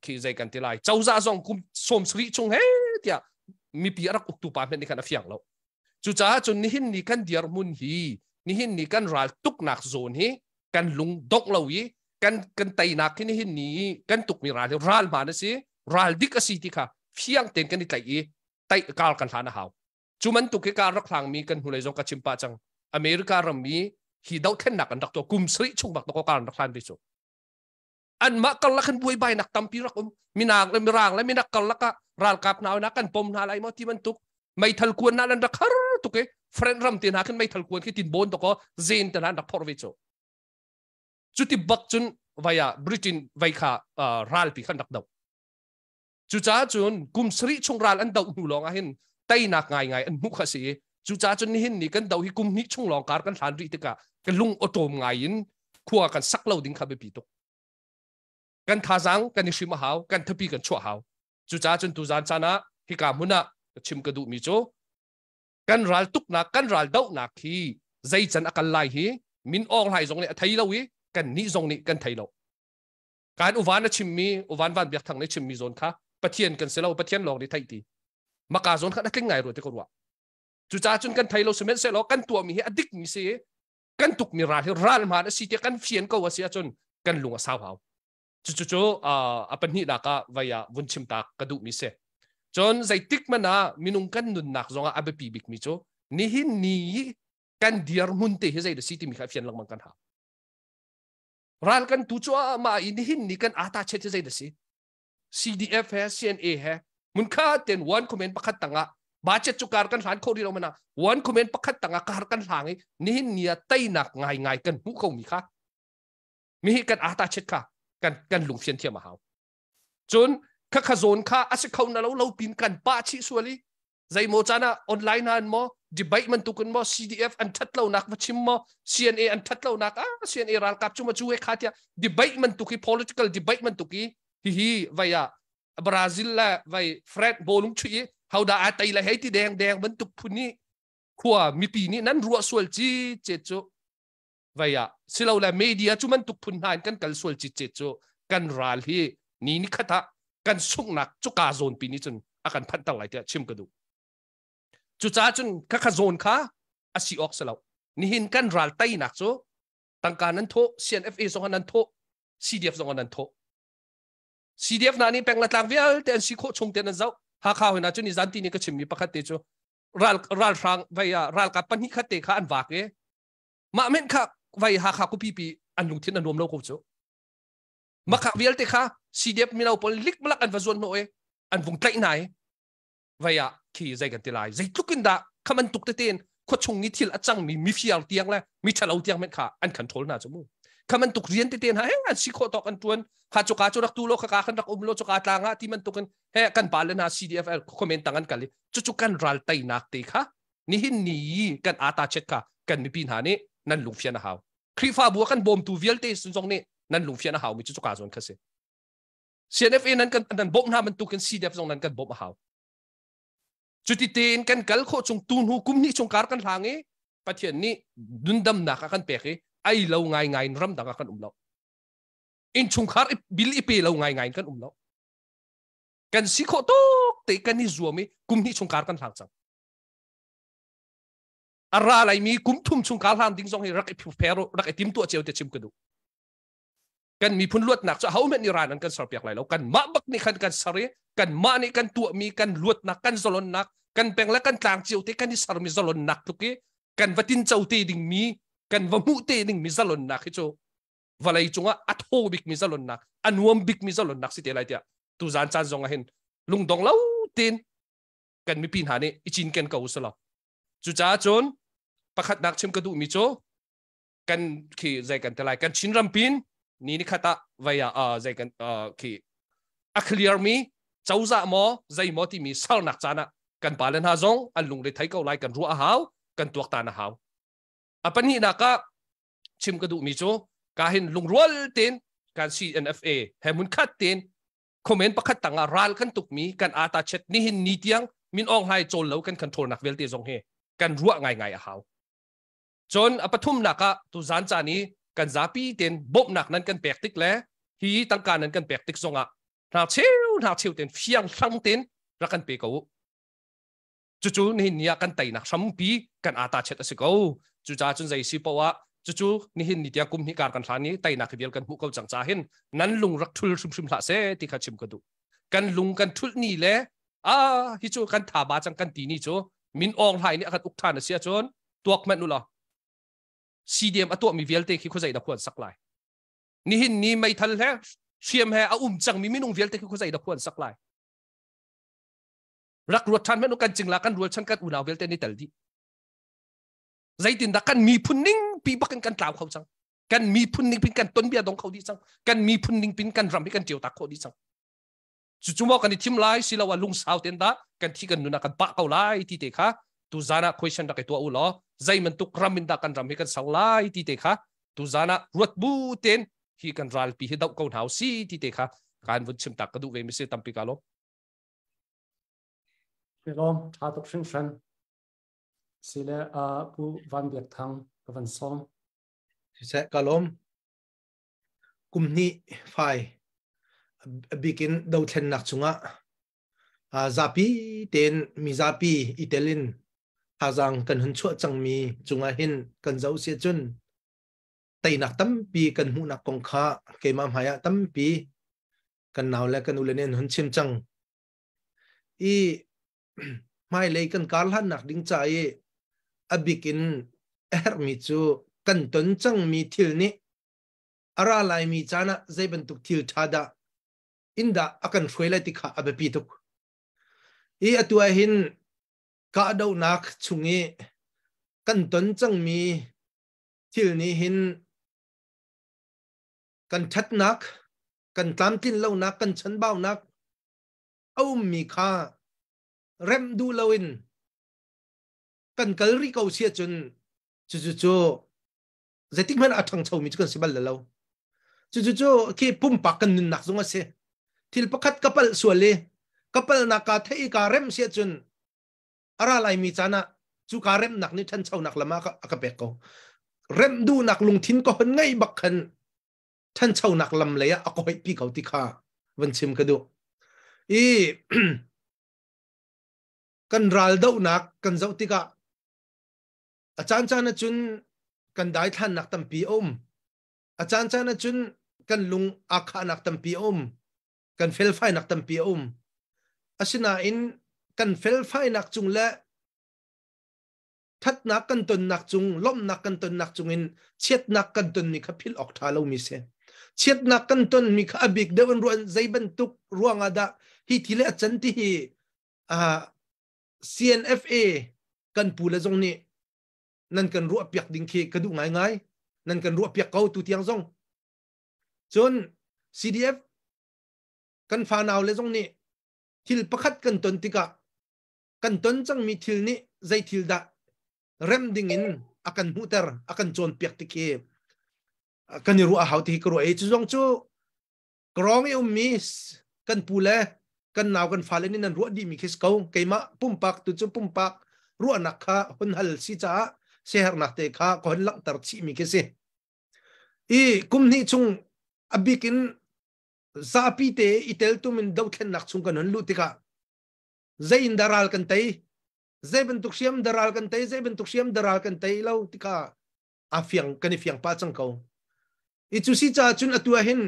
khi zei kan ti lai, cozah zong kum 70 chung he tiah mipi a rak uktu pa hmenh nih khan a fiang lo. Cucaah cun nihin ni kan dirhmun hi, nihin ni kan ral tuknak zawn hi kan lung dongh lo i kan teinak hi nihin ni kan tukmi ral hi ral hmaan a si, ral dik a si ti kha fiang tein kan i tlaih i tai kar kan hlan a hau. Cu bantuk hi ka rak hlangmi kan hnulei zong ka chim pah cang. America ram i hi dohthlennak an rak tuah kum sarih chung bak to ka rak hlan ve cu. Anmah karlak hin buaibainak tampi rak um. Minang le mirang le minak karlak ah ralkap hna na kan pom hna lai maw ti bantuk meithal kuan na lan rak har tuk i French ram te hna khin meithal kuan khi tin bon to ko zen te hna an rak phor ve cu. Cuti bak cun vai ah Britain vai kha ralpi khan rak do. Cucaah cun kum sarih chung ral an doh hnu lawng ah hin teinak ngaingai an hmuh kha si i cucaah cun nihin ni kan do hi kum hnih chung lawng kar kan hlan rih tikah ka lung awṭawm ngai in khua kan sak lo ding kha biapi tuk. Kan thazaang kan i hrim a hau, kan thapi kan chuah hau. Cucaah cun tuzan caan ah hika hmun ah chim ka duhmi cu kan ral tuknak kan ral dohnak hi zei can a kal lai hi min awng hlai zong nih a thei lo i kan nih zong nih kan thei lo. Kan uvan a chimmi uvan van biak thang nih chimmi zawn kha Pathian kan si lo Pathian lawng nih theih ti maka zawn kha na tling ngai rua ti ka ruah cucaah cun kan thei lo sihmanhsehlaw kan tuahmi hi a dikmi si kan tukmi ral hi ral hmaan a si tiah kan fian ko a si ahcun kan lung a sau hau cucu cu a pahnihnak ah vai ah vun chim tak ka duhmi si cun zeitik man ah minung kan nunnak zongah a biapi bikmi cu nihin ni kan dirhmun te hi zei da si timi kha fian lengmang kan hau ral kan tu cu mah i nihin ni kan ata chet hi zei da si CDF he CNA he mun kha ten one comment pakhat tangah budget cu kar kan hlan kho ri lo mana one comment pakhat tangah kar kan hlang i nihin ni ah teinak ngai ngai kan hmuh ko mi kha mi hi kan ata chet kha kan kan lungfian thiam a hau cun kha kha zone kha asi kho na lo lo pin kan pa chi suali zeimaw caan ah online han maw debate bantukin maw CDF an that lonak va chim maw CNA an that lonak ah CNA ralkap cu ma cu he kha tiah debate bantuk hi political debate bantuk hi hihi vai ah Brazil le vai Fred bolung chui i hoda a tei le hei ti deng deng bantuk phun hi khua mipi nih nan ruah sual ci ce cu vai ah silo le media cu bantuk phun hna in kan kal sual ci ce cu kan ral hi ni ni khat ah kan sunghnak cuka zawn pi nih cun a kan phanhter lai tiah chim ka duh. Cucaah cun khakha zawn kha a si awk si lo. Nihin kan ral teinak cu tangka nan thawh, CNFA zong nan thawh, CDF zong nan thawh. CDF na nih peng le tlang vialte an si khawh chung te nan zoh. Hakha hoi na cun i zanti nih ka chimmi pakhat te cu ral ralhrang vai ah ralkap pahnih khat te kha an vak i mah men kha vai Hakha kupi pi an lungthin a nuam lo ko cu. Makak vialte kha CDF mino pawl likmalak an va zuan hnawh i an vung tlaih hna i vei ah khi zei kan ti lai zeitluk in dah kha bantuk tete in khuachung i thil a cangmi mifiar tiang le mi ṭhalo tiang hmanh kha an control hna cu mu kha bantuk rian tete hna he an si khawh tawk an ṭuan kha cuka cu rak tu lo khaka khan rak um lo cuka tlang ah ti bantuk in he kan pa le hna CDF comment tang an kal i cucu kan ral teinak te kha nihin ni kan ata chet kha kan mipi hna nih nan lungfian a hau Khrihfabu a kan bawmtu vialte zong nih nan lungfian a haumi cu cuka zawn kha si. CNFA nan kan nan bawmh hna bantukin CDF zong nan kan bawmh a hau. Cuti tein kan kal khawh chung tu hnu kum hnih chung kar kan hlang i Pathian nih nundamnak a kan pek i ai lo ngai ngai in ramdang ah kan um lo. Innchungkhar bil i pe lo ngai ngai in kan um lo. Kan si khawh tuk te kan i zuam i kum hnih chung kar kan hlang cang. A ra laimi kum thum chung kar hlan ding zong hi rak i prepare rak i tim tuah cio te chim ka duh. Kan miphun luatnak cu ho hmanh nih ran an kan serpiak lai lo. Kan mah bak nih khan kan ser i kan mah nih kan tuahmi kan luatnak kan zalonnak kan peng le kan tlang cio te kan i sermi zalonnak tluk i kan va tin co te dingmi kan va hmuh te dingmi zalonnak hi cu vawlei cungah a thaw bikmi zalonnak a nuam bikmi zalonnak si te lai tiah tuzan caan zong ah hin lungdong lo tein kan mipi hna nih i cinken ko usulaw Cucaah cun pakhatnak chim ka duhmi cu kan khi zei kan ti lai kan Chin rampin ni ni khat ah vai ah zei kan khi a clear mi cozah maw zei maw timi salnak caan ah kan pale hna zong an lungre thei ko lai kan ruah a hau kan tuaktan a hau a pahnihnak ah chim ka duhmi cu ka hin lungrual tein kan CNFA he mun khat tein comment pakhat tangah ral kan tukmi kan ata chet nihin ni tiang min Aung Hlaing cawl lo kan control nak vialte zong hi kan ruah ngaingai a hau. Cun a pathumnak ah tu zan caan i kan zapi ten bawmhnak nan kan pek tik le hi tangka nan kan pek tik zongah hna cheu ten fiang hlang ten rak kan pe ko u. Cucu nihin ni ah kan teinak hrampi kan ata chet a si ko. Cucaah cun zei si poah cucu nihin ni tiang kum hnih kar kan hlan i teinak hi vial kan hmuh ko cang ca hin nan lung rak thul hrimhrim hlah seh ti kha chim ka duh. Kan lung kan thulh ni le a hi cu kan tha ba cang kan ti ni cu Min Aung Hlaing nih a kan uk ṭhan a si ahcun tuak hmanh u law CDM a tuahmi vialte khi khuazei dah khua an sak lai? Nihin ni meithal he hriam he a um cangmi minung vialte khi khuazei dah khua an sak lai? Rak ruat ṭhan hmanh u, kan cingla kan rualchan kan unau vialte ni tel dih. Zeitindah kan miphun ning pi bakin kan tlau kho cang? Kan miphun ning pin kan tonbia dong kho dih cang. Kan miphun ning pin kan ram hi kan ṭio tak khawh dih cang. Cucu maw kan i thim lai siloah lungsau ten dah kan thi kan nun ah kan pah ko lai ti te kha tu zan ah question rak i tuah u law, zei bantuk ram in dah kan ram hi kan ser lai ti te kha tu zan ah ruat bu ten hi kan ralpi hi doh ko hna si ti te kha kan vun chim tak ka duh ve mi si. Tampi ka lawm. Lawm tha tuk hringhran. Sile Pu Van Biak Thang ka van sawm. Siseh, ka lawm. Kum hnih fai bikin dothlennak chungah zapi tein mizapi i telin thazaang kan hun chuah cangmi cungah hin kan zoh si cun teinak tampi kan hmuhnak kong kha keimah hmai ah tampi kan nau le kan ule nih an hun chim cang. I hmailei kan kar hlannak ding ca i a bik in a herhmi cu kan ton cangmi thil nih a ra laimi caan ah zei bantuk thil ṭha dah in dah a kan hruai lai ti kha a biapi tuk. I atu ah hin kahdohnak chung i kan ton cangmi thil nih hin kan ṭhatnak, kan tlamtlin lonak, kan chanbaunak a ummi kha remh duh loin kan kal rih ko si ahcun cucu cu zeitik hmanh a ṭhangchomi cu kan si bal lo. Cucu cu khi pumpak kan nunnak zong a si. Thil pakhat ka palh sual i ka palhnak kaa theih i kaa remh si ahcun a ra laimi caan ah cu kaa remhnak nih ṭhanchonak lam ah a ka pek ko. Remh duhnak lungthin ka hon ngeih bak khan ṭhanchonak lam lei ah a ka hoihpi ko ti kha van chim ka duh. I kan ral dohnak kan zoh tikah a caan caan ahcun kan daithlannak tampi a um. A caan caan ahcun kan lung aa khahnak tampi a um. Kan felfainak tampi a um. Asinain kan felfainak cung le thatnak kan tonnak cung, lawmhnak kan tonnak cungin chiatnak kan tonmi kha philh awk ṭha lomi si. Chiatnak kan tonmi kha a bik deuh in ruah zei bantuk ruangah dah hi thil hi a can ti hi CNFA kan pu le zong nih nan kan ruah piak ding khi ka duh ngaingai. Nan kan ruah piak ko tu tiang zong. Cun CDF kan fanau le zong nih thil pakhat kan ton tikah kan ton cangmi thil nih zei thil dah rem ding in a kan hmuhter, a kan cawnpiak ti khi kan i ruah a hau ti hi ka ruah i cu zong cu Krong i ummi kan pu le kan nau kan fale nih nan ruah dihmi khi si ko. Keimah pumpak tu cu pumpak ruahnak kha hun hal si caah siaherhnak te kha ka hun langhter chihmi khi si. I kum hnih chung a bik in zapi te i teltum in dothlennak chung kan hun luh tikah zei in dah ral kan tei, zei bantuk hriam dah ral kan tei, zei bantuk hriam dah ral kan tei lo ti kha a fiang kan i fiang pah cang ko. I cu si caah cun atu ah hin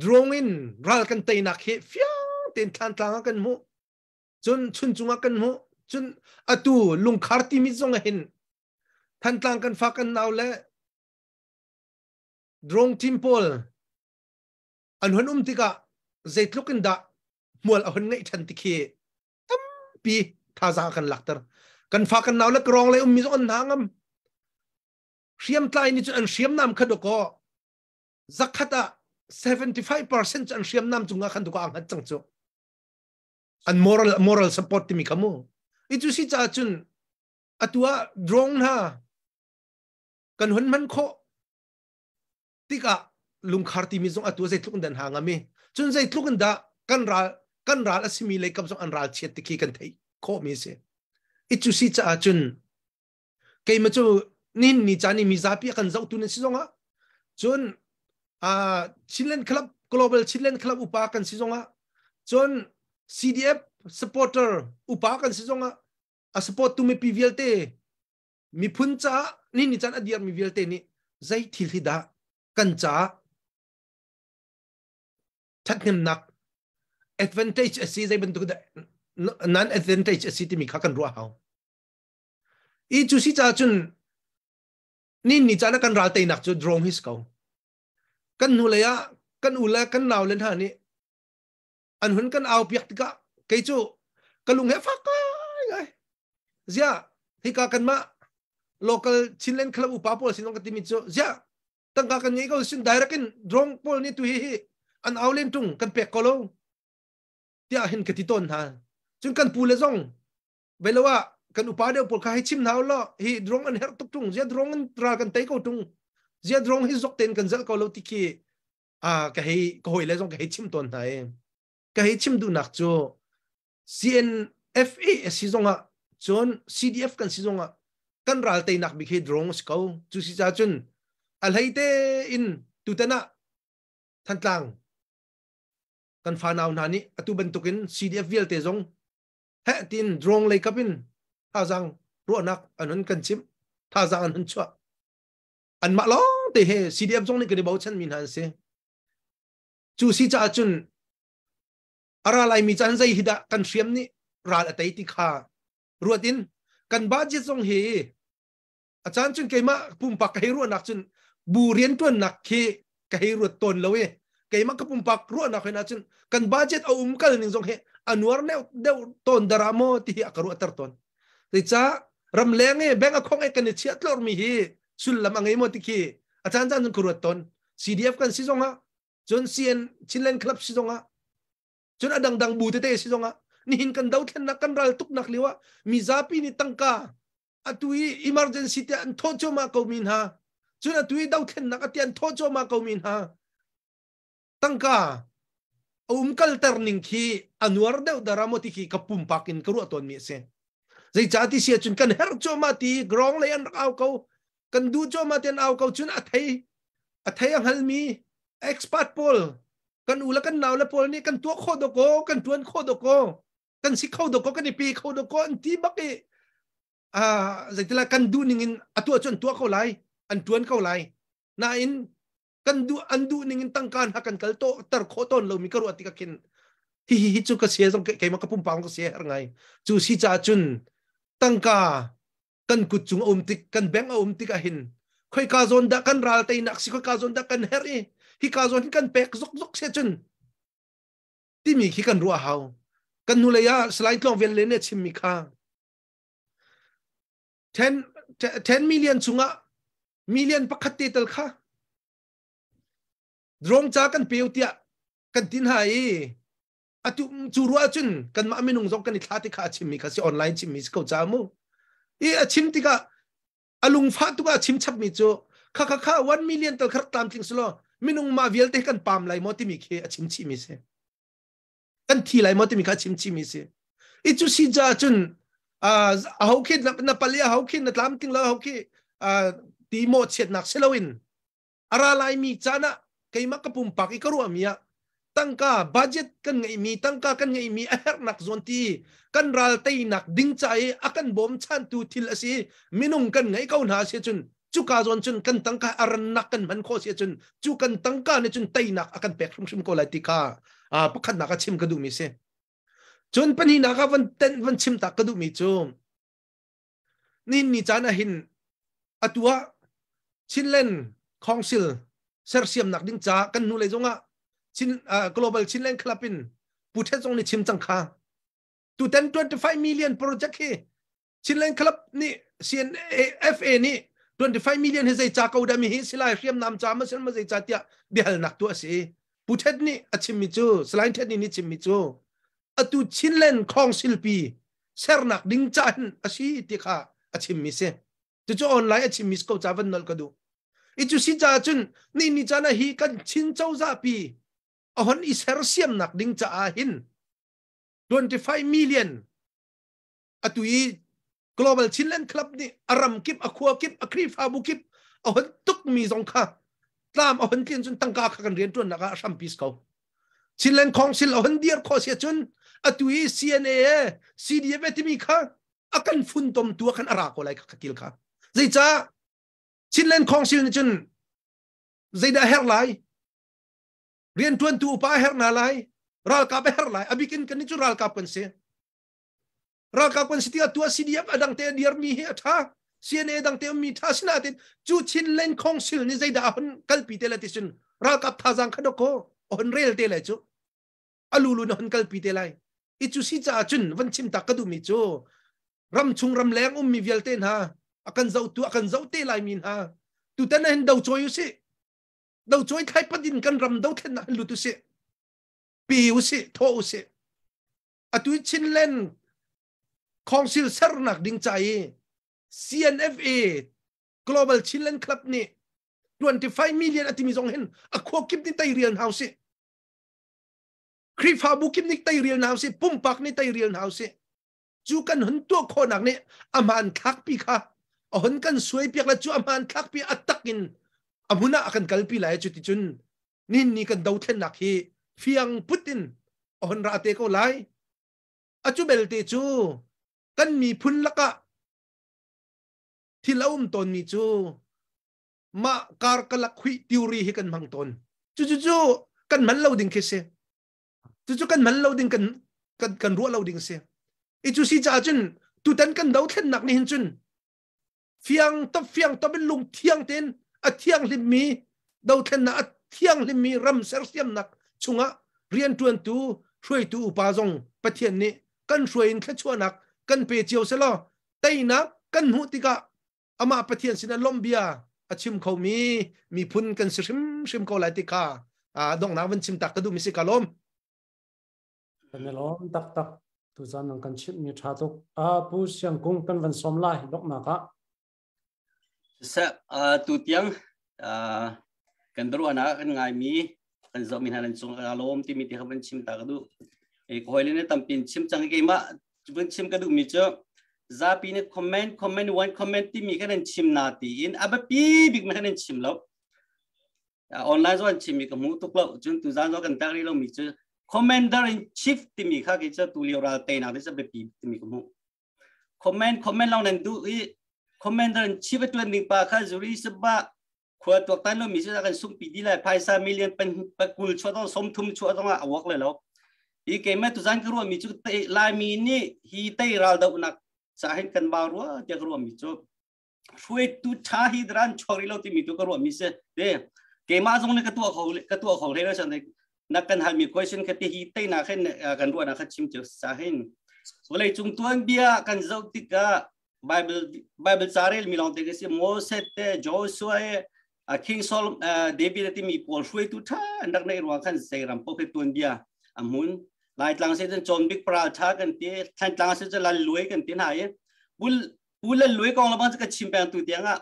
drone in ral kan teinak hi fiang tein thlantlang ah kan hmuh, cun chuncung ah kan hmuh, cun atu lungkhar timi zong ah hin Thantlang kan fa kan nau le drone team pawl an hun um tikah zeitluk in dah hmual a hun ngeih ṭhan ti khi tampi thazaang kan lakter. Kan fa kan nau le krong le ummi zong an hna ngam. Hriamtlai nih cun an hriamnam kha dawkaw zakhat ah 75% cu an hriamnam cungah khan duka ang hat cang cu. An moral support timi kha mu. I cu si caah cun atu ah drone hna kan hun hman khawh tikah lungkhar timi zong atu zeitluk in dan ha ngami, cun zeitluk in dah kan ral asimi lei kam zong an ral chiat ti khi kan theih khawh mi si. I cu si caah cun keimah cu nin ni caan i mizapi kan zohtu nan si zongah, cun Chinland Club, Global Chinland Club upa kan si zongah, cun CDF supporter upa kan si zongah, a support tu mipi vialte, miphun caah ni ni caan a dir mi vialte nih zei thil hi dah kan caah thathnemnak advantage a si, zei bantuk dah Non advantage a si timi kha kan ruah hau. I cu si ca cun ni ni caan ah kan ral teinak cu drone hi si ko. Kan hnu lei ah kan u le kan nau le hna nih an hun kan au piak tikah kei cu ka lung he fak ngai ngai. Ziah hika kanmah local Chinland Club upa pawl sin ka timi cu ziah tangka kan ngei ko sin direct in drone pawl nih tu hi hi an au len tung kan pek ko lo tiah hin ka ti tawn hna. Cun kan pu le zong velo ah kan upa deuh pawl kha hei chim hna law hi drone an herh tuk tung zia drone in ral kan tei ko tung zia drone hi zok ten kan zalh ko lo ti khi a ka hei ka hoi le zong ka hei chim tawn hna e ka hei chim duhnak cu CNFA a si zongah cun CDF kan si zongah kan ral teinak bik hi drone si ko cu si ca cun a hlei te in tutan ah Thantlang kan fanau hna nih atu bantukin CDF vialte zong heh tiin drone lei kap in thazang ruahnak an hun kan chimh thazang an hun chuah anmah lawng te he CDF zong nih kan i bochan mi hna an si cu si caah cun ara lai mi caan zei hi dah kan hriam nih ral a tei ti kha ruat in kan budget zong hi a caan cun keimah pumpak ka hei ruahnak cun bu riantuannak khi ka hei ruat tawn lo i keimah ka pumpak ruahnak hin ahcun kan budget a um kal ning zong hi a nuar deuh deuh tawn dara maw ti hi a ka ruahter tawn zeicah ramleng i bank akhong e kan i chiah tlor mi hi sullam a ngei maw ti khi a caan caan cun ka ruat tawn CDF kan si zong ah cun CN Chinland Club si zong ah cun a dangdang bu tete si zong ah nihin kan dothlennak kan ral tuknak lio ah mizapi nih tangka atu i emergency te an thawh cuahmah ko mi hna cun atu i dothlennak ati an thawh cuahmah ko mi hna tangka a um kalter ning khi a nuar deuh dara maw ti khi ka pumpak in ka ruah tawn mi a si zeicah ti si ahcun kan herh cuahmah ti grong lei an rak au ko kan duh cuahmah ti an au ko cun a thei a thei a hngalmi expert pawl kan u le kan nau le pawl nih kan tuah khawh dawkaw kan tuan khawh dawkaw kan si kho dawkaw kan i pe kho dawkaw an ti bak i zeitila kan duh ning in a tuah cu an tuah ko lai an tuan ko lai nain kan duh an duh ning in tangka hna kan kal to ter khawh tawn lomi ka ruah tikah khin hi hi hi cu ka sia zong keimah ka pumpang ka sia her ngai cu si caah cun tangka kan kut cung a um tik kan bank a um tik ah hin khoika zawn dah kan ral teinak si khoika zawn dah kan herh i hika zawn hin kan pek zok zok se cun timi khi kan ruah hau kan hnulei ah Salai Tlawng Vel le nih chimmi kha 10 10 million chungah million pakhat te tal kha drone ca kan peu tiah kan tin ha i atu cu ruah cun kanmah minung zong kan i thla ti kha a chimmi kha si online chimmi si ko ca mu i a chim tikah a lungfah tuk ah chim chapmi cu kha kha kha 1 million tal kha tlamtling selaw minung ma vialte kan pam lai maw timi khi a chim chihmi si kan thi lai maw timi kha a chim chihmi si i cu si ca cun a ho khi na pali a ho khi na tlamtling lo a ho khi ti mawh chiatnak si loin a ra laimi caan ah keimah ka pumpak i ka ruahmi ah tangka budget kan ngeihmi tangka kan ngeihmi a herhnak zawn ti kan ral teinak ding ca i a kan bawmchantu thil a si minung kan ngei ko hna si cun cuka zawn cun kan tangka a rannak kan hman khawh si cun cu kan tangka nih cun teinak a kan pek hrimhrim ko lai ti kha pakhatnak a chim ka duhmi si cun pahnihnak ah van ten van chim tak ka duhmi cu Nin ni caan ah hin atu ah Chinland Council sersiamnak ding ca kan hnu lei zongah Chin Global Chinland Club in Pu Thet zong nih chim cang kha. Tutan 25 million project hi Chinland Club nih CNFA nih 25 million hi zei ca ko dah mi hi silai hriamnam ca ma sel ma zei ca tiah biahalnak tu a si. Pu Thet nih a chimmi cu Salai Thet nih chimmi cu atu Chinland Council pi sernak ding ca hin a si ti kha a chimmi si cucu online a chimmi ko ca van nolh ka duh i cu si caah cun ni ni caan ah hi kan Chin cozah pi a hon i sersiamnak ding caah hin 25 million atu i Global Chinland Club nih a ram kip a khua kip a Khrihfabu kip a hon tuk mi zong kha tlam a hon tlin cun tangka kha kan rian ṭuannak ah a hrampi ko Chinland Council a hon dir khawh si ahcun atu i CNA CDF timi kha a kan funtom tu ah khan a ra ko lai kha til kha zeicah Chinland Council nih cun zeidah herh lai rianṭuantu upa a herh hna lai ralkap a herh lai a bikin kan nih cu ralkap kan si. Ralkap kan si tikah tua CDF adang te dir mi hi a tha. CNA dang te mi tha sinatin cu Chinland Council ni zeidah a hun kalpi te la ti cun ralkap thazang kha doko hon rel te lai cu alulu na hon kalpi te lai i cu si caah cun van chim tak ka duhmi cu ram chung ram leng ummi vialte hna a kan zohtu a kan zoh te lai mi hna tutan hin do cawi usih do cawi thlai padin kan ram do thlen han lut usih pi usih tho usih atu Chinland Council sernak ding ca i CNFA Global Chinland Club nih 25 million atimi zong hin a khua kip nih tei rial hna usih Khrihfabu kip nih tei rial hna usih pumpak nih tei rial hna usih cu kan hun tuah khawhnak nih a hmanthlak pi kha a hun kan suai piak la cu a hmanthlak pi a tak in a hmun ah a kan kalpi lai cu ti cun nin ni kan dothlennak hi fiang put in a hun ra te ko lai a cu belte cu kan miphun lakah thil a um tawnmi cu mah karkalak huih theory hi kan hmang tawn cu cu cu kan man lo ding khi si cu cu kan man lo ding kan kan kan ruah lo ding si i cu si caah cun tutan kan dothlennak nih hin cun fiang top fiang top in lung thiang tein a thianghlim mi dothlennak a thianghlim mi ram sersiamnak chungah riantuantu hruaitu upa zong Pathian nih kan hruai in thluachuahnak kan pe cio selaw teinak kan hmuh tikah amah Pathian sinah lawmh bia a chim khomi miphun kan si hrimhrim ko lai ti kha donghnak van chim tak ka duhmi si ka lawm. Kan i lawm taktak tuzan nang kan chimhmi ṭha tuk. Pu Siang Kung kan van sawm lai donghnak ah. Siseh, tu tiang kan biaruahnak kan ngaimi kan zohmi hna nan cung ka lawm timi ti kha van chim ta ka duh. E ka hawile nih tampi in chim cang keimah van chim ka duhmi cu zapi nih comment comment one comment timi kha nan chim na tiin a biapi bik mi kha nan chim lo. Online zong an chimmi ka hmu tuk lo. Cun tuzan zong kan pek rih lomi cu commander in chief timi kha kei cu tu lio ral teinak te cu biapi timi ka hmuh. Comment comment long nan duh i commander in chief a tuan ding pa kha zuri saba khua tuaktan lo mi cu kan sungpi di lai phaisa million pan pakul chuah dong som thum chuah dong ah awak le lo hi keimah tuzan ka ruah mi cu laimi nih hi tei ral do nak sa hin kan ba rua tiah ka ruah mi cu hruaitu tha hi dran chuak lo ti mi tu ka ruah mi se te keimah zong nih ka tuah kho ka tuah kho hle lo chan na kan hal mi question kha te hi tei na khen kan ruah na kha chim chu sa hin vawlei cung tuan bia kan zoh tikah Bible Bible carel mi lawng te ka si Moses te Joshua e King Sol David ti mi pawl hruaitu tha an rak nei ruang khan zeiram po ke tuan bia a mun Laitlang se cun Chon Bik paral tha kan ti Thlantlang se cun Lal Luai kan ti hna i bul pu Lal Luai kong labang ka chim peng tu tiang ah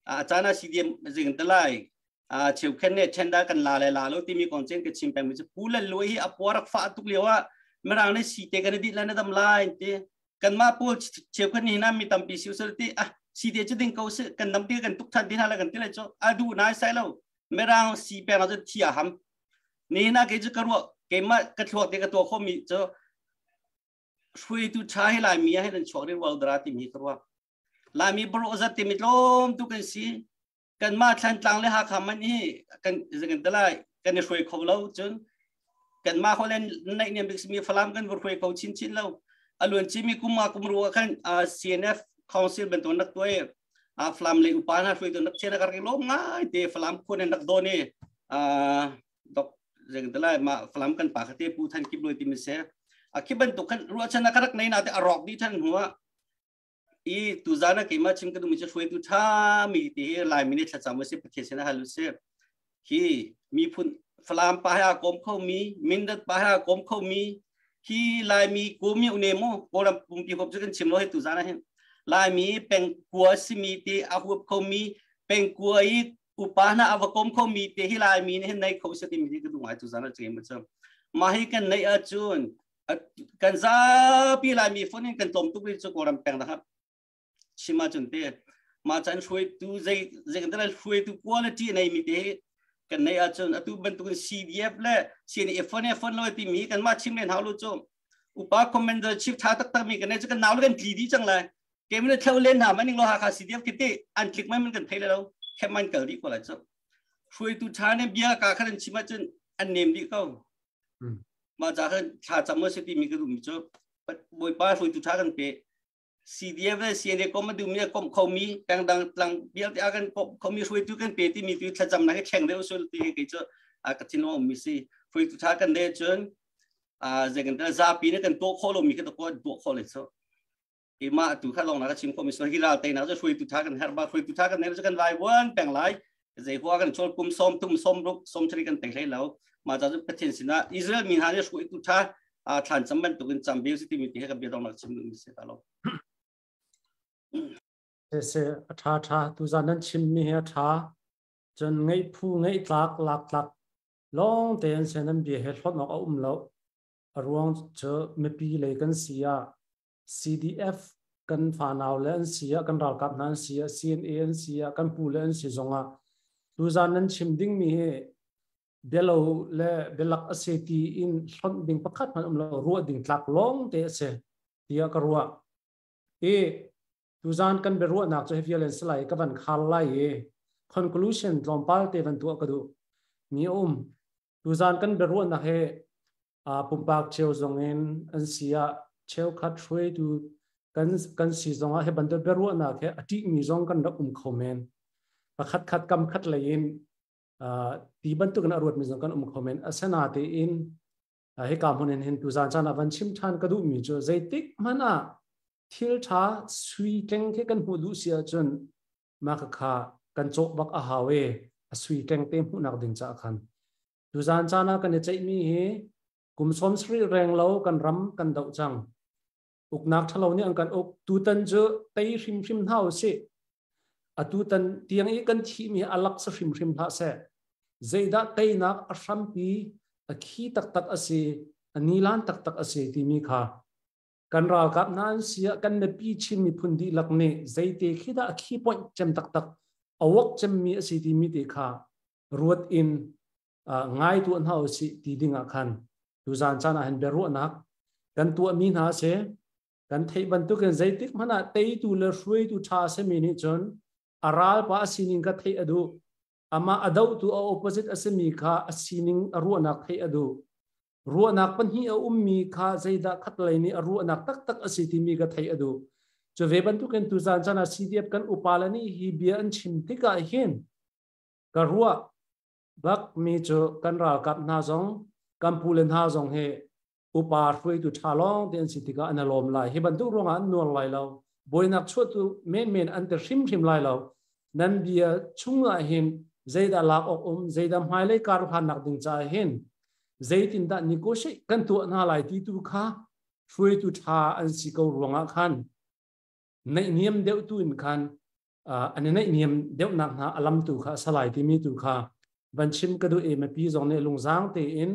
a caan ah CDM zing te lai a cheukhen ne thenda kan la le la lo timi kong chen ka chim peng mi chu pu Lal Luai hi a puarak fa tuk lio ah mirang ne si te kan di la na dam lai ti kanmah pawl cheukhat nih hin mi tampi si usal ti ah si te cu ding ko si kan dam ti kan tuk than ti hna la kan ti lai cu a duh nai sai lo mirang si peng ah cun thi a ham ni na ke cu ka ruah keimah ka thluak te ka tuah kho mi cu hruaitu tha hi lai mi ah hin an chuak ri rual dara ti mi ka ruah laimi baro zat ti mi tlawm tu kan si kan mah Thlantlang le Hakha man hi kan kan talai kan i hruai kho lo cun kan mah holen naih niam bik simi Falam kan vur hruai kho chin chin lo aluan chimi kum ma kum ru khan CNF Council bantu nak tuai a Falam le upa na hruai tu nak chen kar ke lom ngai te Falam khun nak do ni dok jeng talai ma Falam kan pa khate pu than kip loi ti mi se a khi bantuk khan ruah chan karak nei na te arok di than huwa i tuzan ah keimah chim ka duhmi cu hruaitu ṭhami ti hi Laimi nih thlacam usih Pathian sinah hal usih. Hi miphun Falam pa he aa kawm khomi, Mindat pa he aa kawm khomi, hi Laimi kawmi une mu Kawlram pumpi huap cu kan chim lo hi tuzan ah hin Laimi pengkua simi te a huap khomi pengkua i upa hna a va kawm khomi te hi Laimi nih hin nei kho se timi hi ka duh ngai tuzan ah cem cu mah hi kan neih ahcun kan zapi Laimi phone in kan tlawm tuk rih cu Kawlram peng dah chim ahcun te mah caan hruaitu zei zei kan hruaitu quality nei mi te kan nei ahcun atu bantukin CDF le CNA phone phone lo ti mi kan mah chim len hau lu cu upa commander chief tha taktak mi kan nei cu kan nau le kan tli di cang lai ke min thlo len hna maning lo Hakha CDF kiti an tlik mai man kan thei le lo khem man kal di ko lai cu hruaitu tha ne bia ka khan chim ahcun an nem di ko mah ca khan thla cam se ti mi ka duh mi cu Bawipa hruaitu tha kan pe. CDF le CNA kom a duhmi a komh khomi pengdang tlang vialte a kan komh khomi hruaitu kan pe timi tu thlacamnak hi thleng deuh sul ti kei cu a ka thinlung ummi si. Hruaitu tha kan de cun zei kan zapi nih kan tuah khawh lomi kha tuah tuah khawh le so. Ima tu kha long na ka chim khomi so hi ral te na cu hruaitu tha kan herh ba hruaitu tha kan her cu kan vai buan peng lai. Zei hua kan chol kum som tum som ruk som thri kan teng hlei lo. Ma cha cu Pathian sinah Israel mi hna nih hruaitu tha a thlan cam bantukin cam beu si timi ti he ka bia dong nak chim duhmi si ta lo. Se se a tha tha tu zan nan chim mi hi a tha cun ngeih phu ngeih tlak lak tlak long te an se nan bia he hlot nok a um lo. A ruang cu mipi lei kan si ah CDF kan fanau le an si ah, kan ralkap hna an si ah, CNA an si ah, kan pu le an si zong ah tuzan nan chim ding mi hi bialo le bialak a si ti in hlonh ding pakhat hmanh um lo, ruah ding tlak lawng te a si tiah ka ruah. I tuzan kan biaruahnak cu hi vial in salai ka van khar lai i conclusion tlawmpal te van tuah ka duh mi a um. Tuzan kan biaruahnak hi pumpak cheu zong in an si ah, cheukhat hruaitu kan si zong ah hi bantuk biaruahnak hi a ṭihmi zong kan rak um kho men. Pakhat khat kam khat lei in ti bantuk in a ruatmi zong kan um kho men. Asinain hika hmun in hin tuzan caan ah van chim ṭhan ka duhmi cu zeitik hmanh ah thil ṭha sui tleng khi kan hmuh duh si ahcun mah kha kan cawh bak a hau i a sui tleng te hmuhnak ding caah khan tuzan caan ah kan i ceihmi hi kum 70 reng lo kan ram kan doh cang. Uknak ṭhalo nih an kan uk. Tutan cu tei hrimhrim hna usih. Atutan tiang i kan thihmi a lak sa hrimhrim hlah seh. Zeidah teinak a hrampi a khi taktak a si, a nilan taktak a si timi kha kan ralkap hna an si ah, kan mipi Chin miphun dihlak nih zeite khi dah a key point cem taktak, a wok cemmi a si timi te kha ruat in ngai tu hna usih ti ding ah khan tuzan caan ah hin biaruahnak kan tuahmi hna a si. Kan theih bantukin zeitik hmanh ah teitu le hruaitu ṭha a simi nih cun a ralpa a sining kha theih a duh. Amah a dohtu, a opposite a simi kha a sining, a ruahnak theih a duh. Ruahnak pahnih a ummi kha zeidah khatlei nih a ruahnak taktak a si timi kha theih a duh. Cu ve bantukin tuzan caan ah CDF kan upa le nih hi bia an chim tikah hin ka ruah bak mi cu kan ralkap hna zong, kan pule hna zong hi upa hruaitu ṭha lawng te an si tikah an lawm lai. Hi bantuk ruangah an nuar lai lo, buainak chuahtu menmen an ti hrimhrim lai lo. Nan bia chungah hin zeidah lak awk um, zeidah hmailei kar hlannak ding caah hin zeitindah negotiate kan tuah hna lai ti tu kha hruaitu ṭha an si ko ruangah khan naihniam deuh tu in khan an i naihniam deuhnak hna a lam tu kha a salai timi tu kha van chim ka duh i mipi zong nih lungzang tein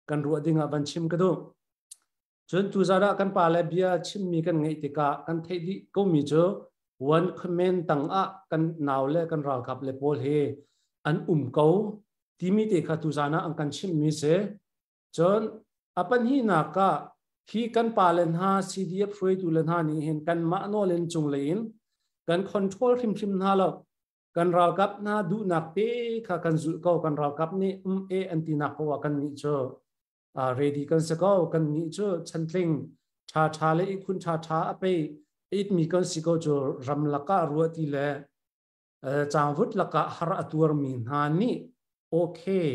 kan ruah ding ah van chim ka duh. Cun tuzan ah kan pa le bia chimmi kan ngeih tikah kan theih dih komi cu one comment tang ah kan nau le kan ralkap le pawl hi an um ko timi te kha tuzan ah an kan chimmi si. Cun a pahnihnak ah hi kan pa le hna CDF hruaitu le hna nih hin kanmah nawl in cunglei in kan control hrimhrim hna lo. Kan ralkap hna duhnak te kha kan zulh ko. Kan ralkap nih um e an tinak ko ah kan nih cu ready kan si ko. Kan nih cu chantling tha tha le ikhun tha tha a pe it mi kan si ko. Cu ram lakah ruah ti le changvut lakah har a tuar mi hna nih okay,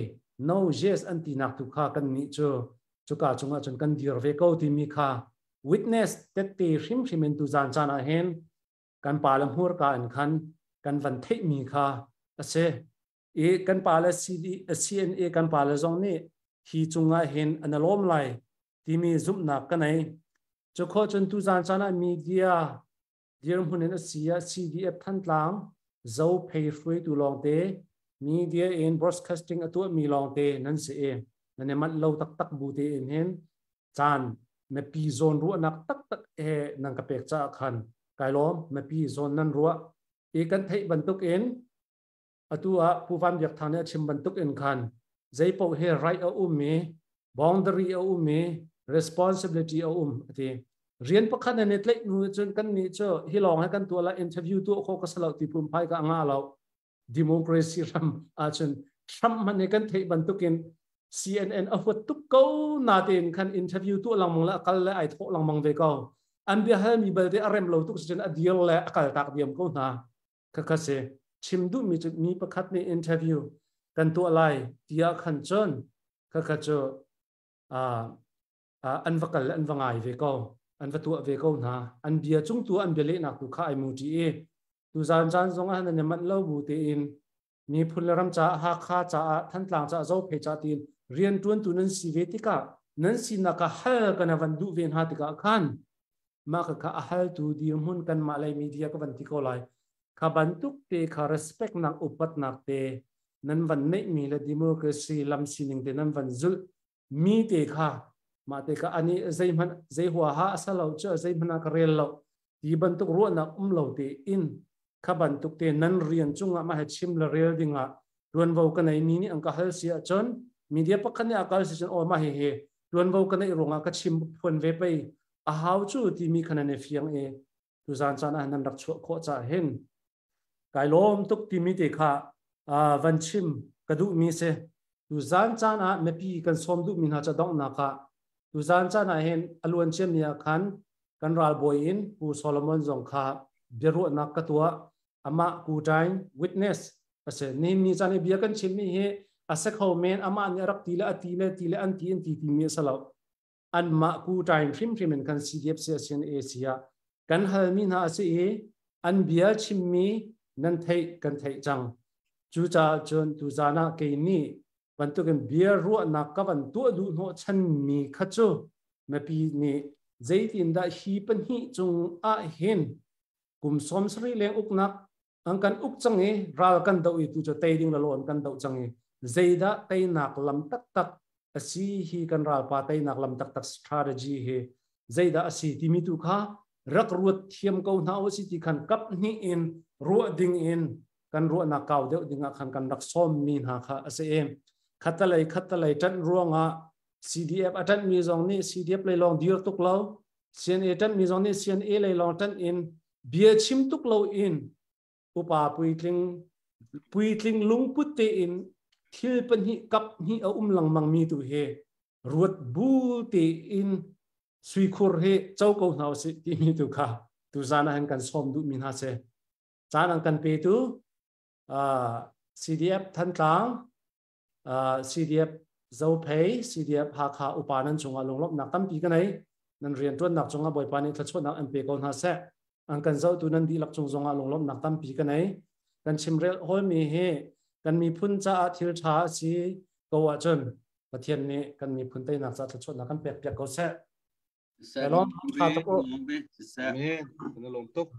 no, yes an tinak tu kha kan nih cu cuka cungah cun kan dir ve ko timi kha witness tette hrimhrim in tu zan caan ah hin kan pa le hmurka in khan kan van theih mi kha a si. I kan pa le CD, CNA kan pa le zong nih hi cungah hin an lawm lai timi zumhnak ka nei. Cu kho cun tu zan caan ah media dirhmun in a si ah, CDF Thantlang zo phei hruaitu lawngte media in broadcasting a tuah mi lawngte nan si i nan i manh lo taktak bu te in hin caan mipi zawn ruahnak taktak he nan ka pek caah khan kai lawm. Mipi zawn nan ruah i kan theih bantuk in atu ah Pu Van Biak Thang nih a chim bantuk in khan zeipoh hi right a um i boundary a um i responsibility a um ati. Rian pakhat nan i tlaih hnu cun kan nih cu hi lawng he kan tuah la, interview tuah kho ka salo ti pum phai ka nga lo. Democracy ram ahcun Trump hmanh hi kan theih bantukin. CNN a huat tuk ko na tein khan interview tu langmang le akal le ai thawh langmang ve ko. An bia hal mi balte a rem lo tuk si cun a dir le a kal tak diam ko hna. Khakha si. Chim duh mi cu mi pakhat nih interview kan tuah lai tiah khan cun khakha cu an va kal le an va ngai ve ko. An va tuah ve ko hna. An bia cung tu an bia lehnak tu kha ai mu ṭi i tu zan caan zong ah nan i manh lo bu tein miphun le ram caah Hakha caah Thantlang caah Zophei caah tiin rianṭuantu nan si ve tikah nan sinak ah hal kan van duh ve hna tikah khan mah kha a haltu dirhmun kanmah lei media ka van ti ko lai kha bantuk te kha respect nak upatnak te nan van neihmi le democracy lam sining te nan van zulh mi te kha mah te kha ani zeihmanh zei huaha a salo cu zeihmanh ah ka rel lo ti bantuk ruahnak um lo te in kha bantuk te nan rian cungah mah he chim le rel dingah tuanvo ka nei mi nih an ka hal si ahcun media pakhat nih a kal si cun aw mah hi hi tuanvo ka neih ruangah ka chim phuan ve pei a hau cu timi khan an i fiang i tuzan caan ah nan rak chuah khawh caah hin kai lawm tuk timi te kha van chim ka duhmi si. Tuzan caan ah mipi kan sawm duhmi hna ca donghnak ah tuzan caan ah hin a luan ciami ah khan kan ralbawi in Pu Solomon zong kha biaruahnak ka tuah. Amah Ku Tain witness a si. Nihin ni caan i bia kan chimmi hi a si kho men, amah nih a rak ti le a ti le ti le an ti an ti timi a si lo. Anmah Ku Tain hrimhrim in kan CDF CSN AC ah kan halmi hna a si i an bia chimmi nan theih kan theih cang. Cucaah cun tuzaan ah kei nih bantukin bia ruahnak ka van tuah duh hnawh chanmi kha cu mipi nih zeitindah hi pahnih cung ah hin kum 70 leng uknak an kan uk cang i ral kan doh i tu cu tei ding la lawn kan doh cang i zeidah teinak lam taktak a si hi kan ralpa teinak lam taktak strategy hi zeidah a si timi tu kha rak ruat thiam ko hna u si ti khan kap hnih in ruah ding in kan ruahnak kau deuh ding ah khan kan rak sawm mi hna kha a si i khatalei khatalei ṭanh ruangah CDF a ṭanh mi zong nih CDF lei lawng dir tuk lo, CNA ṭanh mi zong nih CNA lei lawng ṭanh in bia chim tuk lo in upa puitling puitling lungput tein thil pahnih kap hnih a um lengmang mi tu hi ruat bu tein suikhur hi co ko hna usih timi tu kha tuzan ah hin kan sawm duh mi hna si. Caan an kan petu CDF Thantlang, CDF Zophei, CDF Hakha upa nan cungah lunglawmhnak tampi ka nei. Nan rianṭuannak cungah Bawipa nih thluachuahnak an pe ko hna seh. An kan zohtu nan dihlak cung zongah lunglawmhnak tampi ka nei. Kan chimrel hawlmi hi kan miphun caah thil ṭha a si ko ahcun Pathian nih kan miphun teinak caah thluachuahnak kan pek piak ko seh. Lawm ṭha tuk u. Amen. Kan lawm tuk.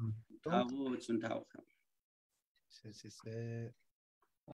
Thau chun thau. Si si si.